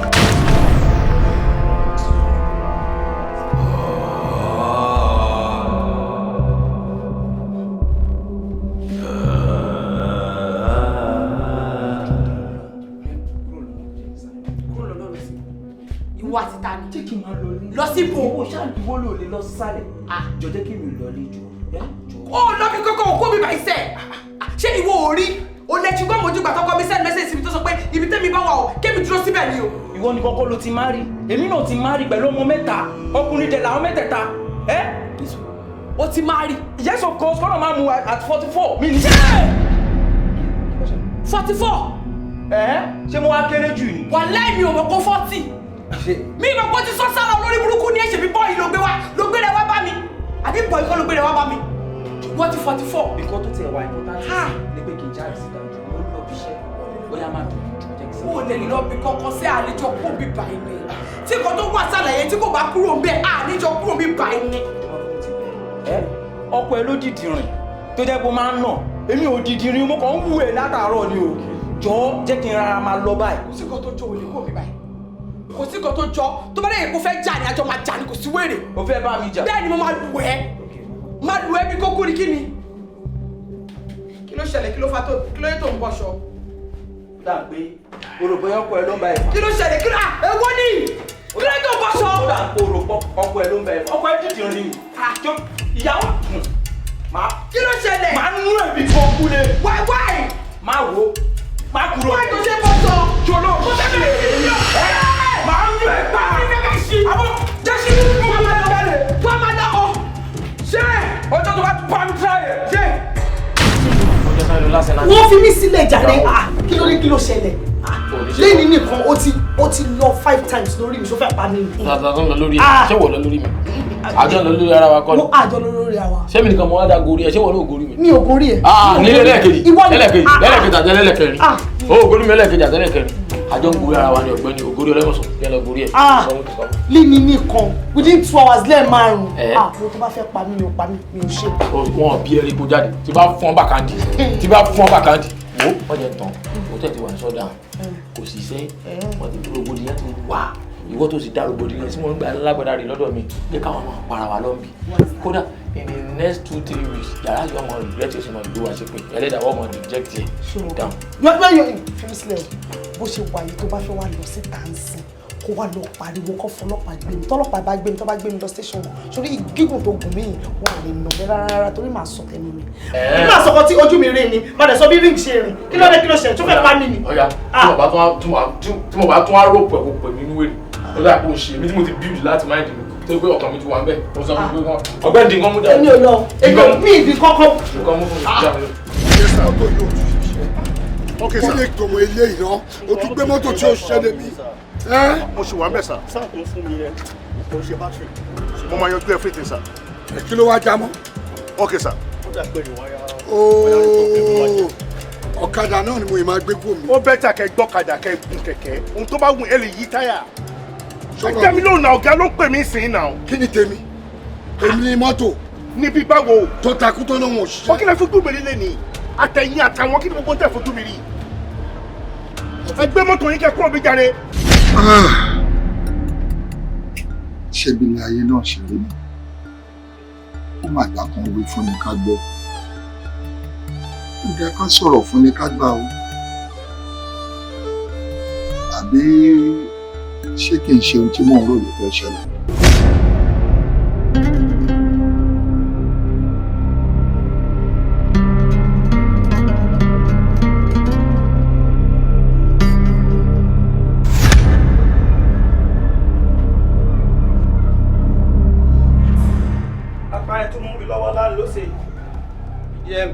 Kúrò lọ́dọ̀ mi sí. Ìwọ Ìwọ àti ta ni. Jẹ́ kí n máa lọ ilé. Lọ síbo. Ìwọ ṣáà ìwọ ló lè lọ sálẹ̀. Jọ jẹ́ kí mi lọ ilé jọ. Ó lọ bí kókó òkú mi báyìí sẹ̀. Ṣé ìwọ ò rí? O lè ṣùgbọ́n mojú gbà tọkọ mi send message síbi tó sọ pé ibi tẹ́mi bá wà o, kémi dúró síbẹ̀ ni o. Ìwọ ni kọ́kọ́ ló ti marry. Èmi náà ti marry pẹ̀lú ọmọ mẹ́ta. Ọkùnrin dẹ̀ làwọn mẹ́tẹ̀ẹ̀ta. Ẹ́ O ti marry. Yes, of course. Kọ́nà máa mú at 44. Mi ní. 44. Ẹ́ ṣé mo wá kéré jù ni? Wàláì mi ò mọ̀ kó 40. Mi mọ̀ kó ti sọ sára olórí burúkú ní ẹ̀ṣẹ̀ mi bọ́ọ̀yì ló gbé wá ló gbé rẹ wá bá mi. Àbí bọ́ọ̀yì kọ́ ló gbé rẹ wá bá mi. Wọ́n ti 44. Nǹkan tó tiẹ̀ wá important ni pé kí n jáde síta jù mo lọ bí iṣẹ́. Ó yá máa dùn jù jẹ́ kí Ó lè lọ bí kankan sí àlejò kó bí báyìí ni. Tí nǹkan tó wà sálẹ̀ yẹn tí kò bá kúrò ń bẹ̀ àníjọ kúrò bí báyìí ni. Ẹ ọkọ ẹ ló dìdì rìn tó jẹ́ kó máa ń nà. Èmi ò dìdì rìn, mo kàn ń wù ẹ́ látàárọ̀ ni o. Jọ̀ọ́ jẹ́ kí n rárá máa lọ báyìí. Kò sí nǹkan tó jọ òní kúrò bí báyìí. Kò sí nǹkan tó jọ tó bá lẹ́yìn kó fẹ́ jà ní àjọ máa jà ní kò sí wèrè. O fẹ́ bá mi jà. Bẹ́ẹ̀ ni mo máa lù ẹ́. Máa lù ẹ́ bí kókó ni kí ni? Kí ló ṣẹlẹ̀? Kí ló fa tó? Kí ló yẹ tó ń bọ̀ṣọ? Dà pé o rò bóyá ọkọ ẹ ló ń bá ẹ fà. Kí ló ṣẹlẹ̀? Kí ló à èwo ni? Kí ló yẹ tó ń bọ̀ṣọ? Ó dà pé o rò pé ọkọ ẹ ló ń bá ẹ fà. Ọkọ ẹ dìdì rìn. Ìyàwó Kí ló ṣẹlẹ̀? Màá nú ẹ̀bí kan kú lé. Why why? Má wo. Má kúrò. Why tó ṣe bọ̀ṣọ? Jọlọ. Mo fẹ́ bẹ̀rẹ̀ sí ní Màá nú ẹ pa. Àbọ̀ jẹ́ sí ní mo máa lọ jáde. Wọ́n máa lọ ọ. Ṣé ọjọ́ tó bá pa mi tíráyè? Ṣé? Ọjọ́ sáré lọ lásẹ̀ náà. Wọ́n fi mí sílẹ̀ jàre. Kí ló dé, kí ló ṣẹlẹ̀? Lẹ́yìn nìkan ó ti lọ 5 times lórí mi, ṣó fẹ́ pa mí ni. Tàtà tó ń lọ lórí ẹ̀, ṣé wọ́n lọ lórí mi? Àjọ ń lọ lórí ara wa kọ́ ni. Mo àjọ lọ lórí ara wa. Ṣé mi nìkan mo wá dá gorí ẹ, ṣé wọ́n ló gorí mi? Mi ò gorí ẹ. Ní lẹ́lẹ́kejì, lẹ́lẹ́kejì, lẹ́lẹ́kejì àti lẹ́lẹ́kẹrin. O ò gorí mi lẹ́lẹ́kejì àti lẹ́lẹ́kẹrin. Àjọ ń gorí ara wa ni ọ̀gbẹ́ni, ògorí ọlẹ́mọ̀sán, yẹn lọ gorí ẹ̀. Lẹ́yìn nìkan within 2 hours lẹ́ẹ̀márùn-ún. Mo tó bá fẹ́ pa mí ni ò pa mí, mi ò ṣe. Wọn bí ẹrí kó jáde, tí bá fọ́n bàkàndì, tí bá fọ́n bàkàndì. Wo wọ́n jẹ tán, hòtẹ́ẹ̀lì ti wà ní sọ́dà, kò sì ṣe, wọ́n ti rògbòdìyàn ti wà. Ìwọ tó sì dá rògbòdìyàn tí wọ́n ń gbà lágbàdá rè lọ́dọ̀ mi jẹ́ káwọn máa para wa lọ́nbí. Kódà in the next 2-3 weeks yàrá yóò mọ regret yóò sì mọ ìlú wa ṣe pé ẹlẹ́dàá wọ́n mọ reject ẹ̀ down. Yọ fi mí sílẹ̀ o, bó ṣe wà yìí tó bá fẹ́ wá lọ sí tàǹsì kó wá lọ pariwo kó fọlọ́pàá gbé mi, tọ́lọ́pàá bá gbé mi tó bá gbé mi lọ station wọn sórí gígùn tó gùn mí yìí wọn à lè nà mí rárá rárá torí màá sọ tẹnu mi. Màá sọkọ tí ojú mi rí ni màá dẹ̀ sọ bí ring ṣe rìn kí ló dé kí ló ṣe tó fẹ́ pa mí ni. Ọ̀ya tí mo bá tún á ròpọ̀ ẹ̀ kó pè mí níwèrè ó dà kó ṣe èmi tí mo ti build láti mind mi tó pé ọkàn mi ti wà ń bẹ̀ mo sọ fún mi pé ọgbẹ́ni di nǹkan mú jáde. Èmi ò lọ èmi ò mí ìdí kọ́kọ́. Nǹkan mú fún mi jáde. Kí lè tọmọ eléyìí náà o tún gbé mọ́tò tí o ṣiṣẹ́ débi. Mo ṣì wà ń bẹ̀ sà. Sáà tó ń fún mi yẹn kò ń ṣe bátìrì. Mo máa yanjú everything sà. Kí ló wá já mọ́? Ok sà. Ó dà pé ní wáyà. Ooo ọ̀kadà náà ni mo ì máa gbé kúrò mi. Ó bẹ́tà kẹ́ gbọ́kadà kẹ́ gun kẹ̀kẹ́ ohun tó bá wù ẹ́ lè yí táyà. Ẹ mi lóun náà ọ̀gá ló ń pè mí sí náà. Kí ni tèmi? Èmi ni mọ́tò. Níbi báwo? Tó takú tó lóun òṣìṣẹ́. Wọ́n kí lè fojú mi rí lé ní àtẹ̀yìn àtàwọn kí ni gbogbo ń tẹ̀ fojú mi rí. Ẹ gbé mọ́tò yín kẹ́ kúrò bí jáde. Ṣebí ní ayé náà ṣe rí ni ó mà dá kan wí fún ni ká gbọ́, ó dá ká sọ̀rọ̀ fún ni ká gbà o, àbí ṣé kì í ṣe ohun tí mò ń rò ló fẹ́ ṣẹlẹ̀?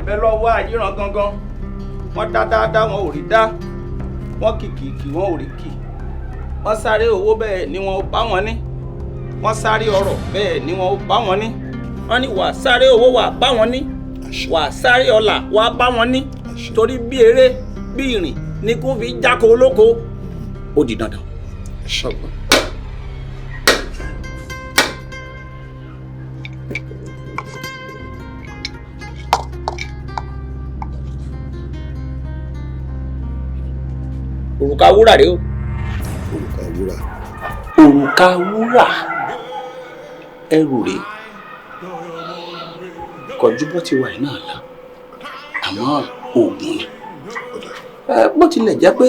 Bẹ lọ́wọ́ àyíran gangan wọ́n dá dáadáa wọn ò rí dá wọ́n kìkìkì wọn ò rí kì wọ́n sáré owó bẹ́ẹ̀ ni wọ́n bá wọn ní wọ́n sáré ọrọ̀ bẹ́ẹ̀ ni wọ́n bá wọn ní wọ́n ní wà sáré owó wà bá wọn ní wà sáré ọlà wà bá wọn ní torí bí eré bí ìrìn ni kò fi jáko olóko ó di dandan. Òrùka wúrà rèé o. Òrùka wúrà. Òrùka wúrà ẹrù rèé kọjú bó ti wà náà la àmọ́ oògùn ni. Bó tilẹ̀ jẹ́ pé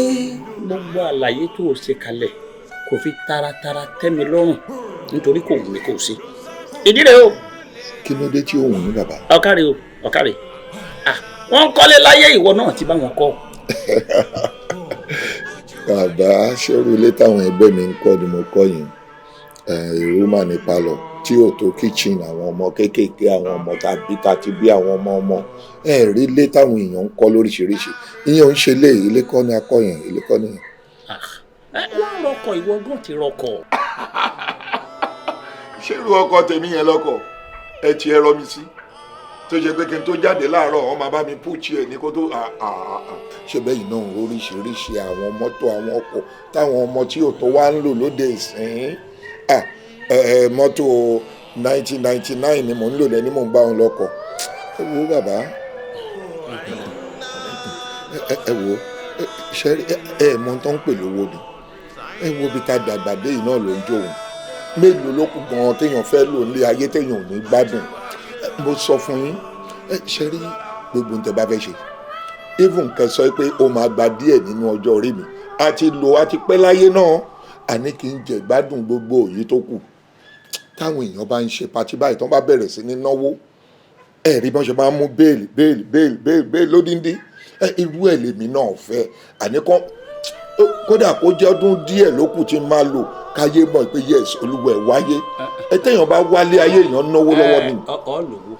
gbogbo àlàyé tó o ṣe kalẹ̀ Kò fi taratara tẹ́ mi lọ́rùn nítorí kò wù mí kò sí. Ìdí rẹ̀ o. Kí ló dé tí ó wù yín, bàbá? Ọ̀kàrẹ̀ o, ọ̀kàrẹ̀. Wọ́n ń kọ́lé láyé, ìwọ náà ti bá wọn kọ́. Bàbá, ṣerú ilé táwọn ẹgbẹ́ mi ń kọ́ ni mo kọ́ yìí? Èrò mà ní palọ̀ tí ò tó kitchen, àwọn ọmọ kéékèèké, àwọn ọmọ tàbí tàti bí àwọn ọmọ ọmọ ẹ rí ilé táwọn èèyàn ń kọ́ lóríṣiríṣi. Ìyẹn ò ń ṣe ilé, ilé kọ́ ni akọ́ yẹn, ilé kọ́ nìyẹn. Wọ́n rọkọ̀, ìwọ gan ti rọkọ̀. Ṣerú ọkọ tèmi yẹn lọkọ ẹ ti ẹ rọ mi sí, tó ṣe pé kí n tó jáde láàárọ̀ wọ́n máa bá mi púùchì ẹ̀ ní kó tó ṣe bẹ́ẹ̀ náà. Oríṣiríṣi àwọn mọ́tò, àwọn ọkọ̀ táwọn ọmọ tí ò tó wá ń lò lóde ìsìn. Mọ́tò 1999 ni mò ń lò lẹ́ni mò ń bá wọn lọ́kọ̀. Ẹ wo bàbá, ẹ wo ṣe ẹ mọ tó ń pè lówó ni. Ẹ wo bí ta dàgbà dé yìí náà ló ń jó òun. Mélòó ló kù gan-an téèyàn fẹ́ lò nílé ayé téèyàn ò ní gbádùn? Mo sọ fún yín, ṣe rí gbogbo nǹkan bá fẹ́ ṣe, even kẹ́ sọ pé ó máa gba díẹ̀ nínú ọjọ́ orí mi àti lò àti pẹ́ láyé náà, àní kì í jẹ gbádùn gbogbo òyì tó kù. Táwọn èèyàn bá ń ṣe party báyìí, tó bá bẹ̀rẹ̀ sí ní náwó, ẹ rí bọ́n ṣe máa ń mú bale bale bale bale bale lódìndín. Irú ẹ̀ lèmi náà fẹ́. Àní kán kódà kó jẹ́ ọdún díẹ̀ ló kù tí n máa lò káyé mọ̀ pé yes, olúwa ẹ̀ wáyé. Ẹ téèyàn bá wálé ayé, èèyàn náwó lọ́wọ́ ni. Ọ lówó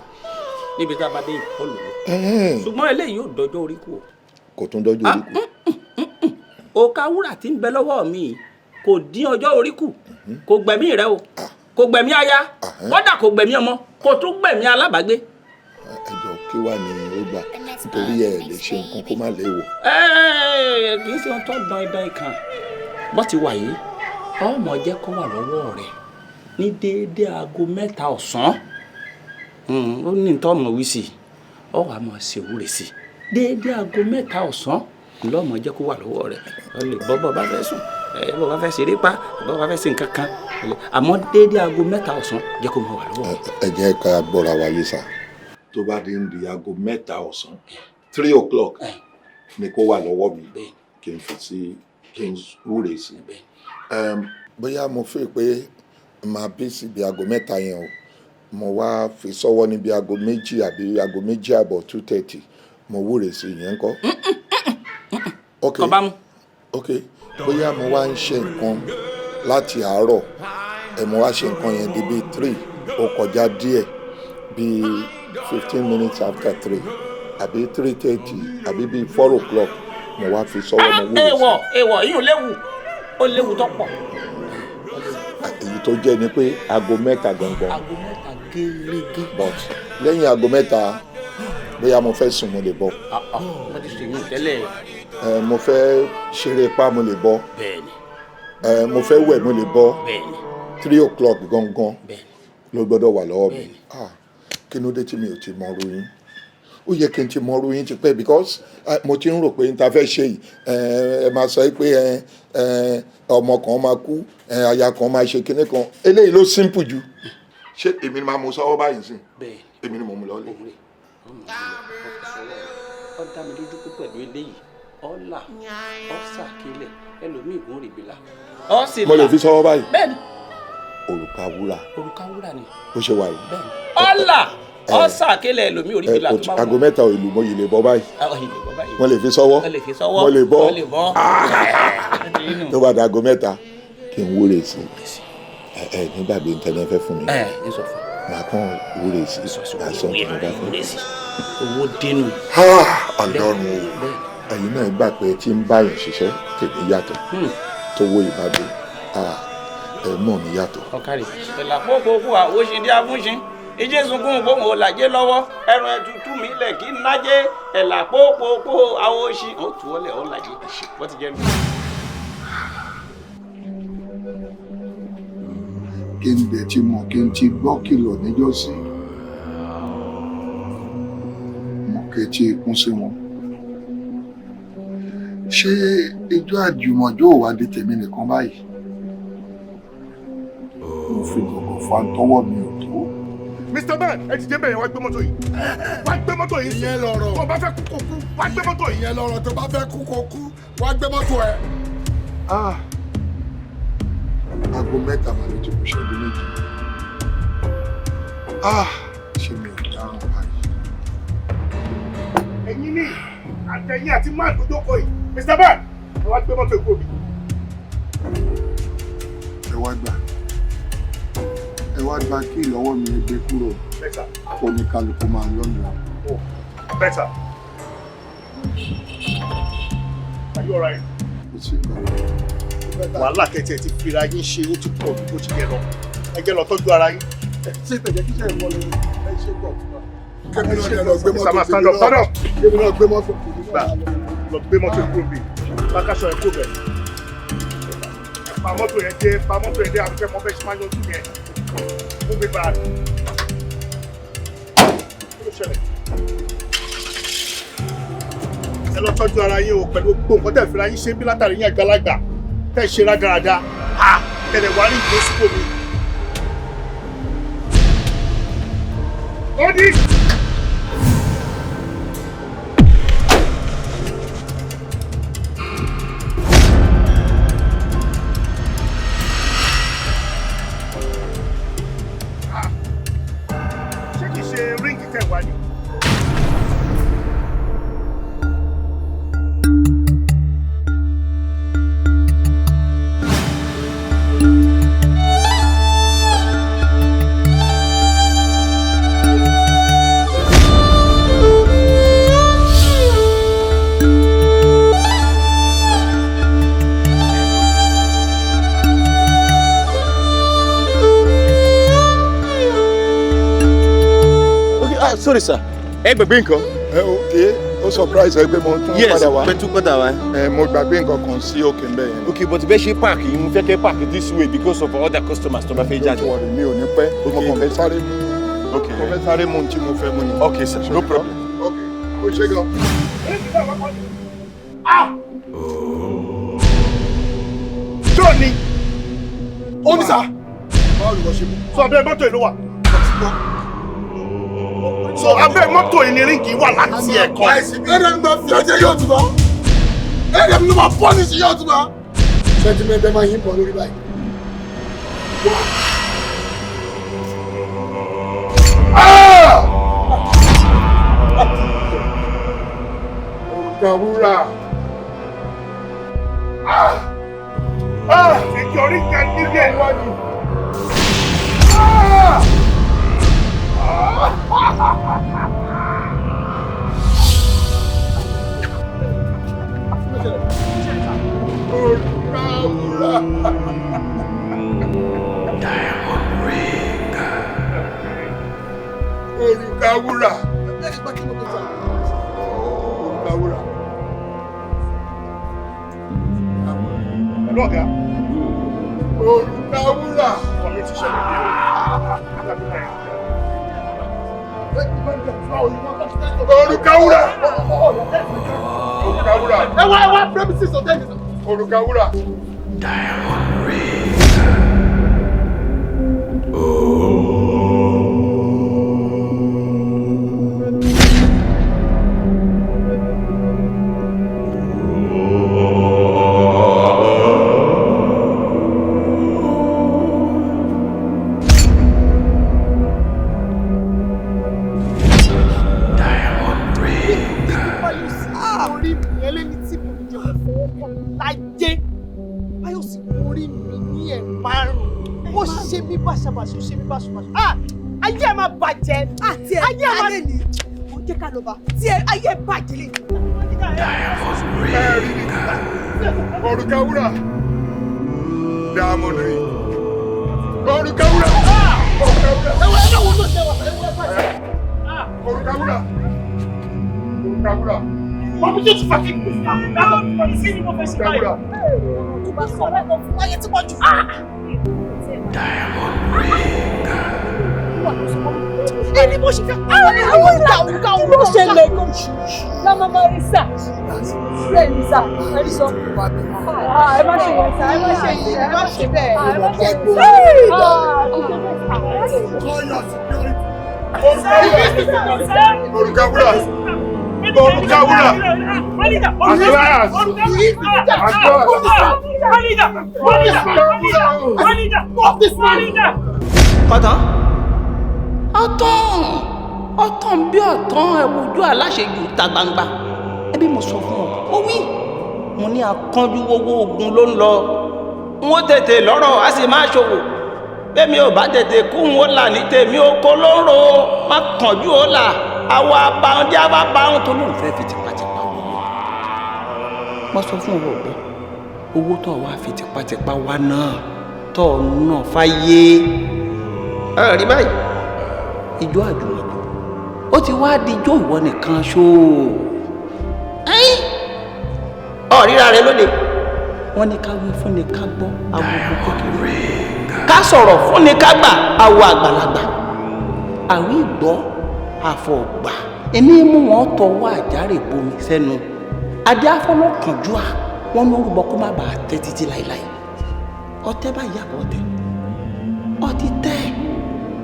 níbi tá a bá dé yìí, ọ lówó, ṣùgbọ́n eléyìí yóò dọjọ́ orí kù o. Kò tún dọjọ́ orí kù. Òkà wúrà tí ń bẹ lọ́wọ́ mi kò dín ọjọ́ orí kù, kò gbẹ̀mí rẹ o, kò gbẹ̀mí aya, kódà kò gbẹ̀mí ọmọ, kò tún gbẹ̀mí alábàágbé. Ẹ jọ, kí wàá ní ó gbà? Nítorí ẹ lè ṣe nǹkan kó má léèwọ̀. Kì í ṣe ohun tó dán idán kan bó ti wà yìí. Ọmọ jẹ́ kó wà lọ́wọ́ rẹ̀ ní déédéé aago 3 ọ̀sán. Ó ní nítorí ọmọ wí sí i, ọ wà máa ṣe òwúrẹ̀ sí i déédéé aago 3 ọ̀sán lọ́mọ jẹ́ kó wà lọ́wọ́ rẹ̀. Ọ lè bọ́ bọ́ bá fẹ́ sùn, bọ́ bá fẹ́ ṣeré pa, bọ́ bá fẹ́ ṣe nǹkan kan, àmọ́ déédéé aago 3 ọ̀sán jẹ́ kó máa wà lọ́wọ́ rẹ̀. Ẹ jẹ́ ká gbọ́ra wa yé sá. Tó bá di ń di aago 3 ọ̀sán, 3 o'clock ni kó wà lọ́wọ́ mi, kí n fi sí, kí n wúre sí. Bóyá mo fi pé màá bí síbi aago 3 yẹn o, mo wá fi sọ́wọ́ níbi aago 2 àbí aago 2:30, 2:30, mo wúre sí, ìyẹn ńkọ́? Ok. Kọ́ mú. Ok, bóyá mo wá ń ṣe nǹkan láti àárọ̀ ẹ̀, mo wá ṣe nǹkan yẹn di bíi 3 ó kọjá díẹ̀, bíi 3:15 àbí 3:30 àbí bíi 4 o'clock, mo wá fi sọ́wọ́, mo wúre sí. Èèwọ̀, èèwọ̀, ìyún léwu, ó léwu tó pọ̀. Èyí tó jẹ́ ni pé aago 3 gangan. Aago 3 gẹ́gẹ́. But lẹ́yìn aago 3, bóyá mo fẹ́ sùn, mo lè bọ́. Mo ti ṣèyún tẹ́lẹ̀. Ẹ mo fẹ́ ṣeré pa, mo lè bọ́. Bẹ́ẹ̀ni. Ẹ mo fẹ́ wẹ̀, mo lè bọ́. Bẹ́ẹ̀ni. 3 o'clock gangan Bẹ́ẹ̀ni. ló gbọ́dọ̀ wà lọ́wọ́ mi. Ah, kí ló dé tí mi ò ti mọ ru yín? Ó yẹ kí n ti mọ ru yín ti pẹ́, because mo ti ń rò pé n ta fẹ́ ṣe yìí, ẹ máa sọ pé ẹ ọmọ kan máa kú, aya kan máa ṣe kinní kan. Eléyìí ló simple jù. Ṣé èmi ni máa mú sọ́wọ́ báyìí sí? Bẹ́ẹ̀ni. Èmi ni mo mú lọ́lé. Ó dá mi lójú pé pẹ̀lú eléyìí, ọ̀là ọ̀sàkílẹ̀ ẹlòmíì gún rìbìlà. Ó sì Mo lè fi sọ́wọ́ báyìí? Bẹ́ẹ̀ni. Òrùka wúrà. Òrùka wúrà ni. Bó ṣe wà yìí. Bẹ́ẹ̀ni, ọ̀là ọ̀sàkílẹ̀ ẹlòmíì ò rìbìlà tó bá wù. Aago 3 ìlú, mo yìí lè bọ́ báyìí? Ọ yìí lè bọ́ báyìí. Mo lè fi sọ́wọ́? Mo lè fi sọ́wọ́. Mo lè bọ́? Mo lè bọ́. Tó bá di aago 3, kí n wúre sí ẹ. Ẹ nígbàgbé nǹkan ẹ fẹ́ fún mi. Ẹ ń sọ fún. Màá kàn wúre sí, màá sọ nǹkan bá fẹ́. Wúre sí, owó dénú. Ọlọ́run o, ẹ̀yin náà gbà pé tí ń báyìí ṣiṣẹ́ tèmi yàtọ̀, tówó ìbàdí ẹ mọ̀ mi yàtọ̀. Ọ̀kàrẹ̀ ìlà kókókó àwòṣe dí afúnṣin ìjẹ́ sunkún gbóhùn ọ̀làjẹ́ lọ́wọ́ ẹran ẹ̀tútù mi lẹ̀ kí nájẹ́ ẹ̀là kókókó àwòṣe ó tù ọ́ lẹ̀ ọ̀làjẹ́ bó ti jẹ́ mi. Kí n dẹ̀ ti mọ̀, kí n ti gbọ́ kìlọ̀ níjọ́sí, mo kẹ́tí ikún sí wọn. Ṣé ijó àjùmọ̀jó ò wá di tèmi nìkan báyìí? Mo fi gọ̀gọ̀ fa tọwọ́ mi ò tó. Mr. Man, ẹ ti dé bẹ́ẹ̀ yẹn, wá gbé mọ́tò yìí, wá gbé mọ́tò yìí. Ìyẹn lọ̀rọ̀. Tó o bá fẹ́ kú kó kú, wá gbé mọ́tò yìí. Ìyẹn lọ̀rọ̀, tó bá fẹ́ kú kó kú, wá gbé mọ́tò ẹ. Ah. Aago 3 màá ló ti kù ṣẹ́jú 2. Ah, ṣé mi ò dáràn báyìí? Ẹ̀yin ní àtẹ̀yìn àti máà tó jókòó yìí, Mr. Man, ẹ wá gbé mọ́tò ìkó mi. Ẹ wá gbà. Ẹ wá gba kí ìlọ́wọ́ mi ẹ gbé kúrò. Kó ní kálukú máa lọ́nà. Better. Are you alright? Kò sí nǹkan. Wàhálà kẹ̀tẹ̀ ti fira yín ṣe ó ti pọ̀ ju bó ṣe yẹ lọ. Ẹ jẹ́ lọ tọ́jú ara yín. Ṣé ìtẹ̀jẹ́ kíṣẹ́ ìwọ lọ ẹ ṣe pọ̀? Kébí náà lọ gbé mọ́tò Mr. Man, stand up, stand up. Kébí náà gbé mọ́tò tèmi Gbà lọ gbé mọ́tò kúrò bí. Bákàṣọ ẹ̀ kó bẹ̀. Pa mọ́tò yẹn dé, pa mọ́tò yẹn dé, àbíkẹ́ mọ́ bẹ́ẹ̀ ṣe máa yanjú yẹn. Mú mi bá a. Kí ló ṣẹlẹ̀? Ẹ lọ tọ́jú ara yín o pẹ̀lú gbogbo nǹkan tẹ̀ fira yín ṣe ń bí látàrí yín àgbàlagbà tẹ̀ ṣe rádaràda ha tẹ̀lé wá rí ìgbó sípò mi. Ó ní. Ṣé kìí ṣe ríǹgì tẹ̀ wá ni? Sorry sir, ẹ gbàgbé nǹkan. Ẹ ok, ó surprise ẹ pé mo tún padà wá. Yes, pé tún padà wá. Ẹ mo gbàgbé nǹkan kan sí òkè ń bẹ̀ yẹn. Ok, but bẹ́ẹ̀ ṣe park yìí, mo fẹ́ kẹ́ park this way because of other customers tó bá fẹ́ jáde. Don't worry, mi ò ní pẹ́. Mo kàn fẹ́ sáré mú. Mo fẹ́ sáré mú ohun tí mo fẹ́ mú ni. Ok sir, no problem. Ok, ó ṣe gan. Tó ní. Ó ní sà. Báwo ni wọ́n ṣe mú? Sọ abẹ́ mọ́tò ìlú wa. So abẹ́ mọ́tò yìí ni ríǹgì wà láti ẹ̀kọ́. Ẹ̀rẹ̀ ń gba fi ọjọ́ yóò tún bá. Ẹ̀rẹ̀ ń gba pọ́nìṣì yóò tún bá. Sentiment ẹ máa yín bọ̀ lórí báyìí. Òrùka wúrà. Èkì orí kan nílé. Òrùka wúrà. Diamond ring. Òrùka wúrà. Òrùka wúrà. Pẹ̀lú ọ̀gá. Òrùka wúrà. Ọmọ mi ti ṣẹlẹ̀ bí o. Òrùka wúrà. Òrùka wúrà. Ẹ wá premises ọ̀tẹ́ mi. Òrùka wúrà. Diamond ring. Oh. Diamond ring. Orí mi ẹlẹ́ni tí mo jẹ́ fọwọ́ kan láyé. Báyọ̀ sì orí mi ní ẹ̀ márùn-ún. Ó ṣe mí báṣabàṣu, ó ṣe mí báṣubàṣu. Ah! Ayé ẹ̀ máa bàjẹ́. Àti ẹ̀ Ayé ẹ̀ máa alẹ́ ni. Ó jẹ́ ká lọ bá. Tí ẹ ayé ẹ̀ bàjẹ́ lè. Diamond ring. Òrùka wúrà. Diamond ring. Òrùka wúrà. Òrùka wúrà. Ẹ wọ ẹ náà wo ló ṣe wà ẹ wọ ẹ bàjẹ́. Òrùka wúrà. Òrùka wúrà. Wọ́n bí Jésù fàkì kù sí àwọn ọmọ sí ni mo fẹ́ ṣe báyìí. Tó bá sọ ọ̀rẹ́ kan fún ayé tí wọ́n jù. Diamond ring. Ẹni bó ṣe fẹ́. Àwọn àwọn òrùka òrùka òrùka. Ló ṣẹlẹ̀ gan. Lámà máa rí sà. Bẹ́ẹ̀ ni sà, ẹ rí sọ. Ẹ má ṣe yẹn sà, ẹ má ṣe yẹn, ẹ má ṣe bẹ́ẹ̀. Ẹ má ṣe bẹ́ẹ̀. Òrùka wúrà. Òrùka wúrà. Àtúrà. Àtúrà. Stop this man. Kọ̀tán. Ọ̀tán ọ̀tán bí ọ̀tán ẹ wojú aláṣejù ta gbangba. Ẹbí mo sọ fún ọ, mo wí. Mo ní akánjú owó ogun ló ń lọ. N ó tètè lọ́rọ̀, a sì máa ṣòwò. Bẹ́ẹ̀mi ò bá tètè kú, n ó là ní tèmi ó kó ló ń ro. Má kánjú ó là. Àwa abáhùn jẹ́ àwa abáhùn tó lóun fẹ́ fi tipátipá wọ̀. Mo sọ fún ọ ọ̀gbọ́n, owó tó wàá fi tipátipá wá náà tó náà fáyé. Ẹ rí báyìí, ijó àjùmọ̀jò ó ti wá dijó ìwọ nìkan ṣó ọ ríra rẹ lóde. Wọ́n ní ká wí fún ni ká gbọ́ agogo kékeré, ká sọ̀rọ̀ fún ni ká gbà awo àgbàlagbà, àwí gbọ́ àfọ̀gbà ẹni mú wọn tọwọ́ àjàrè bomi sẹ́nu. Adé afọlọ́kànjúà wọn ní orúbọ kó má bàa tẹ́ títí láéláé. Ọtẹ bá yàgò ọtẹ ọtí tẹ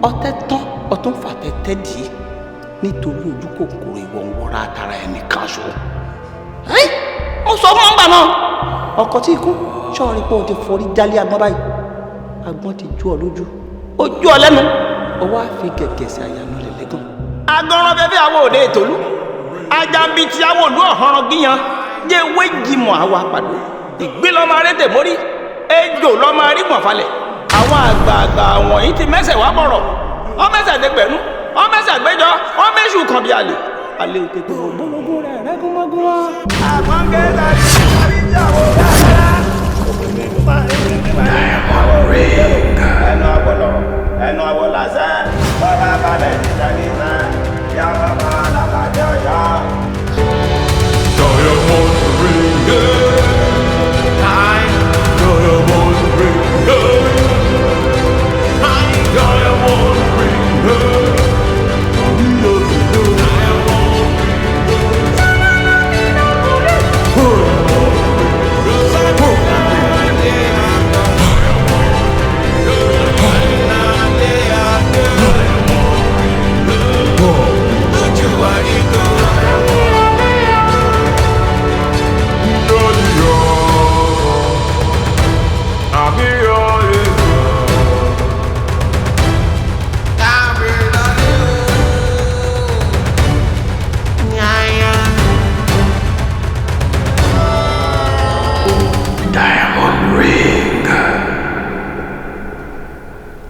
ọtẹ tán ọtún fàtẹtẹ dì í nítorí ojú kòkòrò ìwọ ń wọra tara ẹnìkan ṣo. Ó sọ fún ọgbà náà ọkọ tí ikú sọ̀rí pé o ti forí jálé agbọ́n báyìí, agbọ́n ti jó ọ lójú, ó jó ọ lẹ́nu, ó wá fi gẹ̀gẹ̀ sí àyànú rẹ̀ lẹ́gàn. Agọ́rán fẹ́fẹ́ àwọn òde ìtòlú ajabiti àwọn òlú ọ̀hánran gíyan yé wéjìmọ̀ àwọn àpàdé ìgbé lọ́mọ arédè mórí ejò lọ́mọ arígbọ̀n falẹ̀. Àwọn àgbààgbà wọ̀nyí ti mẹ́sẹ̀ wá bọ̀rọ̀, wọ́n mẹ́sẹ̀ dẹgbẹ̀rún, wọ́n mẹ́sẹ̀ gbẹ́jọ, wọ́n mẹ́sù kan bí àlè. Àlè òtètè ògbólógún rẹ̀ rẹ́gúnmọ́gún wọn.